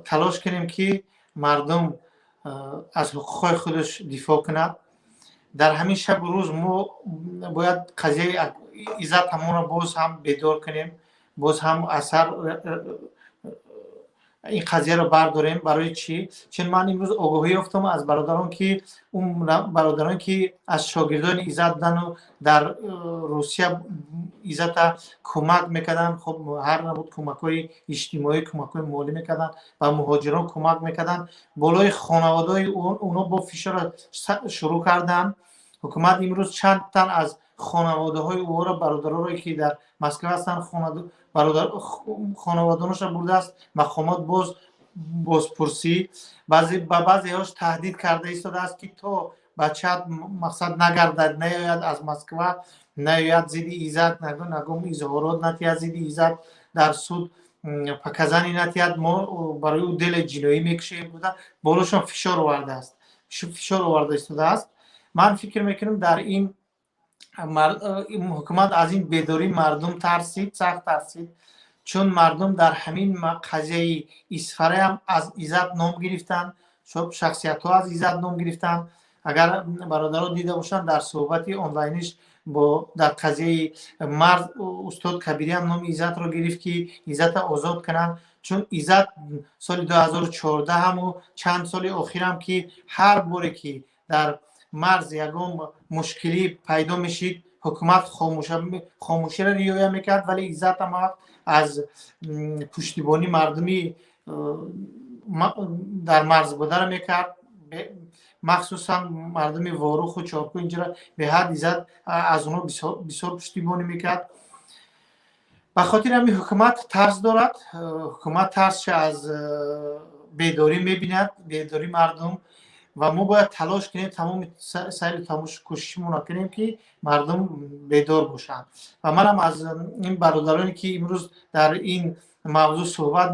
талош кунем, ки мардум аз ҳуқуқҳои худаш дифоъ кунад. Дар ҳамин шабу рӯз мо бояд қазияи Иззат ҳамонро боз ҳам бедор кунем, боз ҳам асар ин қазияро бардорем. Барои чӣ? Чун ман имрӯз огоҳӣ ёфтам аз бародарон, ки он бародарон, ки аз шогирдони Иззат будану дар Русия Иззата кӯмак мекарданд, хуб, ҳар набуд кӯмакҳои иҷтимоӣ, кӯмакҳои молӣ мекарданд, ба муҳоҷирон кӯмак мекарданд, болои хонаводаҳои онҳо бо фишора шурӯъ карданд. Ҳукумат имрӯз чанд тан аз хонаводаҳои ӯро, бародароне ки дар Москва ҳастанд, хонаводаонашро бурдааст мақомот, боз бозпурсӣ, ба баъзеҳош таҳдид карда истодааст, ки то бачаат, мақсад, нагардад, наояд аз Москва, наояд, зидди Иззат нагум изҳорот натиҳад, зидди Иззат дар суд показания натиҳад, мо барои ӯ дела ҷиноӣ мекушем буда, болошон фишор овардааст, фишор оварда истодааст. Ман фикр мекунам, дар ин ҳукумат аз ин бедории мардум тарсид, сахт тарсид, чун мардум дар ҳамин қазияи Исфараам аз Иззат ном гирифтанд, шахсиятҳо аз Иззат ном гирифтанд. Агар бародарон дида бошанд, дар суҳбати онлайниш бо дар қазияи марз устод Кабириам номи Иззатро гирифт, ки Иззата озод кунанд, чун Иззат соли 2014 ҳаму чанд соли охирам, ки ҳар боре ки дар марз ягон мушкилӣ пайдо мешид, ҳукумат хомӯширо риоя мекард, вале Иззат ҳама вақт аз пуштибонӣ мардуми дар марз бударо мекард, махсусан мардуми Воруху Чорку. Инҷоро беҳад Иззат аз онҳо бисёр пуштибонӣ мекард. Ба хотири ҳамин ҳукумат тарс дорад. Ҳукумат тарсша аз бедорӣ мебинад, бедорӣ мардум, ва мо бояд талош кунем, тамоми сайру тамоши кӯшишмонро кунем, ки мардум бедор бошанд. Ва манам аз ин бародароне, ки имрӯз дар ин мавзӯъ суҳбат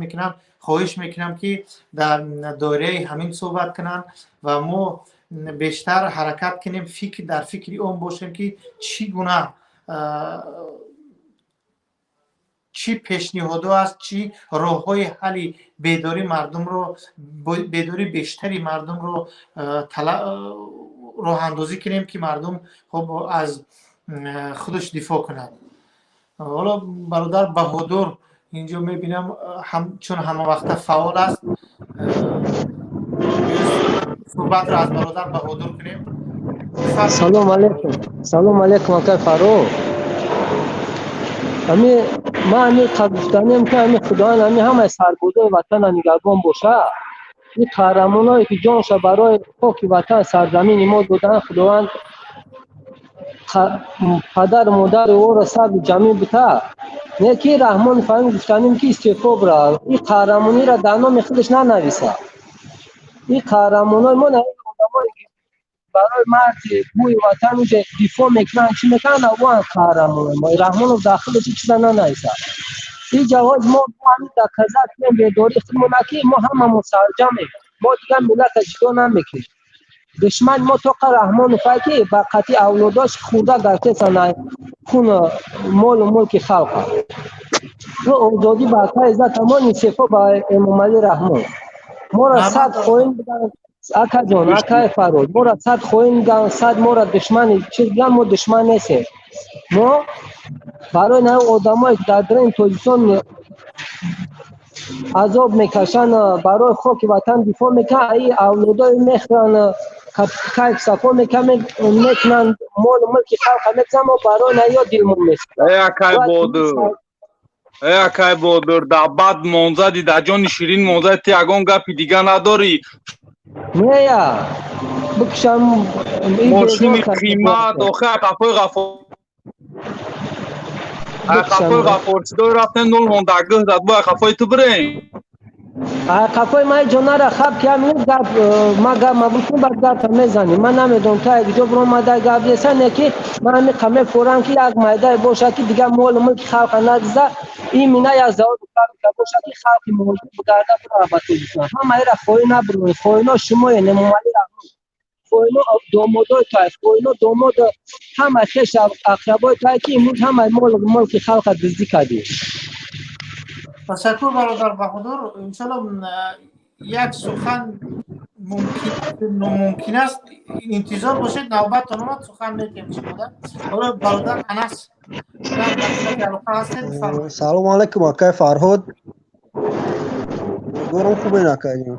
мекунам, хоҳиш мекунам, ки дар доираи ҳамин суҳбат кунанд ва мо бештар ҳаракат кунем, фикр дар фикри он бошем, ки чӣ гуна, чӣ пешниҳодҳо аст, чӣ роҳҳои ҳалли бедории мардумро, бедории бештари мардумро роҳандозӣ кунем, ки мардум, хуб, аз худаш дифоъ кунад. Ҳоло бародар Баҳодур инҷо мебинам, чун ҳамавақта фаъол аст, суҳбатро аз бародар Баҳодур кунем. Салом алейкум, салом алейкум, акай Фаррух. Ами ман ами гуфтаниям, ки ами Худованд ами ҳамаи сарбозои ватана нигаҳбон боша. Ин қаҳрамоное, ки ҷонша барои хоки ватан, сарзамини мо доданд, Худованд Падару модари ӯро сабри ҷамил бита. Не ки Раҳмон фаҳм гуфтанем, ки истеъфо бира, ин қаҳрамониро дар номи худаш нанависа. Ин қаҳрамонои мо, одамое ки барои марзи бӯи ватан уҷа дифоъ мекунанд, чӣ мекунанд, авоан қаҳрамонои мо. Раҳмонов дар худаш ин чиза нанависа. Ин ҷавоз мо ҳамин доказать кунем бедории худмона, ки мо ҳамамон сарҷамем, мо дигар миллата ҷудо намекунем. Душмани мо тоқа Раҳмонов, ки ба қатъи авлодош хӯрда гаштесан хун молу мулки халқа. Озодӣ ба акай Иззатамон, истеъфо ба Эмомалӣ Раҳмон. Моро 100 хоин будан, акаҷон, акай Фарод, моро 100 хоин будан, 100 моро душмани чиз будан, мо душман нестем. Мо барои на одамое ки дар даруни Тоҷикистон азоб мекашанд, барои хоки ватан дифоъ мекунанд, ин авлодое мехӯранд, кайф сафо мекунанд, молу мулки халқа мекунанд, мо барои на ё дилмон месӯзад. Э, акай Бодур, э, акай Бодур, дар бад монзади, дар ҷони ширин монзади, ту ягон гапи дига надорӣ? Нея, бикушам. Мошини қимат, охе, қафои Ғафор, қафои Ғафорчидор рафтем, нул мондагӯҳ дад, бо қафои ту бирем. Қафои ман ҷонара хаб ки ҳамин гап ма гап мабукун, баъд гапа мезанем. Ман намедонам, та якҷо биромада гап неса, не ки ман ҳамин қа мефорам, ки як майдае бошад, ки дигар молу мулки халқа надиза. Имина як заводу фабрика бошад, ки халқи муҳоҷир бигарда бирава ба Тоҷикистон. Ҳамаира хоин набироед, хоино шумоед, Эмомалӣ Раҳмон, хоино домодои тай, хоино домод ҳамаи хеш ақрабои тай, ки имрӯз ҳамаи молу мулки халқа дуздӣ кардӣ. Ташаккур, бародар Баҳодур. Иншолло, як сухан мумкин номумкин аст, интизор бошед, навбаттон омад, сухан метиҳем шумода. Ҳоло бародар Анас дар ҳастед. Салому алайкум, акай Фарҳод, умедворам хубен, акайҷон.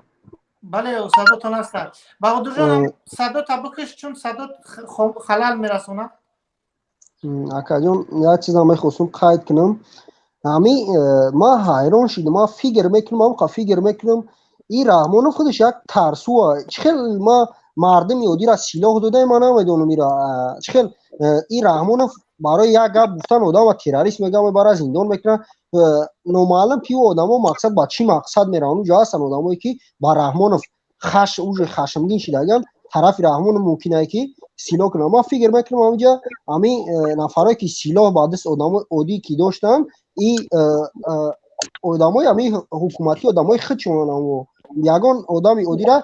Бале, садотон ҳастад, Баҳодурҷон, садота бикиш, чун садот халал мерасонад. Акаҷон, як чизам мехостум қайд кунам. Ҳами ман ҳайрон шудам, ман фикр мекунам, ҳамқа фикр мекунам, ин Раҳмонов худаш як тарсуа. Чӣ хел ма мардуми оддира силоҳ додаем, ман намедонам ира чӣ хел. Ин Раҳмонов барои як гап гуфтан одама террорист мега, мебара, зиндон мекунад. Номаълум ки ӯ одамо мақсад ба чӣ мақсад мераванд. Уҷо ҳастанд одамое ки ба Раҳмонов хаш уже хашмгин шидаган, тарафи Раҳмонов мумкинае ки силоҳ кунанд. Ман фикр мекунам, ҳаминҷа ҳамин нафарое ки силоҳ ба даст одамои оддӣ ки доштанд, и одамои ҳамин ҳукуматӣ, одамои худшонанд. Ягон одами оддира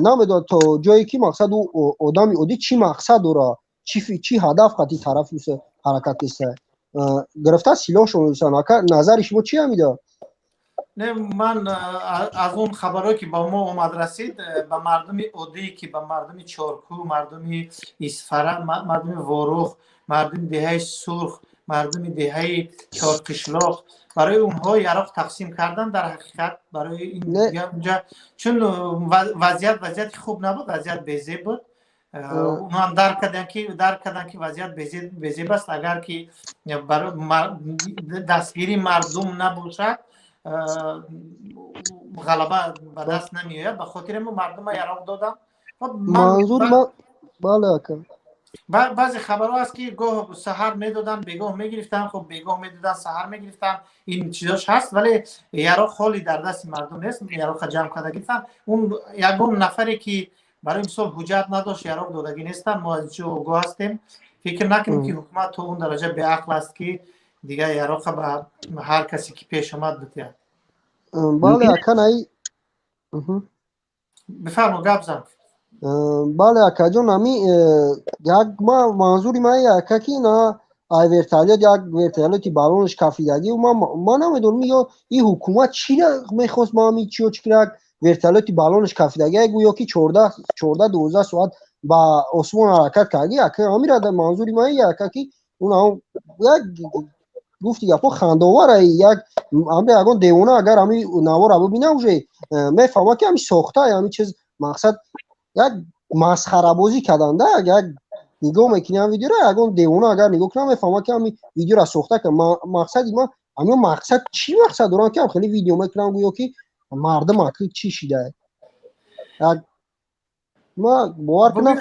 намедонад, то ҷое ки мақсад ӯ одами оддӣ чӣ мақсад дорад, чӣ ҳадаф қати тарафи ҳаракат кеста, гирифта силоҳшон. Ака, назари шумо чи ҳамида? Не, ман аз он хабарое ки ба мо омад расид, ба мардуми оддӣ, ки ба мардуми Чоркӯ, мардуми Исфара, мардуми Ворух, мардуми деҳаи Сурх, мардуми деҳаи Чорқишлоқ, барои онҳо яроқ тақсим кардан. Дар ҳақиқат барои инҷа, чун вазъият вазъияти хуб набуд, вазъият безеб буд, онҳам дарк карданд, ки вазъият безеб аст. Агар ки дастгирии мардум набошад, ғалаба ба даст намеояд. Ба хотири мардума яроқ додам. Манзури ман, бале, ака. Баъзе хабарҳо ҳаст, ки гоҳ саҳар медоданд, бегоҳ мегирифтанд, хуб, бегоҳ медоданд, саҳар мегирифтанд, ин чизош ҳаст, вале яроқ ҳоли дар дасти мардум нест. Яроқа ҷамъ карда гирифтанд. Он ягон нафаре ки барои мисол ҳуҷҷат надошт, яроқ додагӣ нестанд. Мо аз ҷо огоҳ ҳастем. Фикр накунем, ки ҳукумат то он дараҷа беақл аст, ки дигар яроқа ба ҳар касе ки пеш омад бидиҳад. Бале, ака, наи. Бифармо, гап зан. Бале, акаҷон, ами як ма манзури ма ака, ки на ай вертолёт, як вертолёти балонаш кафидагӣ, ман намедонам, ё и ҳукумат чӣ мехост. Ма ами чиё чӣ як вертолёти балонаш кафидагӣ, гӯё ки 14, 12 соат ба осмон ҳаракат кардӣ. Ака, амира манзури ма ака, ки як гуфти гапҳо хандовар, як ами ягон девона агар ами навора бибина, уже мефаҳмад, ки ами сохта, ами чиз мақсад як масхарабозӣ карданда. Як нигоҳ мекунӣ ам видеоро, ягон девона агар нигоҳ кунам, мефаҳмад, ки ами видеоро сохта. Мақсади ма ами мақсад чӣ мақсад дорам, ки ам хеле видео мекунам, гӯё ки мардум акл чӣ шида. Як ма бовар кунам.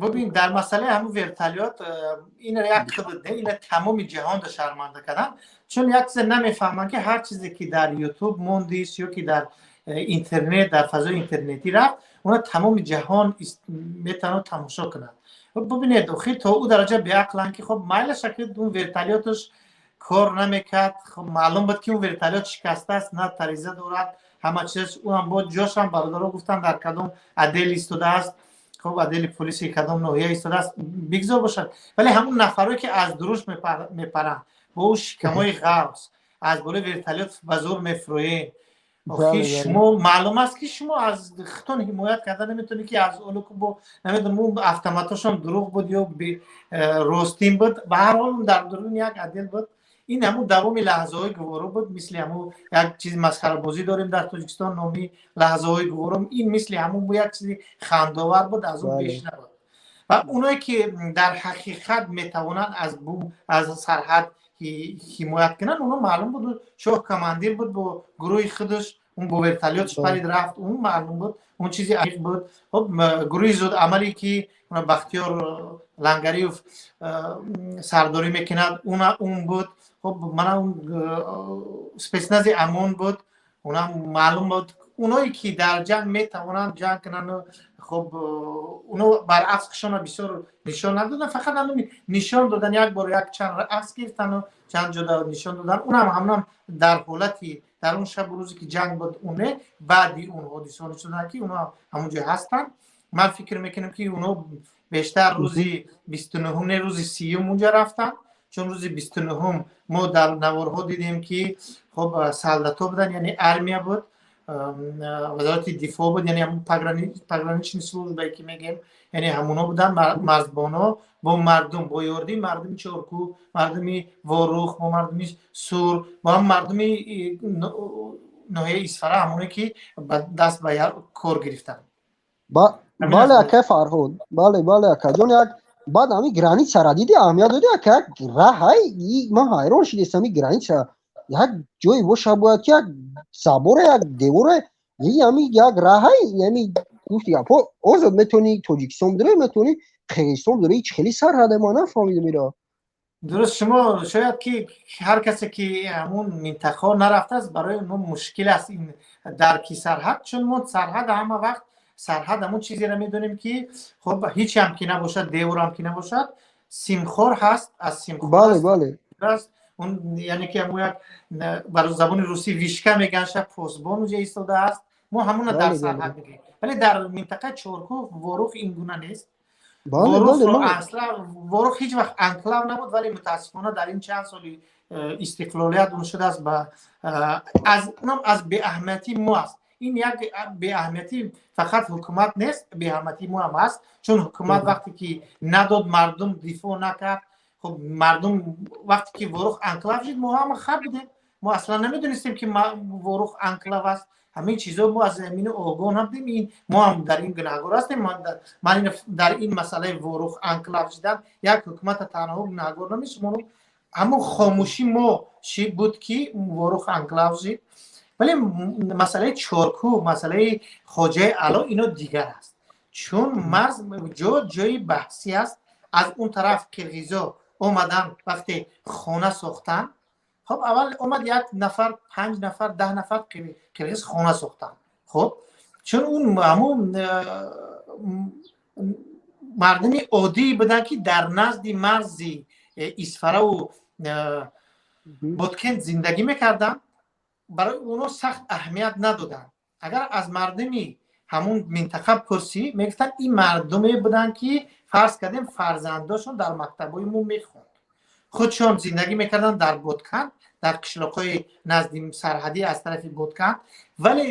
Бубин, дар масъалаи ҳамун вертолёт ина як худ ина тамоми ҷаҳонро шарманда кардан, чун як чизе намефаҳманд, ки ҳар чизе ки дар Ютуб мондист ё ки дар интернет, дар фазои интернетӣ рафт, она тамоми ҷаҳон метавонад тамошо кунад. Бубинед, охир то ӯ дараҷа беақланд, ки хоб майлаша, ки он вертолёташ кор намекард. Хоб, маълум буд, ки он вертолёт шикастааст, на тариза дорад, ҳама чиз. Ӯам бо ҷошам бародаро гуфтанд, дар кадом отдел истодааст. Хоб, отдели полиси кадом ноҳия истодааст, бигзор бошад. Вале ҳамун нафарое ки аз дуруш мепаранд, бо ӯ шикамои ғавс аз болои вертолёт ба зур мефурӯем. Охи шумо маълум аст, ки шумо аз худтон ҳимоят карда наметавонед, ки аз олуку бо намедонам, он автоматошон дурӯғ буд ё ростин буд, ба ҳар ҳол дар дуруни як отдел буд. Ин ҳамун давоми лаҳзаҳои гуворо буд. Мисли ҳамун як чизи масхарабозӣ дорем дар Тоҷикистон, номи лаҳзаҳои гуворо. Ин мисли ҳамун як чизи хандовар буд, аз он беш набуд. Ва оное ки дар ҳақиқат метавонанд аз бум, аз сарҳад ҳимоят кунанд, оно маълум буд. Шоҳ командир буд бо гурӯҳи худаш, он бо вертолётш парид рафт, он маълум буд, он чизи аниқ буд. Хоб, гурӯҳи зудамале ки Бахтиёр Лангариев сардорӣ мекунад, он буд. Хоб, мана он спецнази ОМОН буд, онам маълум буд. Оное ки дар ҷанг метавонанд ҷанг кунанд, хоб, оно баръакс худшона бисёр нишон надоданд, фақат ҳамин нишон додан, як бор як чанд акс гирифтану чанд ҷода нишон додан. Унам ҳамонам дар ҳолати дар он шабу рӯзе ки ҷанг буд, оне баъди он ҳодисаҳо нишон доданд, ки онҳо ҳамон ҷо ҳастанд. Ман фикр мекунам, ки онҳо бештар рӯзи 29-ум, не, рӯзи 30-ум унҷа рафтанд, чун рӯзи 29-ум мо дар наворҳо дидем, ки хоб, солдатҳо буданд, яъне армия буд, вазорати дифоъ буд, яъне ҳамун пограничный службае ки мегӯем, яъне ҳамунҳо буданд, марзбонҳо бо мардум, бо ёрдии мардуми Чоркӯ, мардуми Ворух, бо мардуми Сур, бо ҳам мардуми ноҳияи Исфара, ҳамоне ки даст ба кор гирифтанд. Бале, акай Фарҳод, бале, бале, акаҷон. Як баъд ҳами границара диди, аҳамият доди, ака? Як раҳай, ман ҳайрон шидестам. Ҳами граница як ҷое боша, бояд ки як заборе, як деворе. Ҳами як раҳай, ами гуфти гапҳо, озод метавонӣ Тоҷикистон бидорӣ, метавонӣ Қирғизистон бидорӣ. Ҳеч хеле сарҳаде, ман нафаҳмидам ира. Дуруст, шумо шояд ки ҳар касе ки ҳамун минтақаҳо нарафтааст, барои мо мушкил аст ин дарки сарҳад, чун мо сарҳад ҳама вақт сарҳад ҳамун чизеро медонем, ки хоб, ҳеч ҳам ки набошад, деворам ки набошад, симхор ҳаст, аз симхор аст он, яъне ки ҳамун як бар забони русӣ вышка мегӯянд, ша посбон уҷа истодааст. Мо ҳамуна дар сарҳад мегӯем, вале дар минтақаи Чоркӯ, Ворух ин гуна нест. Ворух Ворух ҳеҷ вақт анклав набуд, вале мутаассифона дар ин чанд соли истиқлолият он шудааст. Ба аз унам аз беаҳамиятии мо аст. Ин як беаҳамиятӣ фақат ҳукумат нест, беаҳамиятии мо ҳам ҳаст, чун ҳукумат вақте ки надод, мардум дифоъ накард. Хоб, мардум вақте ки Ворух анклав шуд, мо ҳама хаб будем, мо аслан намедонистем, ки Ворух анклав аст. Ҳамин чизо мо аз замини огоҳ набудем. Ин мо ҳам дар ин гунаҳгор ҳастем. Ман дар ин масъалаи Ворух анклав шудан як ҳукумата танҳо гунаҳгор намешуморам. Ҳамон хомӯшӣ мо буд, ки Ворух анклав шид. Вале масъалаи Чоркӯ, масъалаи Хоҷаи Ало, ино дигар аст, чун марз ҷо ҷои баҳсӣ аст. Аз он тараф қирғизо омадан, вақте хона сохтан, хоб, аввал омад як нафар, панҷ нафар, 10 нафар қирғиз хона сохтанд. Хоб, чун он ҳамун мардуми оддӣ буданд, ки дар назди марзи Исфараву Боткент зиндагӣ мекарданд, барои онҳо сахт аҳамият надоданд. Агар аз мардуми ҳамун минтақа пурсӣ, мегуфтанд, ин мардуме буданд, ки фарз кардем, фарзандошон дар мактабҳои мо мехонд, худшон зиндагӣ мекарданд дар Ботканд, дар қишлоқҳои назди сарҳадӣ аз тарафи Ботканд. Вале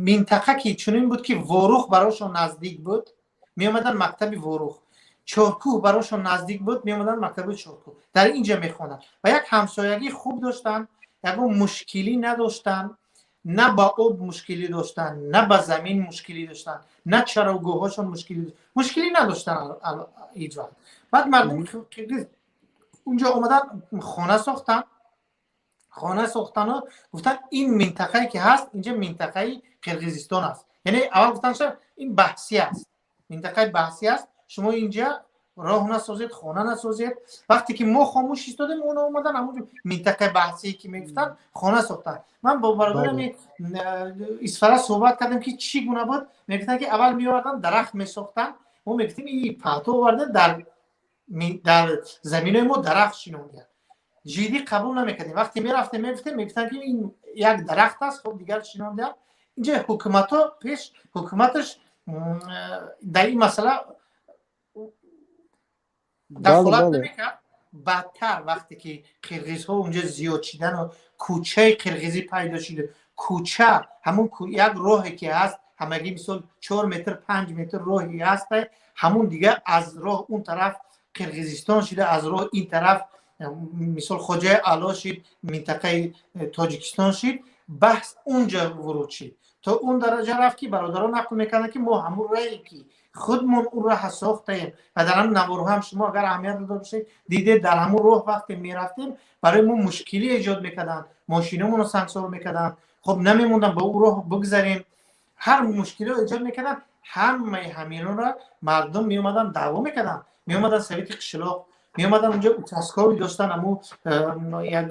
минтақа ки чунин буд, ки Ворух барошон наздик буд, меомаданд мактаби Ворух, Чоркӯҳ барошон наздик буд, меомаданд мактаби Чоркӯҳ, дар ин ҷа мехонданд ва як ҳамсоягии хуб доштанд, ягон мушкилӣ надоштанд. На ба об мушкилӣ доштанд, на ба замин мушкилӣ доштанд, на чарогоҳҳошон мушкилӣ надоштанд ҳеҷ вақт. Баъд мардуми қирғиз унҷо омадан, хона сохтанд. Хона сохтану гуфтанд, ин минтақае ки ҳаст инҷа минтақаи Қирғизистон аст. Яъне аввал гуфтанд, ин баҳсӣ аст, минтақаи баҳсӣ аст. Шумо инҷа роҳ насозед, хона насозед. Вақте ки мо хомӯш истодем, онҳо омадан ҳамон минтақаи баҳсие ки мегуфтанд, хона сохтанд. Ман бо бародарами Исфара суҳбат кардем, ки чӣ гуна буд. Мегуфтанд, ки аввал меоварданд, дарахт месохтанд. Мо мегуфтем, ин паҳто оварда, дар заминои мо дарахт шинондият. Ҷиддӣ қабул намекардем. Вақте мерафтем, мегуфтем, мегуфтанд, ки ин як дарахт аст, хоб, дигар шинондият. Инҷа ҳукуматҳо пеш ҳукуматаш дар ин масъала дахолат намекард. Бадтар вақте ки қирғизҳо унҷо зиёд шидану кӯчаи қирғизӣ пайдо шуд, кӯча ҳамун як роҳе ки ҳаст, ҳамагӣ мисол 4 метр, 5 метр роҳе ҳаст, ҳамун дигар аз роҳ он тараф Қирғизистон шида, аз роҳ ин тараф мисол Хоҷаи Аъло шид, минтақаи Тоҷикистон шид. Баҳс унҷа вуруд шид, то он дараҷа рафт, ки бародарон нақл мекарданд, ки мо ҳамун раҳе ки худмон он раҳа сохтаем ва дар ҳамин наворҳо ҳам шумо агар аҳамият дода бошед, дидед, дар ҳамун роҳ вақте мерафтем, барои мо мушкилӣ эҷод мекарданд, мошинамонро сангсор мекарданд, хоб, намемонданд ба ӯ роҳ бигзарем, ҳар мушкилиро эҷод мекарданд. Ҳамаи ҳаминонро мардум меомаданд, даъво мекарданд, меомаданд совети қишлоқ, меомаданд, унҷо участковый доштан, ҳамун як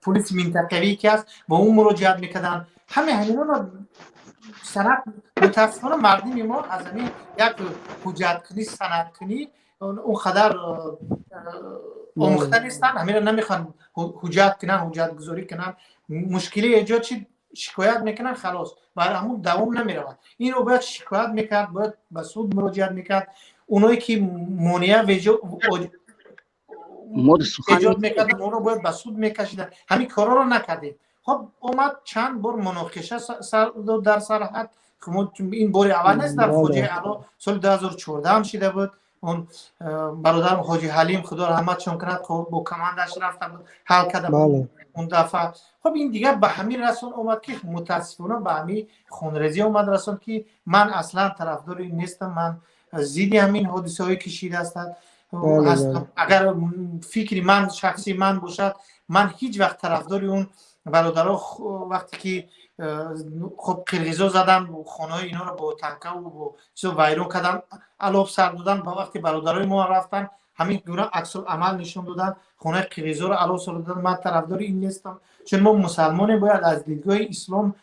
полиси минтақавӣ ки ҳаст, ба ӯ муроҷиат мекарданд. Ҳамаи ҳаминонро санад. Мутаассифона, мардуми мо аз ҳамин як ҳуҷҷаткунӣ, санадкунӣ он қадар омӯхта нестанд, ҳаминро намехоҳанд ҳуҷҷат кунанд, ҳуҷҷатгузорӣ кунанд. Мушкилӣ эҷод шид, шикоят мекунанд, халос, барои ҳамун давом намеравад. Инро бояд шикоят мекард, бояд ба суд муроҷиат мекард. Оное ки монеа эҷод мекарданд, онро бояд ба суд мекашиданд. Ҳамин корҳоро накардем. Хоб, омад, чанд бор муноқиша сар дод дар сарҳад. Ин бори аввал нест. Дар Хоҷаи Аъло соли 2014 шида буд. Он бародарам Ҳоҷи Ҳалим, худо раҳматшон кунад, бо командааш рафта буд, ҳал карда буд он дафъа. Хоб, ин дигар ба ҳамин расон омад, ки мутаассифона ба ҳамин хунрезӣ омад расон, ки ман аслан тарафдори ин нестам. Ман зидди ҳамин ҳодисаҳое ки шида ҳастанд ҳастам. Агар фикри ман, шахсии ман бошад, ман ҳеҷ вақт тарафдори он бародаро, вақте ки хоб, қирғизо задан, хонаҳои инҳоро бо танкаву бо чизо вайрон кардан, алов сар додан, ба вақти бародарои мо рафтан, ҳамин гуна аксуламал нишон додан, хонаи қирғизоро алов сар додан, ман тарафдори ин нестам, чун мо мусалмонем, бояд аз дидгоҳи ислом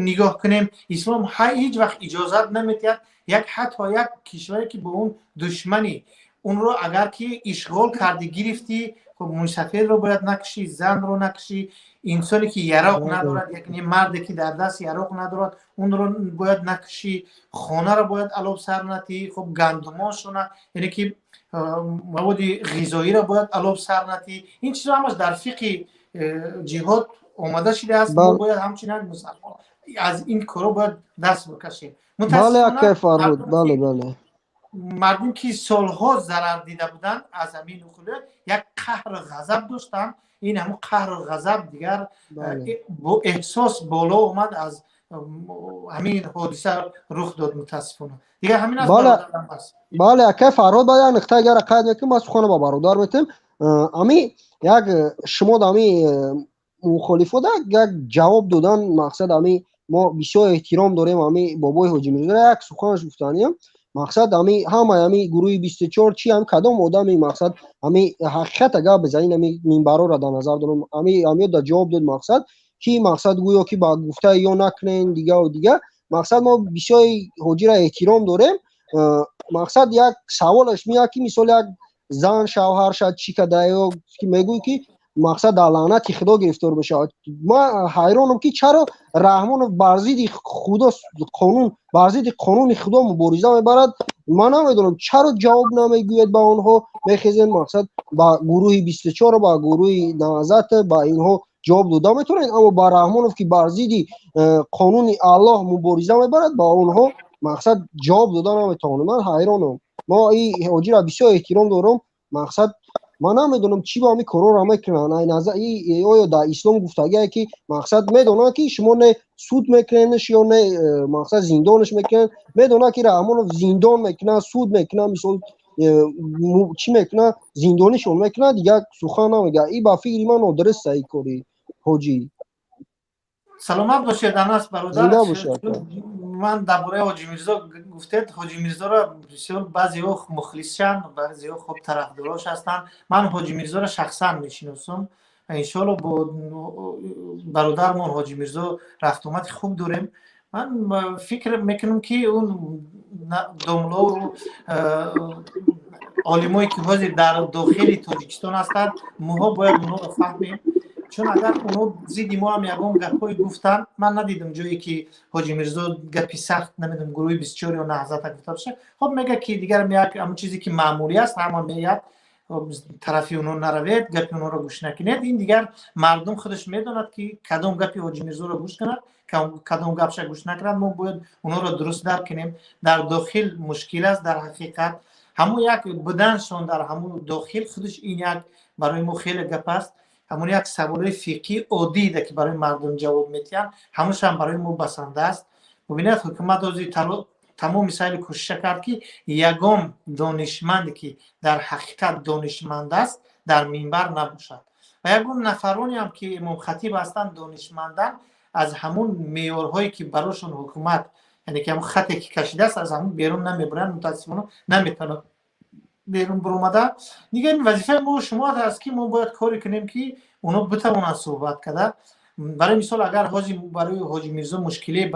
нигоҳ кунем. Ислом ҳеҷ вақт иҷозат наметиҳад як, ҳатто як кишваре ки бо он душманӣ, онро агар ки ишғол кардӣ, гирифтӣ, хоб, мусафирро бояд накушӣ, занро накушӣ, инсоне ки яроқ надорад, яъне марде ки дар даст яроқ надорад, онро бояд накушӣ, хонаро бояд алов сар натӣ, хоб, гандумошона, яъне ки маводи ғизоиро бояд алов сар натӣ. Ин чизо ҳамаш дар фиқҳи ҷиҳод омада шудааст. Мо бояд ҳамчунин мусалмон аз ин корҳо бояд даст бикашем. Бале, акай Фарҳуд, бале, бале. Мардум ки солҳо зарар дида буданд аз ҳамин хулият, як қаҳру ғазаб доштанд. Ин ҳамун қаҳру ғазаб дигар бо эҳсос боло омад, аз ҳамин ҳодиса рух дод, мутаассифона. Дигар ҳамин аст, бародарам аст. Бале, акай Фарҳод, ба як нуқта агар қайд мекунем, ман сухана ба бародар метем. Ами як шумо ами мухолифода як ҷавоб додан мақсад, ами мо бисёр эҳтиром дорем ами бобои Ҳоҷи Мирзода, як суханаш гуфтаниям. Мақсад, ами ҳамаи ами гурӯҳи 24 чи ам кадом одами, мақсад, ами ҳақиқат агар бизанин, ами минбарора дар назар дорам, ами амиё да ҷавоб дод, мақсад ки, мақсад, гӯё ки ба гуфтаи ё накунен, дигаву дигар. Мақсад, мо бисёри ҳоҷира эҳтиром дорем. Мақсад, як саволаш меяд, ки мисол як зан шавҳар шад, чӣ када, ё ки мегӯй ки мақсад дар лаънати худо гирифтор мешавад. Ман ҳайронам, ки чаро Раҳмонов бар зидди худо қонун, бар зидди қонуни худо мубориза мебарад. Ман намедонам, чаро ҷавоб намегӯяд ба онҳо. Мехезем, мақсад, ба гурӯҳи 24, ба гурӯҳи Наҳзат, ба инҳо ҷавоб дода метавонед, аммо ба Раҳмонов, ки бар зидди қонуни Аллоҳ мубориза мебарад, ба онҳо, мақсад, ҷавоб дода наметавонем. Ман ҳайронам. Мо и ҳоҷира бисёр эҳтиром дорам. Мақсад, ман намедонам, чӣ ба ҳамин корҳоро мекунанд. Оё дар ислом гуфтагие, ки мақсад, медонанд, ки шумо не суд мекуненш ё не мақсад, зиндонаш мекунанд? Медонанд, ки Раҳмонов зиндон мекунад, суд мекунад, мисол чӣ мекунад, зиндонишон мекунад, дигар сухан намегӯяд. И ба фикри ман нодуруст ин кори ҳоҷӣ. Саломат бошед, Анас бародар. Зинда бошед. Ман дар бораи Ҳоҷи Мирзо гуфтед, Ҳоҷи Мирзоро бисёр баъзеҳо мухлисшанд, баъзеҳо хуб тарафдорош ҳастанд. Ман Ҳоҷи Мирзоро шахсан мешиносам. Иншоалло бо бародармон Ҳоҷи Мирзо рафтуомади хуб дорем. Ман фикр мекунам, ки он домлову олимое, ки ҳозир дар дохили Тоҷикистон ҳастанд, моҳо бояд онҳоро фаҳмем, чун агар онҳо зидди мо ҳам ягон гапҳое гуфтанд, ман надидам ҷое, ки Ҳоҷи Мирзо гапи сахт, намедонам, гурӯҳи 24 ё Наҳзата гуфта боша. Хоб, мега, ки дигар як ҳамон чизе, ки маъмулӣ аст, ҳама меяд, тарафи онҳо наравед, гапи онҳоро гӯш накунед. Ин дигар мардум худаш медонад, ки кадом гапи Ҳоҷи Мирзоро гӯш кунад, кадом гапша гӯш накунад. Мо бояд онҳоро дуруст дарк кунем. Дар дохил мушкил аст. Дар ҳақиқат, ҳамун як буданшон дар ҳамун дохил худаш ин як барои мо хеле гап аст. Ҳамун як саволои фиқҳии оддида, ки барои мардум ҷавоб медиҳанд, ҳамуншам барои мо басанда аст. Бубинед, ҳукумат ҳозир тамоми сайли кӯшиша кард, ки ягон донишманде, ки дар ҳақиқат донишманд аст, дар минбар набошад ва ягон нафаронеам, ки имомхатиб ҳастанд, донишманданд, аз ҳамун меъёрҳое, ки барошон ҳукумат, яъне ки ҳамун хате, ки кашидааст, аз ҳамун берун намебуранд. Мутаассифона, наметавонад берун биромада. Дигар ин вазифаи мо шумо аст, ки мо бояд коре кунем, ки онҳо битавонанд суҳбат карда. Барои мисол, агар ҳоҷи барои Ҳоҷи Мирзо мушкиле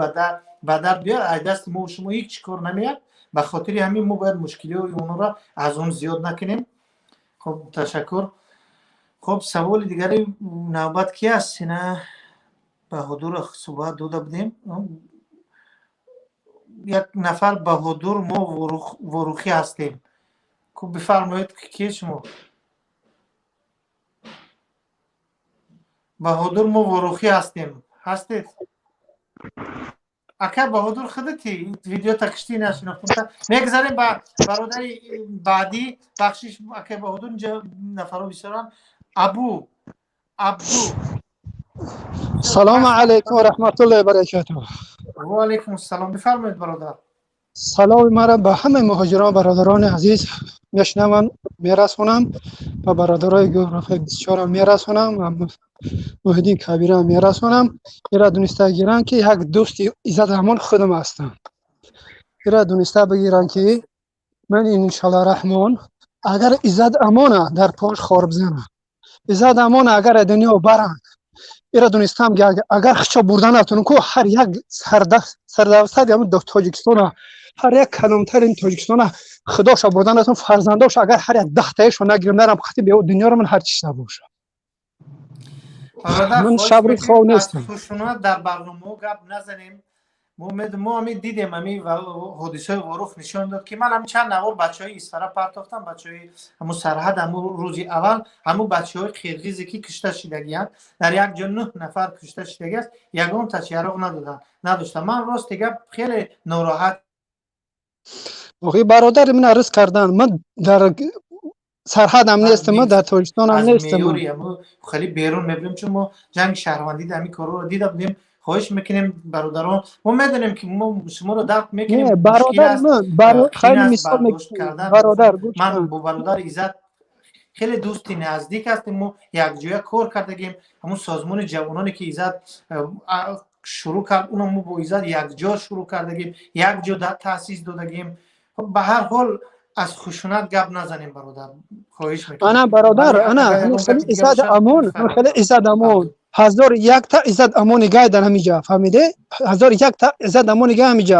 ба дард биёяд, аз дасти мо шумо ҳеҷ кор намеяд. Ба хотири ҳамин мо бояд мушкилиҳои онҳоро аз он зиёд накунем. Хоб, ташаккур. Хоб, саволи дигари навбат ки аст? Ина Баҳодур суҳбат дода будем. Як нафар Баҳодур, мо Ворухӣ ҳастем. Хуб, бифармоед, ки шумо Баҳодур, мо Ворухӣ ҳастем, ҳастед? Ака Баҳодур, худати видеота киштӣ, нашинохтам. Мегзарем ба бародари баъдӣ. Бахшиш, ака Баҳодур, инҷа нафарҳо бисёранд. Абу Абду. Салому алайкум ва раҳматуллоҳи ва баракатуҳ. Ва алайкум ассалом, бифармоед, бародар. Саломи маро ба ҳамаи муҳоҷирон, бародарони азиз мешунаванд, мерасонам, ба бародарои гурӯҳи 24 мерасонам ва Муҳиддин Кабира мерасонам. Ира дуниста гиранд, ки як дӯсти Иззат Раҳмон худам ҳастам. Ира дуниста бигиранд, ки ман иншалло Раҳмон агар Иззат Амона дар пош хор бизанад, Иззат Амона агар дунё баранд, ира дунистам, ки агар хичо бурда натонам ку, ҳар як сардавсади ҳамун Тоҷикистона, ҳар як калонтарин Тоҷикистона худоша бурда натон, фарзандоша агар ҳар як даҳтаешо нагирам, нарам хати бе дунёро, ман ҳар чиз набоша. Ман шабри хов нестам. Хушунат дар барномаҳо гап назанем. Мо ҳамин дидем, ҳамин ҳодисаи Ворух нишон дод, ки ман ҳамин чанд навор бачаҳои Исфара партофтам, бачаҳои ҳамун сарҳад, ҳамун рӯзи аввал ҳамун бачаҳои қирғизе, ки кушта шидагианд, дар як ҷо нӯҳ нафар кушта шидагӣ аст, ягон таш яроқ надоданд, надоштам. Ман рости гап хеле нороҳат. Охи, бародари ман арз кардан, ман дар сарҳадам нестам, ман дар Тоҷикистонам нестам. Хеле берун мебирем, чун мо ҷанги шаҳрвандӣ дар ҳамин корҳоро дида будем. Хоҳиш мекунем, бародарон, мо медонем, ки мо шуморо дарк мекунем. Бародар, хеле мисол бародар. Ман бо бародар Иззат хеле дӯсти наздик ҳастем, мо якҷоя кор кардагем. Ҳамун созмони ҷавононе, ки Иззат шурӯъ кард, уно мо бо Иззат якҷо шурӯъ кардагем, якҷо таъсис додагем. Ба ҳар ҳол, аз хушунат гап назанем, бародар, хоҳиш мекунем. Ана, бародар, ана Иззат Амон, хеле Иззат Амон ҳазор якта Иззат Амони гай дар ҳамиҷа, фаҳмиде? Ҳазор якта Иззат Амони гай ҳамиҷа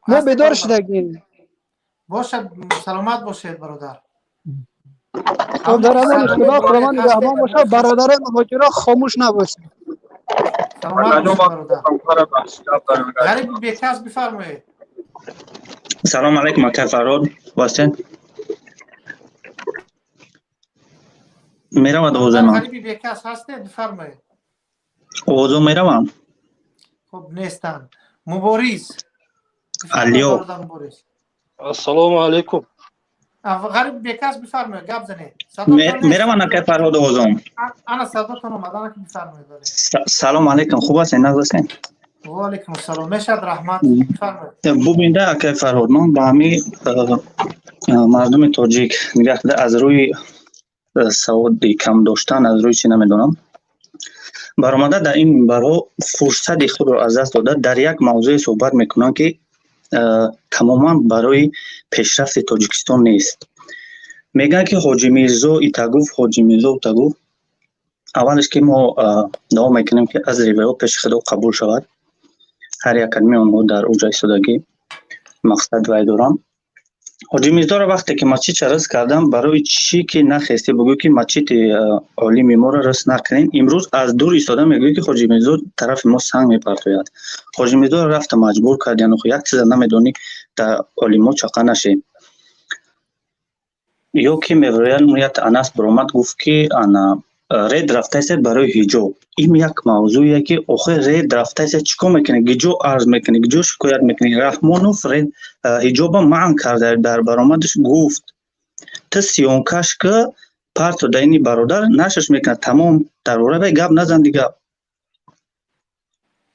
мо бедор шудагем. Бошад, саломат бошед, бародар. Дар амони Худо, Худованд нигаҳбон бошад. Бародарои муҳоҷиро хомӯш набошед. Саломат бошед, бародар. Ғариби бекас, бифармоед. Салом алейкум, ака Фарҳод, вастен меравад овози ман? Ғариби бекас, ҳастед? Бифармоед. Овозо меравам? Хуб, нестанд. Мубориз. Алё. Ассалому алейкум. Ғариб бекас, бифармоед, гап занед. Мераванд, ака Фарҳод, овозом? Ана садотон омад, ана ки, бифармоед. Салом алейкум, хуб ҳастед, нағз ҳастед? Ва алейкум ассалом, мешад, раҳмат, бифармоед. Бубинда, акай Фарҳод, ман ба ҳамин мардуми тоҷик нигаҳ карда, аз рӯи саводи кам доштан, аз рӯи чӣ намедонам, баромада дар ин минбарҳо фурсати худро аз даст дода, дар як мавзӯе суҳбат мекунанд, ки Тамоман барои пешрафти Тоҷикистон нест. Мегӯянд, ки Ҳоҷи Мирзо ита гуфт, Ҳоҷи Мирзо ута гуфт. Аввалеш, ки мо дуо мекунем, ки азри ваё пеши Худо қабул шавад. Ҳар як калимаи онҳо дар уҷа истодагӣ мақсад вай дорам. Ҳоҷи Мирзоро вақте ки масҷидша рис кардам, барои чӣ ки нахестӣ бугӯй, ки масҷиди олими моро рис накунем? Имрӯз аз дур истода мегӯй, ки Ҳоҷи Мирзо тарафи мо санг мепартояд. Ҳоҷи Мирзоро рафта маҷбур кардиян. Як чиза намедонӣ, дар олимо чақа нашӣ. Ё ки мегӯянд, як Анас баромад, гуфт, ки ана ред рафтаиста барои ҳиҷоб. Ин як мавзӯе, ки охир ред рафтаиста чӣ кор мекунӣ, гиҷо арз мекунӣ, гиҷо шикоят мекунӣ? Раҳмонов ред ҳиҷоба манъ карда, дар баромадаш гуфт. Ту съёмкаш ки парто да ини бародар нашаш мекунад, тамом. Дар бораи вай гап назан дига.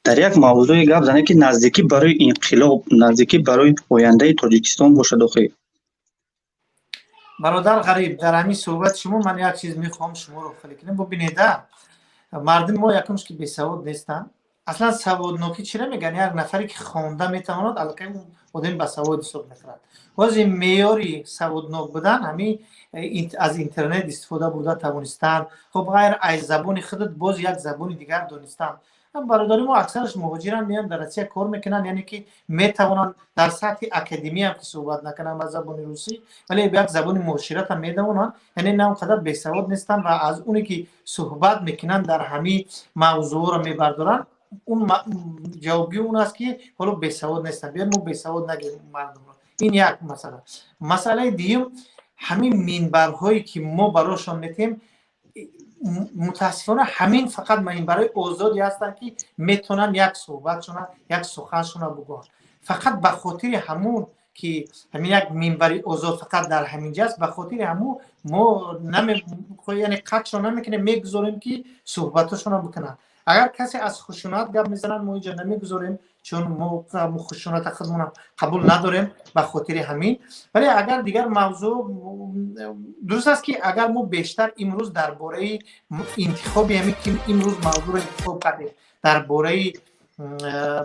Дар як мавзӯе гап зане, ки наздикӣ барои инқилоб, наздикӣ барои ояндаи Тоҷикистон бошад охир. Бародар Ғариб, дар ҳамин суҳбати шумо ман як чиз мехоҳам шуморо хеле кунем. Бубинеда, мардуми мо якумш ки бесавод нестанд аслан. Саводнокӣ чира мегӯянд? Як нафаре ки хонда метавонад, аллакай одами басавод ҳисоб мекунад. Ҳозир меъёри саводнок будан ҳамин аз интернет истифода бурда тавонистан, хуб, ғайр аз забони худат боз як забони дигар донистан. Бародари мо аксараш муҳоҷиран, меянд, дар Россия кор мекунанд, яъне ки метавонанд дар сатҳи академиям ки суҳбат накунанд ба забони русӣ, вале як забони муошират ҳам медавонанд, яъне на он қадар бесавод нестанд ва аз оне ки суҳбат мекунанд, дар ҳамин мавзӯъро мебардоранд, он ҷавобгӯи он аст, ки ҳоло бесавод нестанд. Биёед, мо бесавод нагирем мардумро. Ин як масъала. Масъалаи дуюм, ҳамин минбарҳое ки мо барошон метиҳем, мутаассифона, ҳамин фақат минбарҳои озоде ҳастанд, ки метавонанд як суҳбатшона, як суханшона бугӯянд. Фақат ба хотири ҳамун ки ҳамин як минбари озод фақат дар ҳамин ҷа аст, ба хотири ҳамун мо, яъне қатъшон намекунем, мегузорем, ки суҳбатошонро бикунанд. Агар касе аз хушунат гап мезанад, мо инҷа намегузорем, чун мо хушуната худмонам қабул надорем, ба хотири ҳамин. Вале агар дигар мавзӯъ, дуруст аст, ки агар мо бештар имрӯз дар бораи интихоби ҳамин ки имрӯз мавзӯъро интихоб кардем, дар бораи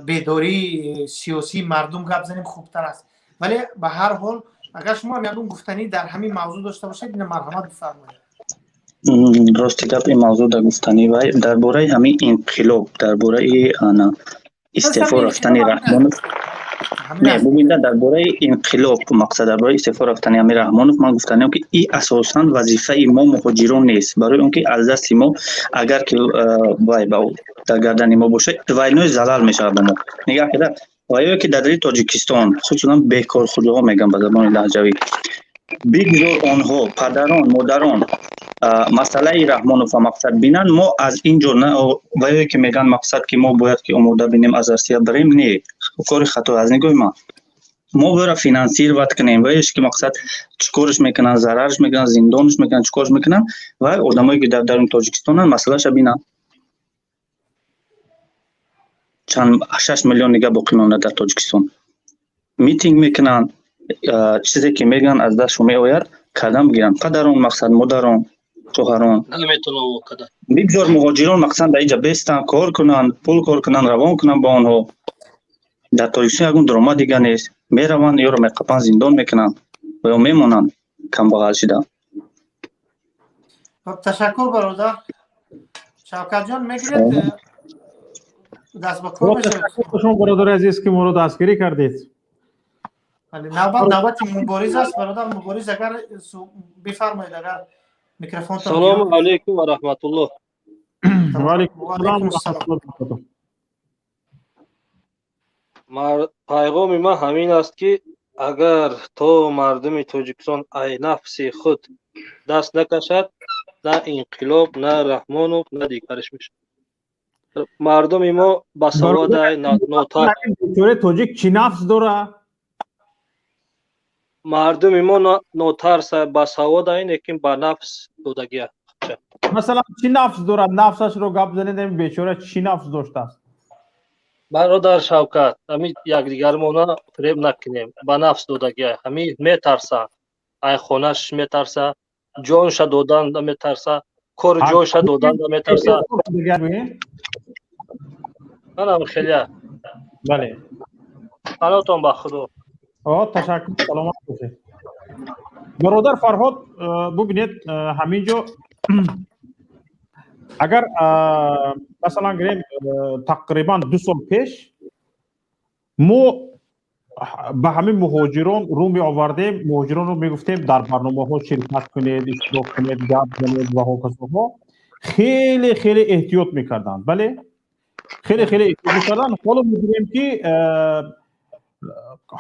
бедории сиёсии мардум гап занем, хубтар аст. Вале ба ҳар ҳол, агар шумо ҳам ягон гуфтанӣ дар ҳамин мавзӯъ дошта бошед, ина марҳамат, бифармоед. Рости гап, ин мавзӯъ дар гуфтанӣ вай дар бораи ҳамин инқилоб, дар бораи ана истеъфо рафтани Раҳмонов не, бубинда, дар бораи инқилоб, мақсад дар бораи истеъфо рафтани ҳамин Раҳмонов ман гуфтаниам, ки и асосан вазифаи мо муҳоҷирон нест, барои он ки аз дасти мо агар ки вай ба дар гардани мо бошад, двойной залал мешавад ба мо. Нигаҳ карда, ваё ки дар дари Тоҷикистон, хусусан бекорхӯҷаҳо мегӯям ба забони лаҳҷавӣ, бигзор онҳо, падарон, модарон, масъалаи Раҳмонова мақсад бинанд. Мо аз ин ҷо ваё ки мегӯянд, мақсад ки мо бояд ки омода бинем, аз Россия барем, не, кори хато аз нигоҳи ман. Мо бояд финансировать кунем ваеш ки мақсад чӣ корш мекунанд, зарарш мекунанд, зиндонш мекунанд, чӣ корш мекунанд, ва одамое ки дар даруни Тоҷикистонанд, масъалаша бинанд. Чанд 6 миллион дига боқӣ мемонад дар Тоҷикистон, митинг мекунанд, чизе ки мегӯянд аз дастшон меояд, кардан бигиранд. Падарон, мақсад модарон, хоҳарон, бигзор муҳоҷирон мақсад дар инҷа бестанд, кор кунанд, пул кор кунанд, равон кунанд ба онҳо. Дар Тоҷикистон ягон даромад дига нест. Мераванд, ёро меқапанд, зиндон мекунанд ва ё мемонанд камбағал шида. Ташаккур, бародар Шавкатҷон. Мегиред, даст ба кор. Шумо, бародари азиз, ки моро дастгирӣ кардед. Навбат навбати Мубориз аст. Бародар Мубориз, агар бифармоед, агар микрофон. Салому алайкум ва раҳматуллоҳ. Ва алайкум. Пайғоми ман ҳамин аст, ки агар то мардуми Тоҷикистон ай нафси худ даст накашад, на инқилоб, на Раҳмонов, на дигараш мешавад. Мардуми мо басаводай, нотар. Тоҷик чӣ нафс дора? Мардуми мо нотарса, басаводай, лекин ба нафс додагия. Масалан, чӣ нафс дорад? Нафсашро гап занед, бечора чӣ нафс доштааст? Бародар Шавкат, ҳами якдигармона фиреб накунем. Ба нафс додагия, ҳами метарса, ай хонаш метарса, ҷонша додан метарса, кори ҷойша додан метарса. Манам хеле. Бале. Паноҳтон ба Худо. Ташаккур, саломат бошед. Бародар Фарҳод, бубинед, ҳамин ҷо агар масалан гирем, тақрибан 2 сол пеш мо ба ҳамин муҳоҷирон рӯ меовардем, муҳоҷиронро мегуфтем, дар барномаҳо ширкат кунед, иштирок кунед, гап занед ва ҳоказоҳо. Хеле хеле эҳтиёт мекарданд, бале, хеле хеле эҳтиёт мекарданд. Ҳоло мебинем, ки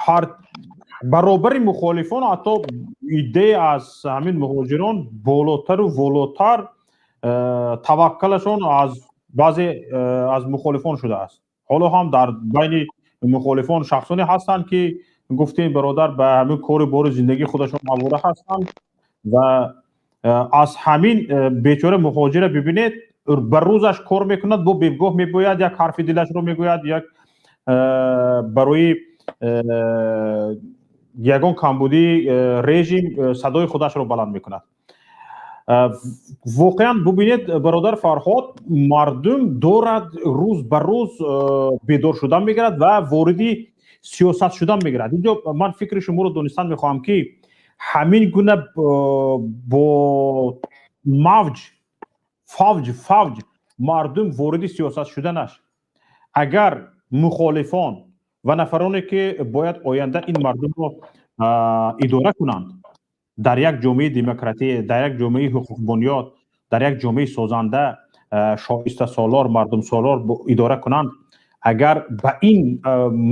ҳар баробари мухолифон ҳатто иддае аз ҳамин муҳоҷирон болотару волотар, таваккалашон аз баъзе аз мухолифон шудааст. Ҳоло ҳам дар байни мухолифон шахсоне ҳастанд, ки гуфтем, бародар, ба ҳамин кори бори зиндагии худашон овора ҳастанд ва аз ҳамин бечора муҳоҷира бибинед, ба рӯзаш кор мекунад, бо бегоҳ мебояд, як ҳарфи дилашро мегӯяд, як барои ягон камбудии режим садои худашро баланд мекунад. Воқеан, бубинед, бародар Фарҳод, мардум дорад рӯз ба рӯз бедор шудан мегирад ва вориди сиёсат шудан мегирад. Инҷо ман фикри шуморо донистан мехоҳам, ки ҳамин гуна бо мавҷ фавҷ фавҷ мардум вориди сиёсат шуданаш, агар мухолифон ва нафароне, ки бояд оянда ин мардумро идора кунанд, дар як ҷомеаи демократӣ, дар як ҷомеаи ҳуқуқбунёд, дар як ҷомеаи созанда, шоистасолор, мардумсолор идора кунанд, агар ба ин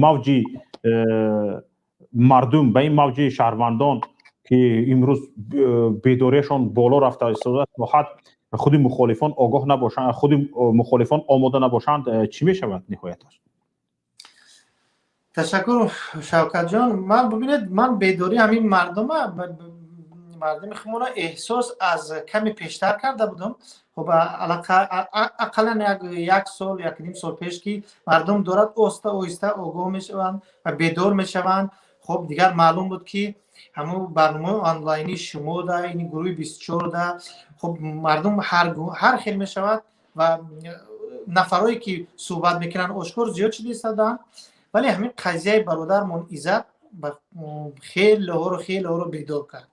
мавҷи мардум, ба ин мавҷи шаҳрвандон, ки имрӯз бедориашон боло рафта истодааст, хоҳад худи мухолифон огоҳ набошанд, худи мухолифон омода набошанд, чӣ мешавад ниҳояташ? Ташаккур, Шавкатҷон. Ман, бубинед, ман бедории ҳамин мардума, мардуми худмона эҳсос аз каме пештар карда будам. Хуб, ақаллан як сол, якним сол пеш, ки мардум дорад оста оҳиста огоҳ мешаванд ва бедор мешаванд. Хуб, дигар маълум буд, ки ҳамун барномаи онлайни шумо да, ин гурӯҳи 24 да, хуб, мардум ҳар хел мешавад ва нафарое ки суҳбат мекунанд, ошкор зиёд шуда истоданд. Вале ҳамин қазияи бародармон Иззат хелеҳоро, хелеҳоро бедор кард,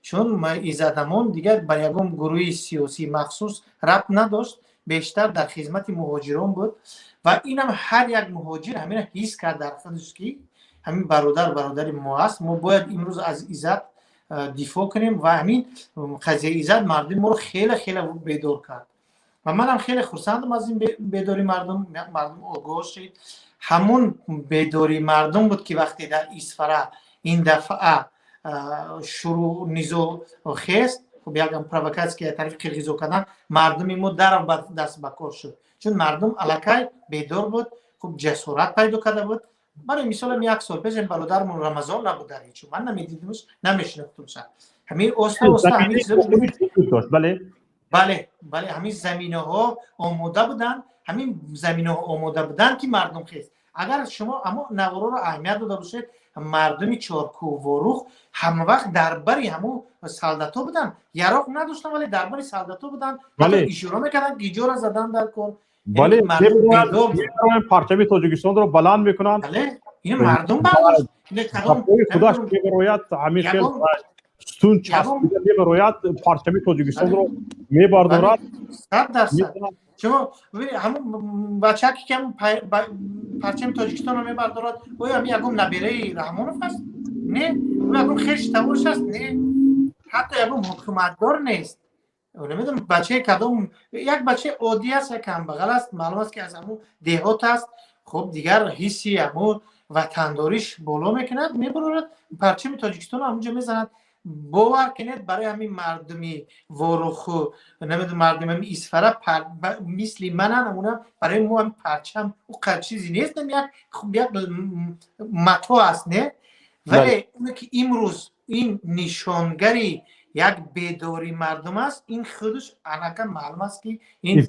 чун Иззатамон дигар ба ягон гурӯҳи сиёсии махсус рабт надошт, бештар дар хизмати муҳоҷирон буд ва инам ҳар як муҳоҷир ҳамина ҳис кард дар худаш, ки ҳамин бародар бародари мо аст, мо бояд имрӯз аз Иззат дифоъ кунем. Ва ҳамин қазияи Иззат мардуми моро хеле хеле бедор кард ва манам хеле хурсандам аз ин бедории мардум. Мардум огоҳ шид. Ҳамун бедории мардум буд, ки вақте дар Исфара ин дафъа шурӯъ низоъ хест, хуб, якам провокатсия тарафи қирғизо кардан, мардуми мо дарав даст ба кор шуд, чун мардум аллакай бедор буд, хуб, ҷасорат пайдо карда буд. Барои мисолам, як сол пеш бародармон Рамазон набуд дар ҳечо, ман намедидимш, намешинохтумша. Ҳамин оста оста ҳамин Бале. Бале, ҳамин заминаҳо омода буданд, ҳамин заминаҳо омода буданд, ки мардум хест. Агар шумо амо навороро аҳамият дода бошед, мардуми Чоркӯҳ, Ворух ҳамавақт дар бари ҳамун солдатҳо буданд. Яроқ надоштанд, вале дар бари солдатҳо буданд, ишора мекарданд, гиҷора задан дар кор. Бале, парчами Тоҷикистонро баланд мекунанд. Ин мардум бардошт. Худаш мебарояд, ҳамин хел сутун часпида мебарояд, парчами Тоҷикистонро мебардорад. 100%. Шумо ҳамун бачаке, ки ҳамун парчами Тоҷикистонро мебардорад, оё ҳамин ягон набераи Раҳмонов аст? Не. Ӯ ягон хеши таборш аст? Не. Ҳатто ягон ҳукуматдор нест. Намедонам, бачаи кадом як бачаи оддӣ аст, як камбағал аст, маълум аст, ки аз ҳамун деҳот аст. Хуб, дигар ҳисси ҳамун ватандориш боло мекунад, мебарорад, парчами Тоҷикистонро ҳамунҷо мезанад. Бовар кунед, барои ҳамин мардуми Воруху, намедонам, мардуми ҳамин Исфара мисли манан, ҳамуна барои мо ҳамин парчам ӯ қадр чизе нест, як матоъ аст, не? Вале оне ки имрӯз ин нишонгари як бедории мардум аст, ин худаш анака маълум аст, ки ин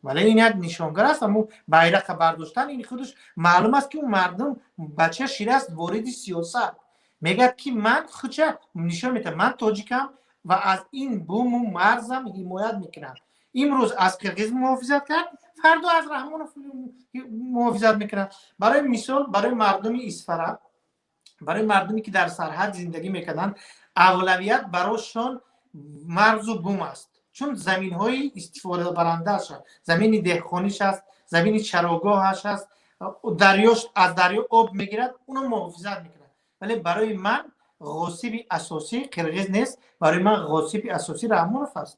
вале ин як нишонгар аст. Аммо байрақа бардоштан, ин худаш маълум аст, ки ӯ мардум бача ширааст вориди сиёсат. Мегӯяд, ки ман худша нишон медиҳам, ман тоҷикам ва аз ин буму марзам ҳимоят мекунам. Имрӯз аз қирғиз муҳофизат кард, фардо аз Раҳмонов муҳофизат мекунад. Барои мисол, барои мардуми Исфара, барои мардуме ки дар сарҳад зиндагӣ мекарданд, авлавият барошон марзу бум аст, чун заминҳои истифодабарандааш, замини деҳқониш аст, замини чарогоҳаш аст, дарёш аз дарё об мегирад, уно муҳофизат мекунад. Вале барои ман ғосиби асосӣ қирғиз нест, барои ман ғосиби асосӣ Раҳмонов аст.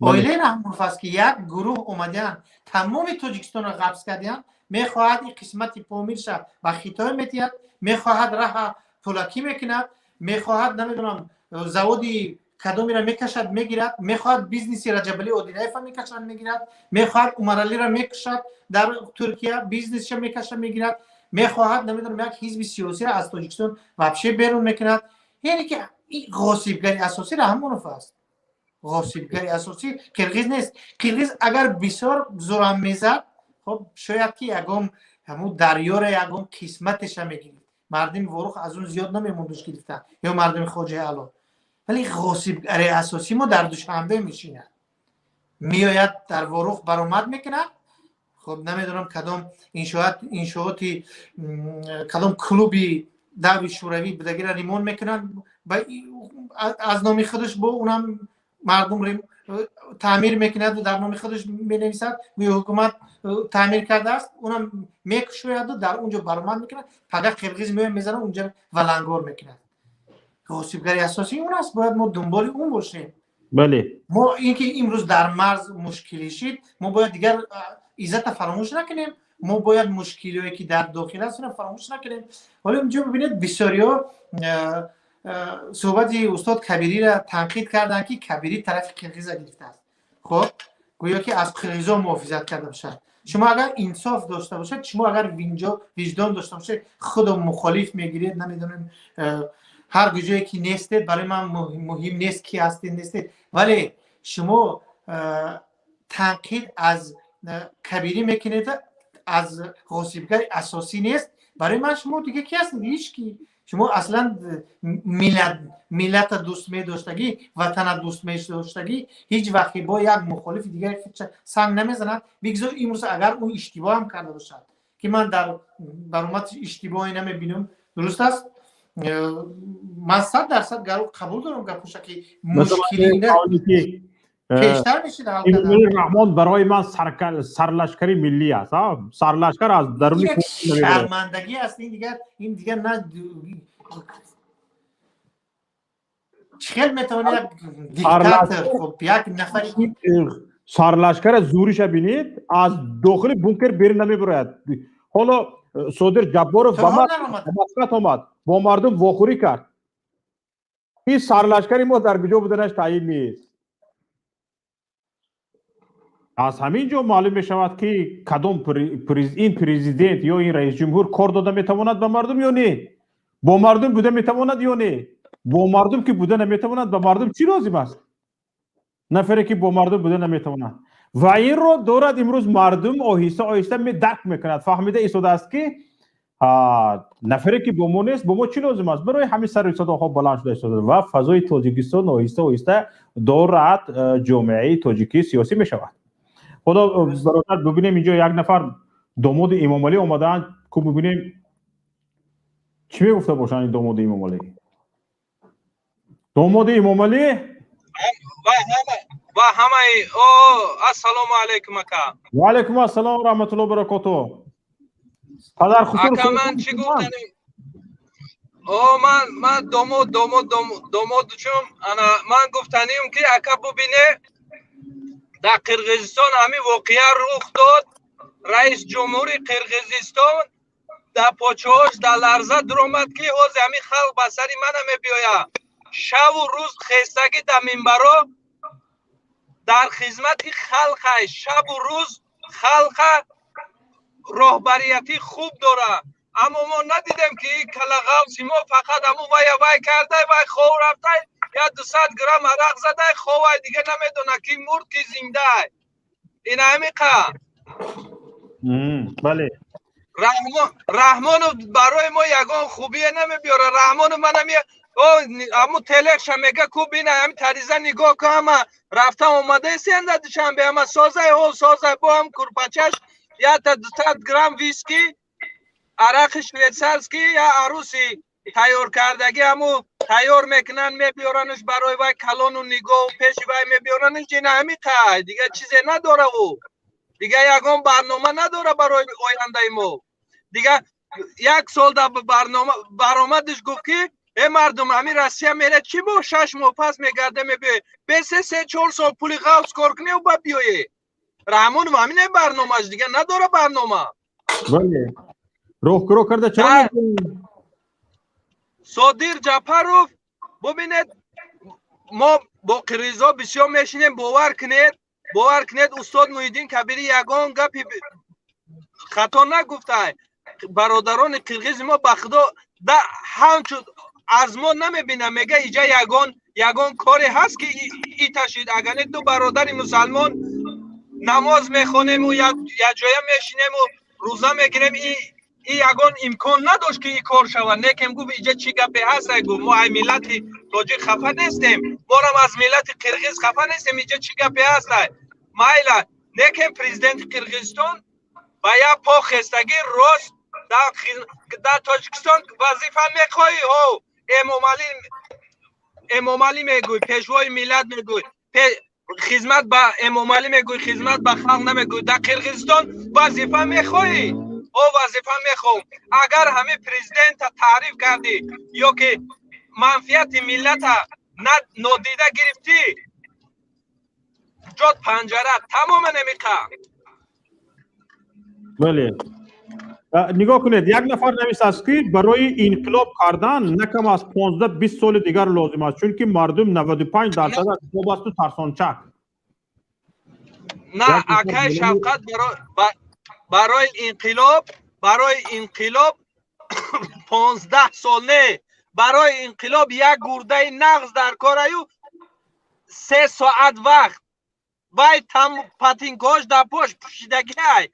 Оилаи Раҳмонов аст, ки як гурӯҳ омадаанд, тамоми Тоҷикистонро ғабз кардианд. Мехоҳад ин қисмати Помирша ба Хитой метиҳад, мехоҳад раҳа пулакӣ мекунад, мехоҳад, намедонам, заводи кадомеро мекашад, мегирад, мехоҳад бизнеси Раҷабалӣ Одинаева мекашад, мегирад, мехоҳад Умаралиро мекушад дар Туркия, бизнесша мекашад, мегирад, мехоҳад, намедонам, як ҳизби сиёсиро аз Тоҷикистон вообще берун мекунад. Яъне ки ин ғосибгари асосӣ Раҳмонов аст, ғосибгари асосӣ қирғиз нест. Қирғиз агар бисёр зурам мезад, хоб, шояд ки ягон ҳамун дарёро ягон қисматеша мегирифт, мардуми Ворух аз он зиёд намемондуш гирифтан ё мардуми Хоҷаи Ало. Вале ғосибгари асосӣ мо дар Душанбе мешинад, меояд, дар Ворух баромад мекунад. Хоб, намедонам, кадом иншоат, иншооти кадом клуби даври шӯравӣ будагиро ремонт мекунанд аз номи худаш, бо унам мардум таъмир мекунаду дар номи худаш менависад, гӯё ҳукумат таъмир кардааст. Унам мекушояду дар он ҷо баромад мекунад. Пага қирғиз меояд, мезанад, унҷа валангор мекунад. Ғосибгари асосӣ он аст, бояд мо дунболи он бошем. Бале. Мо ин ки имрӯз дар марз мушкилӣ шид, мо бояд дигар иззата фаромӯш накунем, мо бояд мушкилиҳое ки дар дохил аст фаромӯш накунем. Ҳоло инҷо бибинед, бисёриҳо суҳбати устод Кабириро танқид карданд, ки Кабирӣ тарафи қирғиза гирифтааст, хоб, гӯё ки аз қирғизо муҳофизат карда бошад. Шумо агар инсоф дошта бошед, шумо агар виҷдон дошта бошед, худо мухолиф мегиред, намедонем, ҳар ҷое ки нестед, барои ман муҳим нест ки ҳастед, нестед, вале шумо танқид аз Кабирӣ мекунед, аз ғосибгари асосӣ нест, барои ман шумо дига ки ҳастед? Ҳеҷ ки. Шумо аслан миллата дӯст медоштагӣ, ватана дӯст медоштагӣ, ҳеҷ вақте бо як мухолифи дигари худша санг намезанад. Бигзор имрӯз агар ӯ иштибоҳ ҳам карда бошад, ки ман дар баромад иштибоҳе намебинам, дуруст аст, ман 100% гару қабул дорам гапуша, ки мушкили пештар мешид ҳал кардан. Эмомалӣ Раҳмон барои ман сарлашкари миллӣ аст, сарлашкар аз даруни шармандагӣ аст. Ин дигар на чӣ хел метавонад як диктатор, хоб, як нафари сарлашкара зуриша бинед, аз дохили бункер берун намебарояд. Ҳоло Содир Ҷабборов ба Маскат омад, бо мардум вохӯрӣ кард. Ин сарлашкари мо дар куҷо буданаш таъйин нест. Аз ҳамин ҷо маълум мешавад, ки кадом ин президент ё ин раисҷумҳур кор дода метавонад ба мардум ё не, бо мардум буда метавонад ё не. Бо мардум ки буда наметавонад, ба мардум чӣ лозим аст? Нафаре ки бо мардум буда наметавонад. Ва инро дорад имрӯз мардум оҳиста оҳиста дарк мекунад, фаҳмида истодааст, ки нафаре ки бо мо нест, бо мо чӣ лозим аст. Барои ҳамин сару садоҳо баланд шуда истода ва фазои Тоҷикистон оҳиста оҳиста дорад ҷомеаи тоҷикӣ сиёсӣ мешавад. Худо бародар, бибинем, инҷо як нафар домоди Эмомалӣ омадаанд ку, бибинем, чӣ мегуфта бошанд ин домоди Эмомалӣ. Домоди Эмомалӣ. Ва ҳамаи о, ассалому алайкум, ака. Ва алайкум ассалом ва раҳматуллоҳи баракотуҳ, падар. Ака, ман чӣ гуфтанем? О, ман домод чум. Ана, ман гуфтанем, ки ака, бубине, дар Қирғизистон ҳамин воқеа рух дод. Раис ҷумҳури Қирғизистон дар почаҳош дар ларза дуромад, ки ҳозир ҳамин халқ ба сари мана мебиёяд. Шаву рӯз хестагӣ дар минбаро дар хизмати халқай, шабу рӯз халқа роҳбарияти хуб дорад. Аммо мо надидем, ки калағавси мо фақат ҳамун вая вай кардай, вай хов рафтай, я 200 грамм арақ задай, ховай, дига намедона, ки мурд, ки зиндай. Ин ҳамиқа. Бале. Раҳмонов барои мо ягон хубие намебиёрад. Раҳмонов манами О, аму телегша мега ку бина, ами тариза нигоҳ ку, ҳама рафта омадаесиян дар Душанбе, ҳама созай, о созай, бо ҳам курпачаш, якта дусад грамм виски, арақи швейцарский, я аруси тайёр кардагӣ, ҳаму тайёр мекунанд, мебиёранаш барои вай, калону нигоҳу пеши вай мебиёранаш. Ина ҳами қай дига чизе надора ӯ, дига ягон барнома надора барои ояндаи мо. Дига як сол дар барнома баромадаш гуфт, ки э мардум, ҳами Россия мере, чӣ бо 6 моҳ пас мегарда мебиёе, бе се се чор сол пули ғафз кор куневу ба биёе. Раҳмонов ҳамине барномаш, дига надора барнома. Бале, роҳкуро карда чаро? Содир Ҷапаров, бубинед, мо бо қирғизо бисёр мешинем, бовар кунед, бовар кунед, устод Муҳиддин Кабирӣ ягон гапи хато нагуфтай. Бародарони қирғизи мо, ба худо, да ҳамчун аз мо намебинам, мега иҷа ягон коре ҳаст, ки иташид, агар не ду бародари мусалмон намоз мехонему якҷоя мешинему рӯза мегирем, и ягон имкон надошт, ки и кор шавад. Некем гуфт, иҷа чӣ гапе ҳаст? Гуфт, мо ай миллати тоҷик хафа нестем, морам аз миллати қирғиз хафа нестем, иҷа чӣ гапе ҳаст? Майла, некем президенти Қирғизистон ба як по хестагӣ рост дар Тоҷикистон вазифа мехоҳӣ, ҳо, Эмомалӣ, Эмомалӣ мегӯй, пешвои миллат мегӯй, хизмат ба Эмомалӣ мегӯй, хизмат ба халқ намегӯй. Дар Қирғизистон вазифа мехоҳӣ? О, вазифа мехоҳам. Агар ҳамин президента таъриф кардӣ ё ки манфиати миллата нодида гирифтӣ, ҷот панҷара, тамоман амиқа. Бале, нигоҳ кунед, як нафар нависааст, ки барои инқилоб кардан на кам аз 15-20 соли дигар лозим аст, чунки мардум 95% аз хоб асту тарсончак. На, акай Шавқат, барои инқилоб 15 сол не, барои инқилоб як гурдаи нағз дар кораю 3 соат вақт. Вай там патинкош дар пош пӯшидагиай,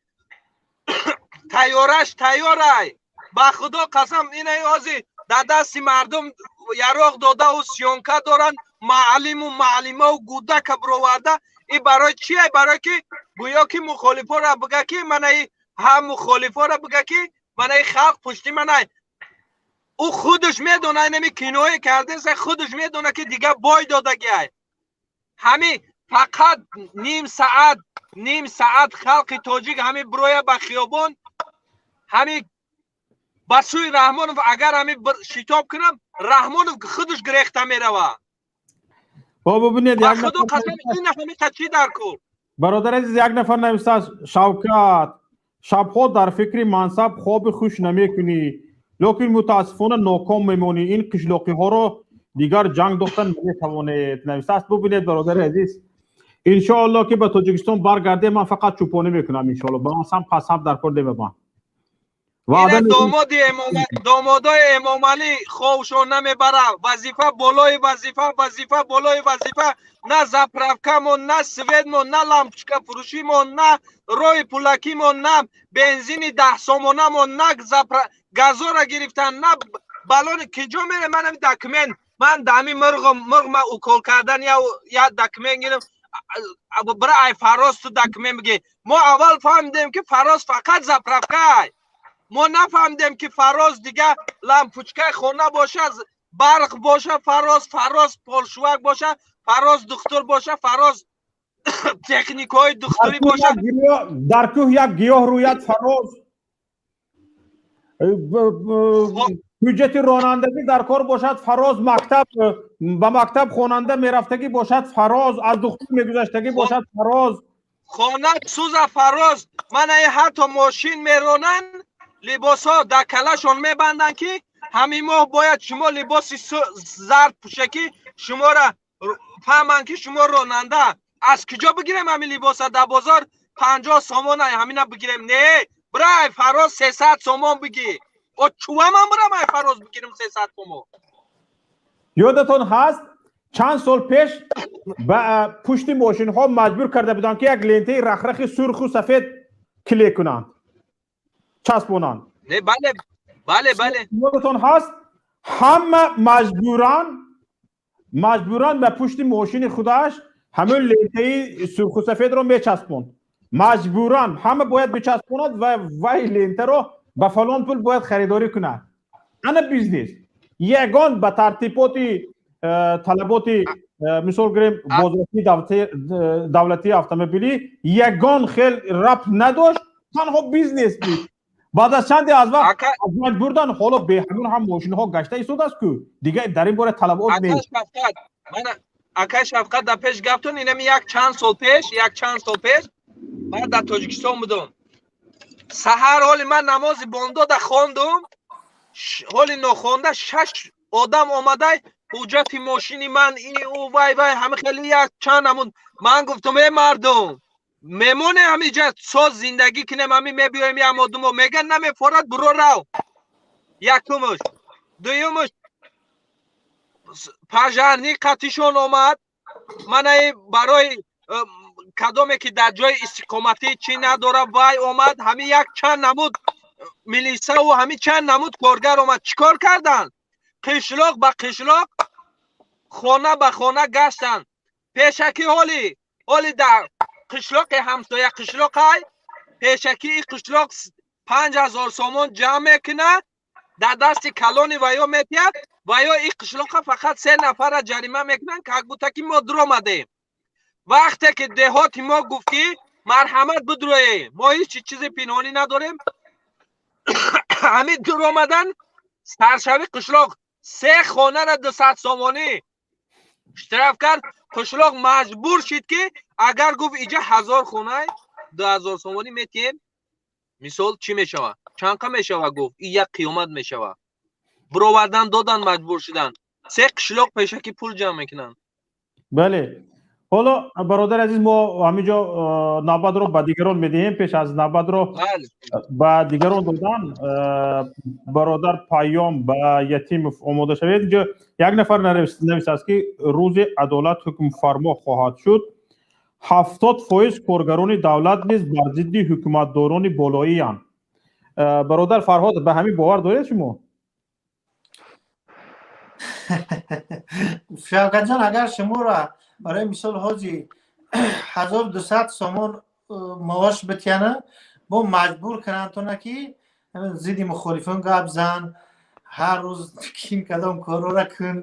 тайёраш тайёрай. Ба худо қасам, инаи ҳозир дар дасти мардум яроқ додаву съёмка доранд, маълиму маълимаву гудака бироварда. И барои чие? Барое ки гӯё ки мухолифоро бига, ки манаи ҳам мухолифоро бига, ки манаи халқ пушти манай. Ӯ худаш медона, инами киное кардеса, худаш медона, ки дига бой додагиай. Ҳами фақат ним саат, ним саат халқи тоҷик ҳами бироя ба хиёбон, ҳами ба сӯи Раҳмонов агар ҳами шитоб кунам, Раҳмонов худаш гирехта мерава. Бубинед. Худо қасам, ин ҳамиқа чӣ дар кор? Бародар азиз, як нафар нависааст: «Шавкат, шабҳо дар фикри мансаб хоби хуш намекунӣ, лекин мутаассифона ноком мемонӣ, ин қишлоқиҳоро дигар ҷанг дохта наметавонед», нависааст. Бубинед, бародари азиз, иншоалло, ки ба Тоҷикистон баргардем, ман фақат чӯпонӣ мекунам, иншоалло, ба мансаб қасам дар кор немабам. Домодои Эмомалӣ ховшон намебара, вазифа болои вазифа, вазифа болои вазифа, на заправкамон, на светмон, на лампочка фурӯшимон, на роҳи пулакимон, на бензини 10 сомонамон, на газора гирифтан, на балони киҷо мере. Ман ами документ, ман дами мирғ мирғ ма укол кардан я документ гирифт, бира ай Фароз ту документ бигир. Мо аввал фаҳмидем, ки Фароз фақат заправкай, мо нафаҳмидем, ки Фароз дига лампучкаи хона боша, барқ боша Фароз, Фароз полшувак боша, Фароз духтур боша, Фароз техникаҳои духтурӣ боша. Дар кӯҳ як гиёҳ рӯяд, Фароз, ҳуҷҷати ронандагӣ дар кор бошад, Фароз, мактаб ба мактаб хонанда мерафтагӣ бошад, Фароз, аз духтур мегузаштагӣ бошад, Фароз. Хона сӯза, Фароз. Манаи ҳатто мошин меронанд, либосҳо дар калашон мебанданд, ки ҳамин моҳ бояд шумо либоси зард пӯша, ки шуморо фаҳманд, ки шумо ронанда. Аз куҷо бигирем ҳамин либоса? Дар бозор 50 сомон ҳамина бигирем? Не, бирай Фароз 300 сомон бигир. О чува ман бирам ай Фароз бигирам 300 сомон? Ёдатон ҳаст, чанд сол пеш ба пушти мошинҳо маҷбур карда буданд, ки як лентаи рахрахи сурху сафед клей кунанд, часпонанд? Не, бале. Ёдатон ҳаст? Ҳама маҷбуран ба пушти мошини худаш ҳамон лентаи сурху сафедро мечаспонд. Маҷбуран ҳама бояд бичаспонад ва вай лентаро ба фалон пул бояд харидорӣ кунад. Ана бизнес. Ягон ба тартиботи талаботи, мисол гирем, бозрасии давлатии автомобилӣ ягон хел рабт надошт, танҳо бизнес буд. Баъд аз чанде аз вақт аз байн бурдан. Ҳоло беҳамун ҳам мошинҳо гашта истодааст ку, дигар дар ин бора талабот нест. Акай Шафқат, дар пеш гаптон, инами як чанд сол пеш ман дар Тоҷикистон будам. Саҳар ҳоли ман намози бомдода хондум, ҳоли нохонда шаш одам омадай, ҳуҷҷати мошини ман, ин, ӯ, вай, вай, ҳама хеле як чанд намуд. Ман гуфтам: «Э, мардум, мемоне, ҳамиҷа соз зиндагӣ кунем, ҳами мебиёем як модумо меган намефорад, буро рав». Якумуш. Дуюмуш, пожарный қатишон омад. Манаи барои кадоме ки дар ҷои истиқоматӣ чӣ надора, вай омад. Ҳами як чанд намуд милисаву ҳами чанд намуд коргар омад. Чӣ кор карданд? Қишлоқ ба қишлоқ, хона ба хона гаштанд. Пешакӣ ҳоли дар қишлоқи ҳамсоя қишлоқай, пешакии қишлоқ 5000 сомон ҷамъ мекунад, дар дасти калони ваё метиҳад. Ва ё ин қишлоқа фақат се нафарра ҷарима мекунанд, как будто ки мо дуромадем. Вақте ки деҳоти мо гуфт, ки марҳамат, бидуроем, мо ҳеҷ чизи пинҳонӣ надорем, ҳамин дуромадан, саршави қишлоқ се хонара 200 сомонӣ штраф кард. Қишлоқ маҷбур шид, ки агар гуфт иҷа 1000 хонай, 2000 сомонӣ метиҳем, мисол, чӣ мешавад, чанқа мешава, гуфт, и як қиёмат мешава. Бировардан додан, маҷбур шуданд. Се қишлоқ пешакӣ пул ҷамъ мекунанд. Бале, ҳоло, бародари азиз, мо ҳамин ҷо навбатро ба дигарон медиҳем. Пеш аз навбатро ба дигарон додан, бародар Паём ба Ятимов омода шавед. Инҷо як нафар нависааст, ки рӯзи адолат ҳукмфармо хоҳад шуд. 70% коргарони давлат низ бар зидди ҳукуматдорони болоиянд. Бародар Фарҳод, ба ҳамин бовар доред шумо? Шавкатҷон, агар шуморо барои мисол ҳози 1200 сомон маош битиҳана, бо маҷбур кунанд, ки зидди мухолифон гап зан, ҳар рӯз ким кадом корора кун,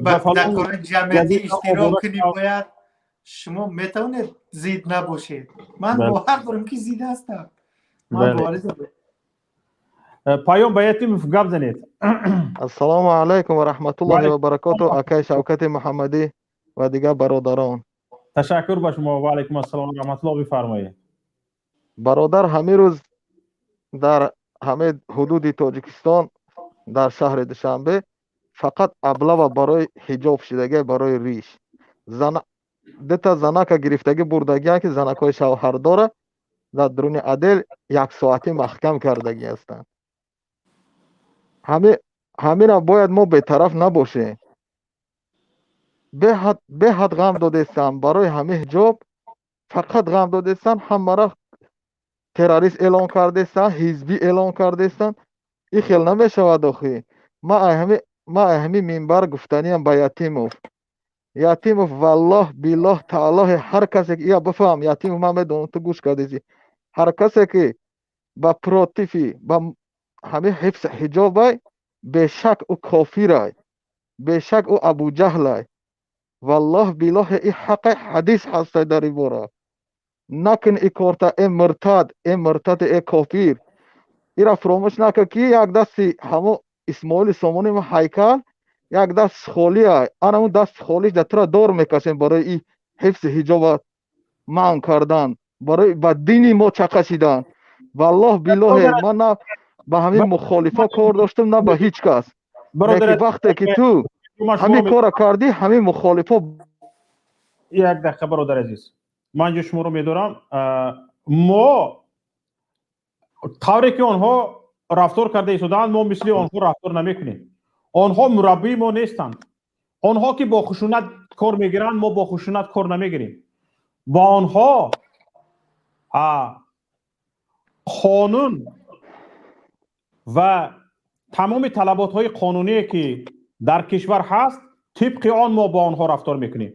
дар корҳои ҷамъиятӣ иштирок кунӣ, бояд шумо метавонед зид набошед? Ман бовар дорам, ки зид ҳастам, ман боварӣ дорам. Паём ба Ятимов, гап занед. Ассалому алайкум ва раҳматуллоҳи ва баракоту, акай Шавкати Муҳаммадӣ ва дигар бародарон. Ташаккур ба шумо, ва алайкум ассалом ва раҳматуллоҳ, бифармоед. Бародар, ҳамин рӯз дар ҳамаи ҳудуди Тоҷикистон, дар шаҳри Душанбе фақат облава барои ҳиҷоб шидагӣ, барои риш. Зана дута занака гирифтагӣ бурдагианд, ки занакҳои шавҳардора дар дуруни отдел яксоатӣ маҳкам кардагӣ ҳастанд. Ҳамина бояд мо бетараф набошем. Беҳад ғам додестам барои ҳамин ҳиҷоб, фақат ғам додестам. Ҳамара террорист эълон кардестанд, ҳизбӣ эълон кардестанд. Ин хел намешавад охӣ. Ма ай ҳамин минбар гуфтаниям ба Ятимов. Ятимов, валлоҳ, биллоҳ, тааллоҳи, ҳар касе ки ия бифаҳм, Ятимов, ман медонам, ту гӯш кардеси, ҳар касе ки ба против и ба ҳамин ҳифзи ҳиҷобай, бешак ӯ кофирай, бешак ӯ Абуҷаҳлай. Валлоҳ, биллоҳи, и ҳаққи ҳадис ҳастай дар ин бора. Накун и корта, э муртад, э муртади, э кофир. Ира фуромӯш накун, ки як дасти ҳамо Исмоили Сомонӣ ҳайкал, як даст холия. Ана он даст холиш да тура дор мекашем барои и ҳифзи ҳиҷоба манъ кардан, барои ба дини мо чақашидан. Валлоҳ, биллоҳе, ман на ба ҳамин мухолифо кор доштам, на ба ҳеҷ кас. Лекин вақте ки ту ҳамин корро кардӣ, ҳамин мухолифо Як дақиқа, бародар азиз, ман ҷо шуморо медорам. Мо тавре ки онҳо рафтор карда истодаанд, мо мисли онҳо рафтор намекунем. Онҳо мураббии мо нестанд. Онҳо ки бо хушунат кор мегиранд, мо бо хушунат кор намегирем. Бо онҳо қонун ва Тамоми талаботҳои қонуние, ки дар кишвар ҳаст, тибқи он мо бо онҳо рафтор мекунем.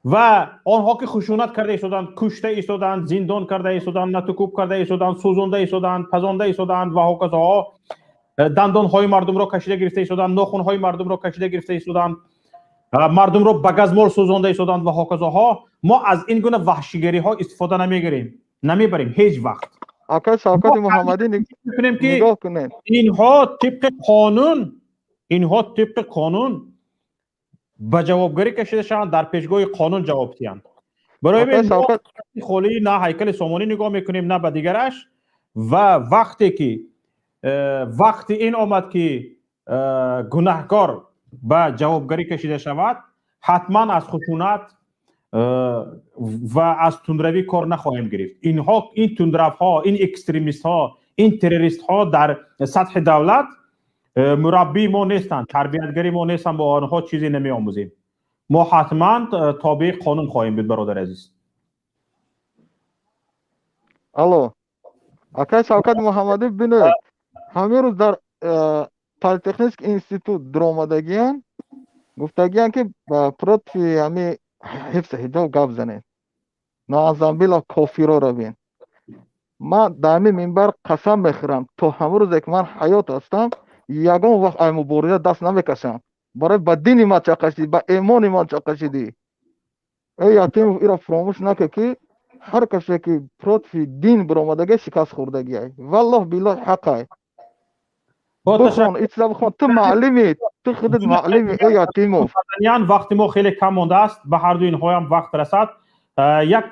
Ва онҳо ки хушунат карда истоданд, кушта истоданд, зиндон карда истоданд, латукӯб карда истоданд, сӯзонда истоданд, пазонда истоданд ва ҳоказоҳо, дандонҳои мардумро кашида гирифта истоданд, нохунҳои мардумро кашида гирифта истоданд, мардумро ба газмол сӯзонда истоданд ва ҳоказоҳо, мо аз ин гуна ваҳшигариҳо истифода намегирем, намебарем ҳеҷ вақт. Акай Шавкати Муҳаммадӣ, мекунем ки нигоҳ кунед. Инҳо тибқи қонун ба ҷавобгарӣ кашида шаванд, дар пешгоҳи қонун ҷавоб диҳанд. Барои Акай мо Шавкат холӣ на ҳайкали Сомонӣ нигоҳ мекунем, на ба дигараш. Ва вақте ки вақти ин омад, ки гунаҳкор ба ҷавобгарӣ кашида шавад, ҳатман аз хушунат ва аз тундравӣ кор нахоҳем гирифт. Инҳо, ин тундравҳо, ин экстремистҳо, ин террористҳо дар сатҳи давлат мураббии мо нестанд, тарбиятгари мо нестанд, бо онҳо чизе намеомӯзем. Мо ҳатман тобеи қонун хоҳем буд, бародари азиз. Алло, акай Шавкати Муҳаммадӣ, бинед, ҳамин рӯз дар политехнический институт дуромадагиян, гуфтагиян, ки против ҳами ҳифзи ҳиҷоб гап занед, наъузубиллоҳ, кофироро бин. Ман дар ҳамин минбар қасам мехӯрам, то ҳамон рӯзе ки ман ҳаёт ҳастам, ягон вақт ай мубориза даст намекашам. Барои ба дини ман чақашидӣ, ба имони ман чақашидӣ. Эй Ятимов, иро фуромӯш накун, ки ҳар касе ки против дин биромадагӣ, шикаст хӯрдагиай. Валлоҳ биллоҳ, ҳақай. Бихон, ичиза бихон, ту маълими, ту худат маълими, эй Ятимов. Ян вақти мо хеле кам мондааст, ба ҳарду инҳоям вақт расад. Як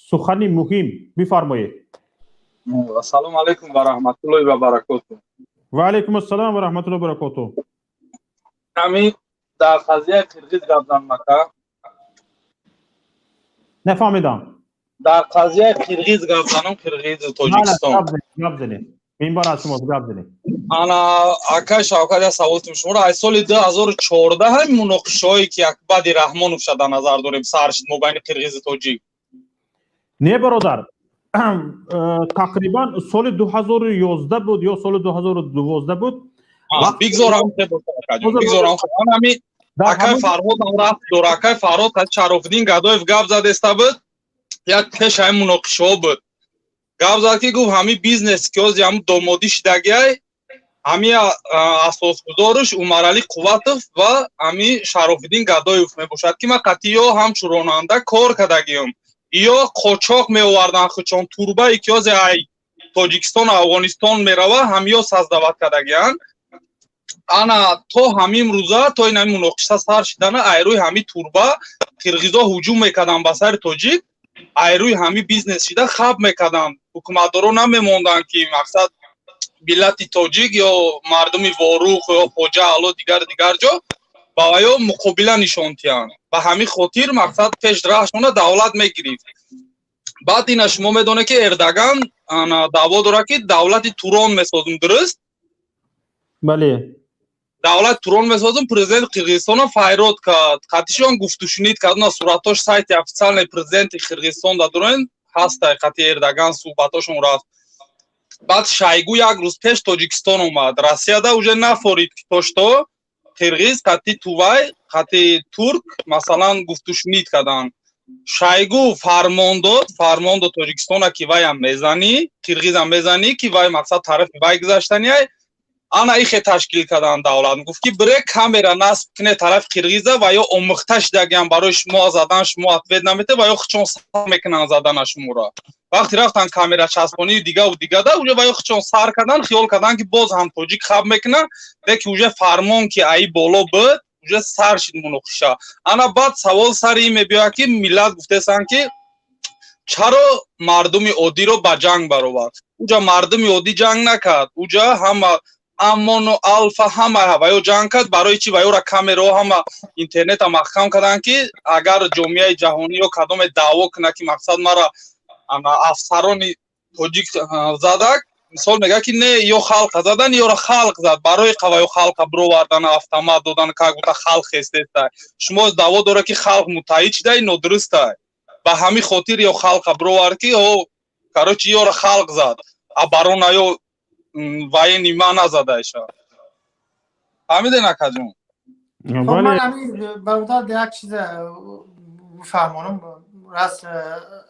сухани муҳим бифармоед. Ассалому алайкум ва раҳматуллоҳи ва баракоту. Ва алайкум ассалом ва раҳматуллоҳи ва баракоту. Ҳамин дар қазияи қирғиз гап занам, ака. Нафаҳмидам. Дар қазияи қирғиз гап занам, қирғизу Тоҷикистон. Гап занед, минбар аз шумост, гап занед. Ана, акай Шавкат, як саволтим шуморо. Аз соли 2014 ҳамин муноқишаҳое ки як баъди Раҳмонов ша дар назар дорем, сар шуд мобайни қирғизу тоҷик? Не, бародар, тақрибан соли 2011 буд ё соли 2012 буд. Бигзорам, бигзорам. Ҳами акай Фарҳодам рафт дора. Акай Фарҳод, Шарофиддин Гадоев гап задеста буд, як пеш ҳамин муноқишаҳо буд, гап зад, ки гуфт, ҳамин бизнес ки ҳози ҳамн домодӣ шидагиай, ҳами асосгузораш Умаралӣ Қувватов ва ҳами Шарофиддин Гадоев мебошад, ки ман қатъиё ҳамчун ронанда кор кардагиам, ё қочоқ меоварданд хучон, турбае ки ҳозе ай Тоҷикистону Афғонистон мерава, ҳамиё создавать кардагианд. Ана то ҳамин рӯза, то ин ҳамин муноқиша сар шидана, айрӯи ҳамин турба қирғизо ҳуҷум мекарданд ба сари тоҷик, айрӯи ҳамин бизнес шида хаб мекарданд. Ҳукуматдоро намемонданд, ки мақсад миллати тоҷик ё мардуми Ворух ё Хоҷа Ало, дигар дигар ҷо ба ваё муқобила нишон диҳанд. Ба ҳамин хотир мақсад пеш раҳшона давлат мегирифт. Баъд ина шумо медонед, ки Эрдоган даъво дорад, ки давлати Турон месозум, дуруст? Бале. Давлати Турон месозум. Президенти Қирғизистона файрод кард, қатишон гуфтушунид кард. На, суратош сайти официальный президенти Қирғизистон да дурен ҳастай, қати Эрдоган суҳбатошон рафт. Баъд Шойгу як рӯз пеш Тоҷикистон омад. Россияда уже нафорид, ки то что қирғиз қати тувай, қати турк масалан гуфтушунид карданд. Шойгу фармон дод Тоҷикистона, ки ваям мезанӣ, қирғизам мезанӣ, ки вай мақсад тарафи вай гузаштаниай. Ана ихе ташкил карданд давлат. Гуфт, ки бире камера насб кине тарафи қирғиза ва ё омӯхта шидагиам барои шумо задан, шумо ответ намете ва ё хучон сар мекунанд задана шуморо. Вақте рафтан камера часпонию дигаву дигада, уже ва ё хучон сар кардан, хиёл кардан, ки боз ҳам тоҷик хаб мекунанд, леки уже фармон ки аи боло буд, уже сар шид муноқиша. Ана баъд савол сари ин мебиёяд, ки миллат гуфтесанд, ки чаро мардуми оддиро ба ҷанг баровард? Уҷа мардуми оддӣ ҷанг накард, уҷа ҳама Амону Алфа ҳама ва ё ҷанг кард. Барои чӣ ва ёра камерао, ҳама интернета маҳкам карданд, ки агар ҷомеаи ҷаҳонӣ ё кадоме даъво кунад, ки мақсад мара афсарони тоҷик задак, мисол мегӯяд, ки не, ё халқа задан, ёра халқ зад. Барои ва ё халқа бировардан, автомат додан, как будто халқ хестеста. Шумо даъво дорад, ки халқ муттаҳид шида, ин нодурустай. Ба ҳамин хотир ё халқа бировард, ки о, короче, ёра халқ зад, а барона ё Военный ма назадайша. Фаҳмиден, акаҷон? Хоб, ман ҳамин бародар як чиза бифаҳмонам. Раз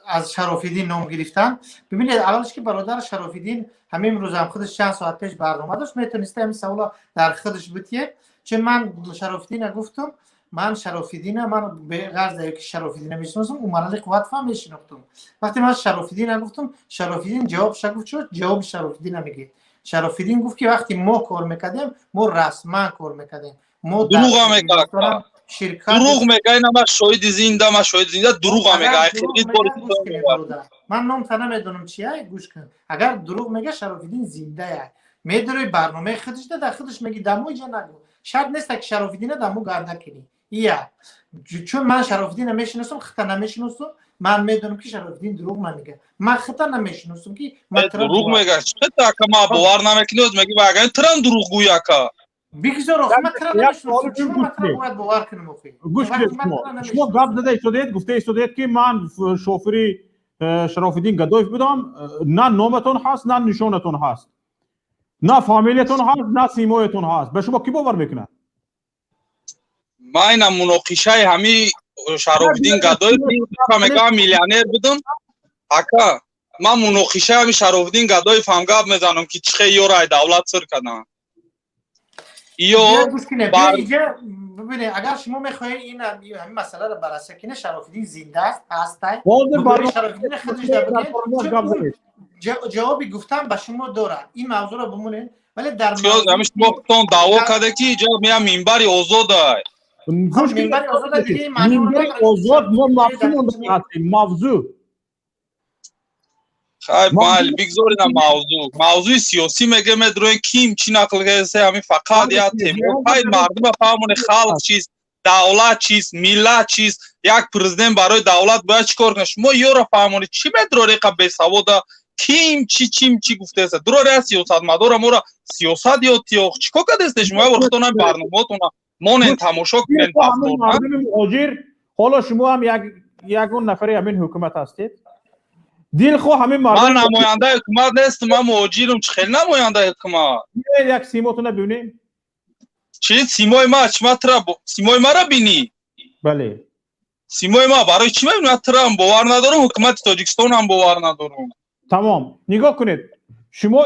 аз Шарофиддин ном гирифтан, бибинед, аввалаш ки бародар Шарофиддин ҳамин рӯзам худаш чанд соат пеш барнома дошт, метониста ҳамин савола дар худаш битие. Чун ман Шарофиддина гуфтум, ман Шарофиддина, ман беғарз ки Шарофиддина мешиносам, Умарали Қувватова мешинохтум. Вақте ман Шарофиддина гуфтум, Шарофиддин ҷавобша гуфт. Чо ҷавоби Шарофиддина мегӯед? Шарофиддин гуфт, ки вақте мо кор мекардем, мо расман кор мекардем, мо Дурӯға мега, дурӯғ мега. Ина ман шоҳиди зинда, ман шоҳиди зинда, дурӯға мега. Ман номта намедонам чия, гӯш кун. Агар дурӯғ мега, Шарофиддин зиндая, медарои барномаи худаш да худаш меги, дамо иҷа нагӯ. Шарт неста, ки Шарофиддина дамо гарда кунӣ. Ия, чун ман Шарофиддина мешиносам, хита намешиносам. Ман медонам, ки Шарофиддин дурӯғ намега. Ман хита намешиносам, ки Дурӯғ мега. Чиқата, ака, ма бовар намекунӣ, меги агар трам дурӯғгӯй, ака. Бигзор, охи ман тра намешиносам, чун ман тра бояд бовар кунам, охи? Гӯш кунед, шумо гап зада истодед, гуфта истодед, ки ман шофири Шарофиддин Гадоев будам. На номатон ҳаст, на нишонатон ҳаст, на фамилиятон ҳаст, на симоятон ҳаст. Ба шумо кӣ бовар мекунад? Ман ина муноқишаи ҳами Шарофиддин Гадоев мегӯям, миллионер будам, ака. Ман муноқишаи ҳами Шарофиддин Гадоев ҳам гап мезанам, ки чӣ хел ёро ай давлат сир кардам. Ё бибинед, агар шумо мехоҳед ин ҳамин масъаларо баррасӣ кунед, Шарофиддин зинда аст, ҳастай. Шарофиддин худаш ҷавоби гуфтан ба шумо дорад. Ин мавзӯъро бимонед, вале дар ҳамин шумо худтон даъво карда, ки иҷо меям минбари озодай. Минбари озода. Минбари озод, мо мавзӯъ ҳастем, мавзӯъ. Хай, майли, бигзор ина мавзӯъ. Мавзӯи сиёсӣ мега, медроен ким чӣ нақл кардааст, ҳамин фақат як тема. Хай, мардума фаҳмоне, халқ чист, давлат чист, миллат чист, як президент барои давлат бояд чӣ кор кунад. Шумо ёро фаҳмонед, чӣ медрори иқа бесавода, ким чӣ, чим чӣ гуфтааст. Дуроре аз сиёсатмадора моро сиёсат ёд тиёх. Чӣ кор кардааст шумо? Як бор худтон барномаотона монен, тамошо кунен. Мардуми муҳоҷир, ҳоло шумо ҳам ягон нафари ҳамин ҳукумат ҳастед. Дилхоҳ ҳамин мардум. Ман намояндаи ҳукумат нестам, ман муҳоҷирам, чӣ хел намояндаи ҳукумат? Як симотона бибинем. Чӣ симои ма? Чӣ ма тра симои мара бинӣ? Бале. Симои ма барои чӣ мебинӣ? Ман трам бовар надорам, ҳукумати Тоҷикистон ҳам бовар надорам. Тамом. Нигоҳ кунед. Шумо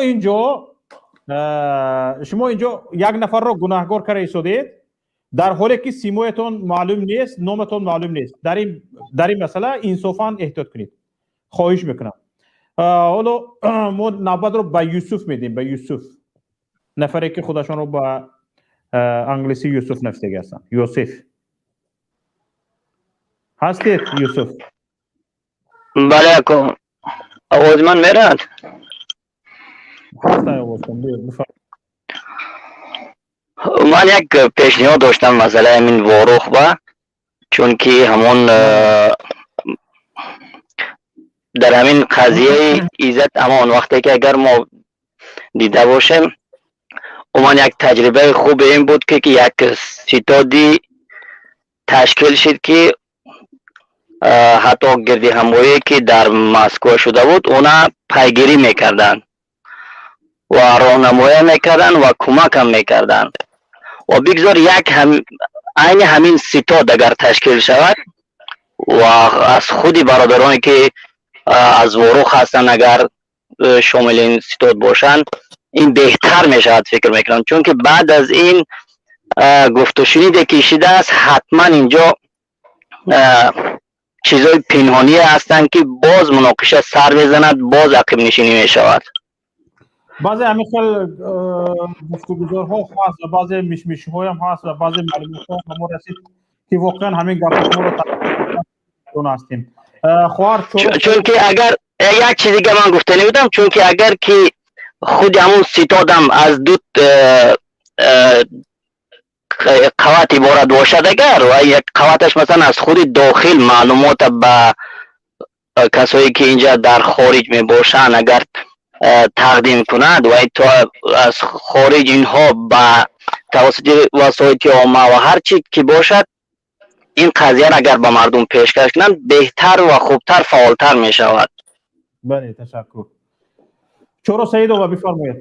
инҷо як нафарро гунаҳгор карда истодед, дар ҳоле ки симоятон маълум нест, номатон маълум нест. Дар ин масъала инсофан эҳтиёт кунед, хоҳиш мекунам. Ҳоло мо навбатро ба Юсуф медиҳем, ба Юсуф, нафаре ки худашонро ба англисӣ Юсуф навиштагӣ ҳастанд. Юсуф ҳастед, Юсуф? Бале, ако, овози ман мерад? Ҳаст овозтон. Ман як пешниҳод доштам, масъалаи ҳамин Ворух ба, чунки ҳамон дар ҳамин қазияи Иззат Амон, вақте ки агар мо дида бошем, уман як таҷрибаи хубе ин буд, ки як ситоди ташкил шид, ки ҳатто гирдиҳамоие ки дар Москва шуда буд, она пайгирӣ мекарданд ва роҳнамоя мекарданд ва кӯмакам мекарданд. Ва бигзор як айни ҳамин ситод агар ташкил шавад ва аз худи бародароне ки аз Ворух ҳастанд, агар шомили ин ситод бошанд, ин беҳтар мешавад, фикр мекунам, чунки баъд аз ин гуфтушуниде ки шидааст, ҳатман инҷо чизҳои пинҳоние ҳастанд, ки боз муноқиша сар мезанад, боз ақибнишинӣ мешавад. Баъзе ҳамин хел гуфтугузорҳо ҳаст ва баъзе мишмишҳоям ҳаст ва баъзе маълумотҳо ба мо расид, ки воқеан ҳамин гапи шуморо ҳастем, хоҳар. Чунки агар як чиз дига ман гуфтанӣ будам, чунки агар ки худи ҳамун ситодам аз ду қават иборат бошад, агар ва як қаваташ масалан аз худи дохил маълумота ба касое ки инҷа дар хориҷ мебошанд агар тақдим кунад ва то аз хориҷ инҳо ба тавассути васоити омма ва ҳар чи ки бошад ин қазияро агар ба мардум пешкаш кунанд, беҳтар ва хубтар, фаъолтар мешавад. Бале, ташаккур. Чоро Саидова, бифармоед.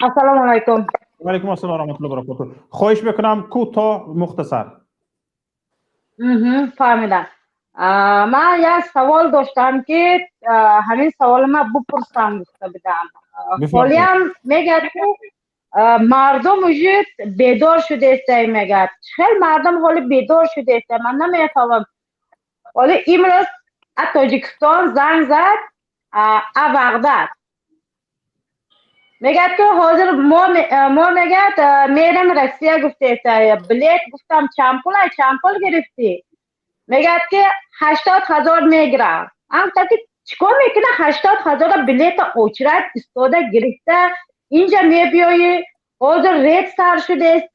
Ассалому алайкум. Ва алайкум ассалом ва раҳматуллоҳи ва баракотуҳ. Хоҳиш мекунам, кӯтоҳ, мухтасар. Фаҳмидам. Ман як савол доштам, ки ҳамин саволи ман бупурсам гуфта будам. Ҳолиам мегӯяд, ки мардум уже бедор шудааст, мегӯяд. Хел мардум ҳоли бедор шудааст, ман намефаҳмам. Ҳоли имрӯз аз Тоҷикистон занг зад а Ваҳдат. Мегӯяд, ки ҳозир мо, мегӯяд, мерем Россия гуфтааст. Билет гуфтам, чанд пул, чанд пул гирифтӣ? Мегӯяд, ки 80 000 мегирам. Ман гуфтам, ки чикор мекунӣ 80 000-а билета очередь истода гирифта инҷа мебиёӣ, ҳозир рейд сар шудааст,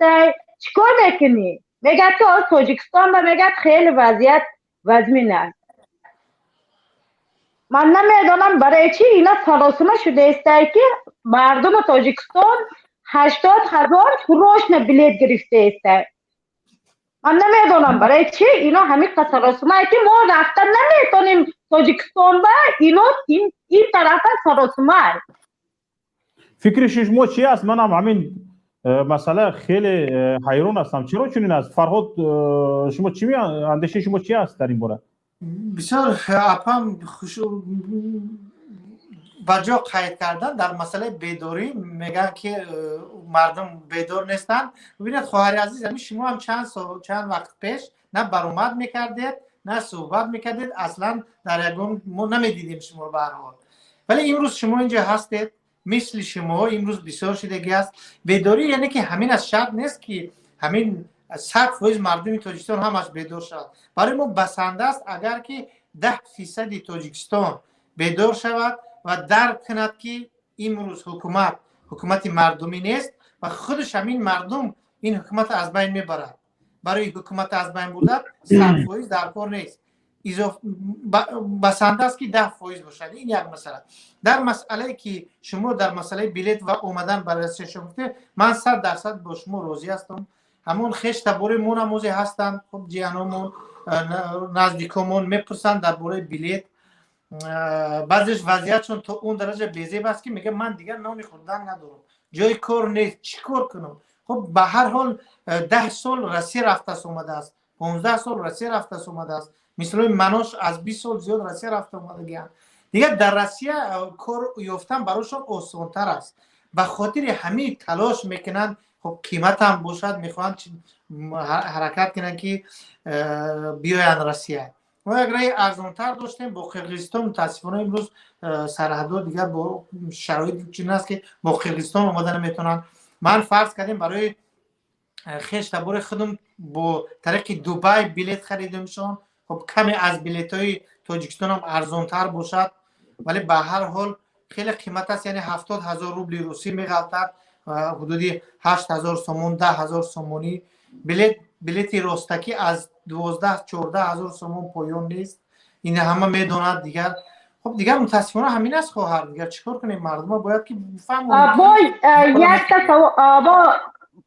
чикор мекунӣ? Мегӯяд, ки ҳозир Тоҷикистон ба, мегӯяд, хеле вазъият вазмин аст. Ман намедонам, барои чӣ ина саросима шудааст, ки мардуми Тоҷикистон 80 000 срочно билет гирифтааст. Ман намедонам, барои чӣ ино ҳамин саросимае, ки мо рафта наметонем Тоҷикистон ба, ино ин тарафа саросима. Фикри шумо чи аст? Манам ҳамин масъала хеле ҳайрон ҳастам, чаро чунин аст? Фарҳод, шумо чӣ, андешаи шумо чи аст дар ин бора? Бисёр апам ба ҷо қайд кардан дар масъалаи бедорӣ. Мегӯянд, ки мардум бедор нестанд. Бибинед, хоҳари азиз, ами шумо ҳам чанд сол, чанд вақт пеш на баромад мекардед, на суҳбат мекардед, аслан дар ягон мо намедидем шуморо. Ба ҳар ҳол, вале имрӯз шумо инҷо ҳастед. Мисли шумоҳо имрӯз бисёр шудагӣ аст. Бедорӣ яъне ки ҳамин аз шарт нест, ки ҳамин 100% мардуми Тоҷикистон ҳамаш бедор шавад. Барои мо басанда аст, агар ки 10 фисади Тоҷикистон бедор шавад ва дарк кунад, ки имрӯз ҳукумат ҳукумати мардумӣ нест ва худаш ҳамин мардум ин ҳукуматро аз байн мебарад. Барои ҳукумат аз байн бурдан 100% дар кор нест, басанда аст, ки 10% бошад. Ин як масъала. Дар масъалае, ки шумо дар масъалаи билет ва омадан ба Россия шумо гуфтед, ман 100% бо шумо розӣ ҳастам. Ҳамон хеш табори мо намозе ҳастанд, хуб, ҷияномон, наздикомон мепурсанд дар бораи билет. Баъзеш вазъиятшон то он дараҷа безеб аст, ки мегӯяд, ман дигар нони хӯрдан надорам, ҷои кор нест, чӣ кор кунам? Хуб, ба ҳар ҳол, 10 сол Россия рафтааст омадааст, 15 сол Россия рафтааст омадааст. Мисолои манош аз 20 сол зиёд Россия рафта омадагианд. Дигар дар Россия кор ёфтан барошон осонтар аст, ба хотири ҳамин талош мекунанд. Хуб, қиматам бошад, мехоҳанд ҳаракат кунанд, ки биёянд Россия. Мо як раҳи арзонтар доштем бо Қирғизистон. Мутаассифона, имрӯз сарҳадҳо дигар бо шароит чунин аст, ки бо Қирғизистон омада наметавонанд. Ман фарз кардем, барои хеш табори худам бо тариқи Дубай билет харидемшон. Хуб, каме аз билетҳои Тоҷикистонам арзонтар бошад, вале ба ҳар ҳол хеле қимат аст, яъне 70 000 рубли русӣ меғалтад, ҳудуди 8000 сомон, 10 000 сомонӣ. Билет, билети ростакӣ аз 12-14 ҳазор сомон поён нест. Ин ҳама медонад. Дигар, хуб, дигар мутаассифона ҳамин аст, хоҳар. Дигар чӣ кор кунем? Мардума бояд ки бо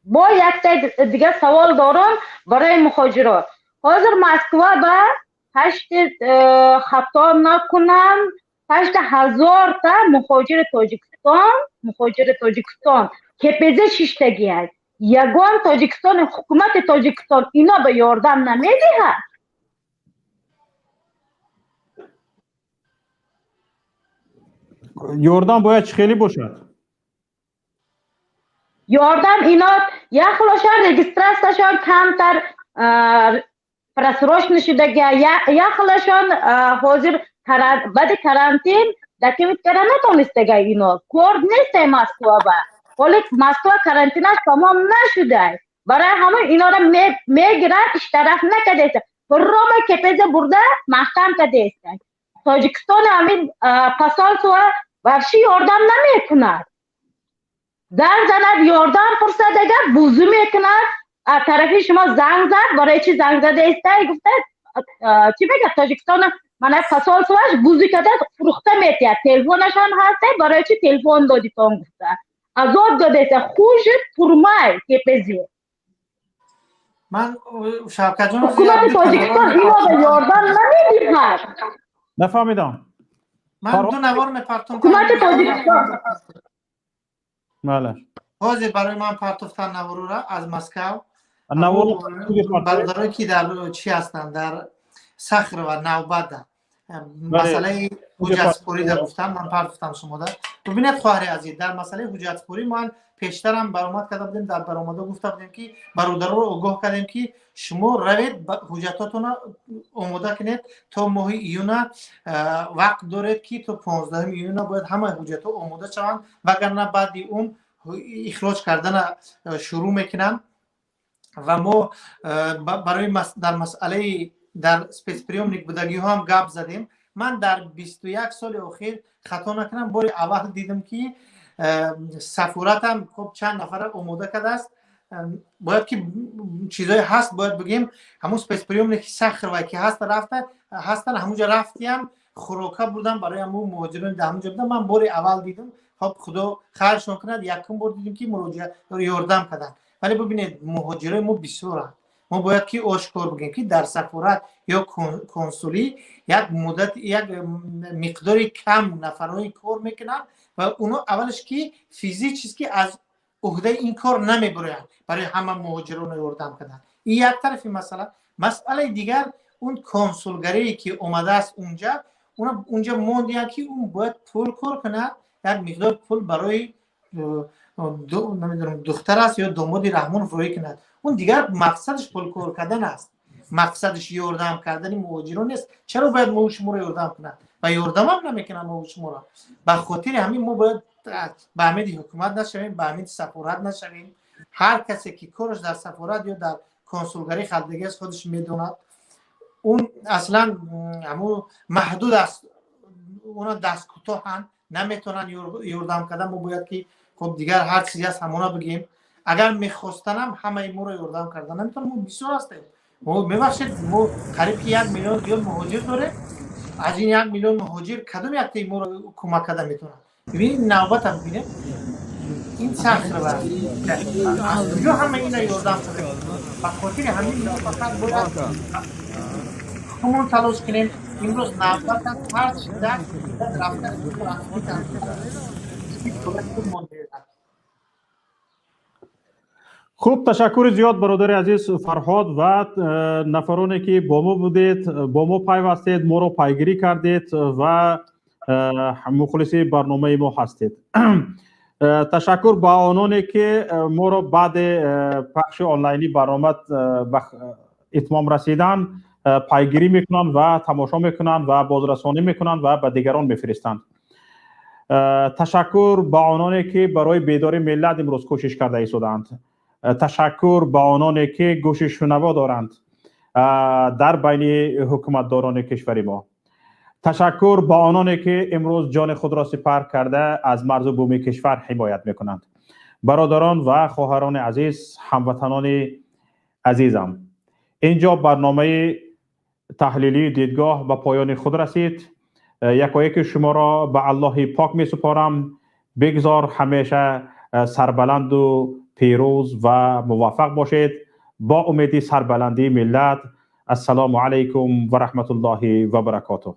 бо якта дигар савол дорам барои мухоҷирот. Ҳозир Москва ба ҳашти, хато накунам, 8000-та мухоҷири Тоҷикистон, мухоҷири Тоҷикистон КПЗ шиштагиаст. Ягон Тоҷикистон, ҳукумати Тоҷикистон ино ба ёрдам намедиҳад? Ёрдам бояд чӣ хеле бошад? Ёрдам ино як хелошон регистрацияшон камтар просрочно шудага, як хелошон ҳозир баъди карантин документ кара натонистага, ино кор нестай Москва ба. Ҳоли Москва карантинаш тамом нашудай, барои ҳамон инора мегиранд, иштараф накардеста, рома КПЗ бурда маҳкам кардеста. Тоҷикистон ҳамин посольство вообще ёрдам намекунад. Занг занад, ёрдам пурсад, агар бузу мекунад. Аз тарафи шумо занг зад, барои чӣ занг задаистай гуфта, чӣ мегӯяд? Тоҷикистон мана посольствоаш бузу карда фурӯхта метиҳад, телефонашам ҳаста, барои чӣ телефон додитон гуфта азоб додеста. Хуже турмай КПЗ. Ман, Шавкатҷон, ҳукумати Тоҷикистон ино ба ёрдам намедиҳад? Нафаҳмидам. Ман ду навор мепартом. Ҳукумати Тоҷикистон. Бале. Ҳозир барои ман партофтан наворора аз Москав. Бародарое ки дар чӣ ҳастанд, дар Сахарова навбатда масъалаи ҳуҷҷатсупорида гуфтам, ман партофтам шумода. Бубинед, хоҳари азиз, дар масъалаи ҳуҷҷатсупорӣ ман пештарам баромад карда будем, дар баромадо гуфта будем, ки бародароро огоҳ кардем, ки шумо равед, ҳуҷҷатотонро омода кунед, то моҳи июна вақт доред, ки то 15 июна бояд ҳамаи ҳуҷҷатҳо омода шаванд, вагарна баъди он ихроҷ кардана шурӯъ мекунанд. Ва мо барои дар масъалаи дар спецприёмник будагиҳо ҳам гап задем. Ман дар 21 соли охир, хато накунам, бори аввал дидам, ки сафоратам хоб чанд нафара омода кардааст. Бояд ки чизое ҳаст, бояд бигем, ҳамун спецприёмник Сахарова ки ҳаст, рафта ҳастан, ҳамунҷа рафтиям, хӯрока бурдам барои ҳамун муҳоҷирон, дар ҳамунҷа будам. Ман бори аввал дидам, хоб, худо хайршон кунад, якум бор дидем, ки муроҷиат ёрдам карданд. Вале бибинед, муҳоҷирои мо бисёранд. Мо бояд ки ошкор бигем, ки дар сафорат ё консулӣ як муддат, як миқдори кам нафарҳои кор мекунанд ва оно аввалаш ки физически аз уҳдаи ин кор намебуроянд барои ҳама муҳоҷиронро ёрдам кардан. Ин як тарафи масъала. Масъалаи дигар, он консулгарие ки омадааст унҷа, унҷа мондиянд, ки он бояд пул кор кунад, як миқдор пул барои, намедонам, духтар аст ё домоди Раҳмонов рӯй кунад. Он дигар мақсадаш пул кор кардан аст, мақсадаш ёрдам кардани муҳоҷирон нест. Чаро бояд мо шуморо ёрдам кунад? Ва ёрдамам намекунад мо шуморо. Ба хотири ҳамин мо бояд ба амиди ҳукумат нашавем, ба амиди сафорат нашавем. Ҳар касе ки кораш дар сафорат ё дар консулгарӣ халдагӣ аст, худаш медонад, он аслан ҳамун маҳдуд аст, она дасткӯтоҳанд, наметавонанд ёрдам кардан. Мо бояд ки, хоб, дигар ҳар чизе аст, ҳамона бигем. Агар мехостанам, ҳамаи моро ёрдам кардан наметавонам. Мо бисёр ҳастем, мо, мебахшед, мо қариб ки 1 миллион зиёд муҳоҷир дорем. Аз ин 1 миллион муҳоҷир кадом яктаи моро кӯмак карда метавонад? Бибинед, навбатам бибинед, ин Сахарова аз куҷо ҳама ина ёрдам карда? Ба хотири ҳамин мо фақат бояд худмон талош кунем. Имрӯз навбат аст, ҳарчи даст рафта. Хуб, ташаккури зиёд, бародари азиз Фарҳод ва нафароне ки бо мо будед, бо мо пайвастед, моро пайгирӣ кардед ва мухлиси барномаи мо ҳастед. Ташаккур ба ононе ки моро баъди пахши онлайнӣ барнома ба итмом расидан пайгирӣ мекунанд ва тамошо мекунанд ва бозрасонӣ мекунанд ва ба дигарон мефиристанд. Ташаккур ба ононе ки барои бедории миллат имрӯз кӯшиш карда истодаанд. Ташаккур ба ононе ки гӯши шунаво доранд дар байни ҳукуматдорони кишвари мо. Ташаккур ба ононе ки имрӯз ҷони худро сипар карда, аз марзу буми кишвар ҳимоят мекунанд. Бародарон ва хоҳарони азиз, ҳамватанони азизам, инҷо барномаи таҳлилии «Дидгоҳ» ба поёни худ расид. Якояки шуморо ба Аллоҳи пок месупорам. Бигзор ҳамеша сарбаланду пирӯз ва муваффақ бошед. Бо умеди сарбаландии миллат, ассалому алайкум ва раҳматуллоҳи ва баракотуҳ.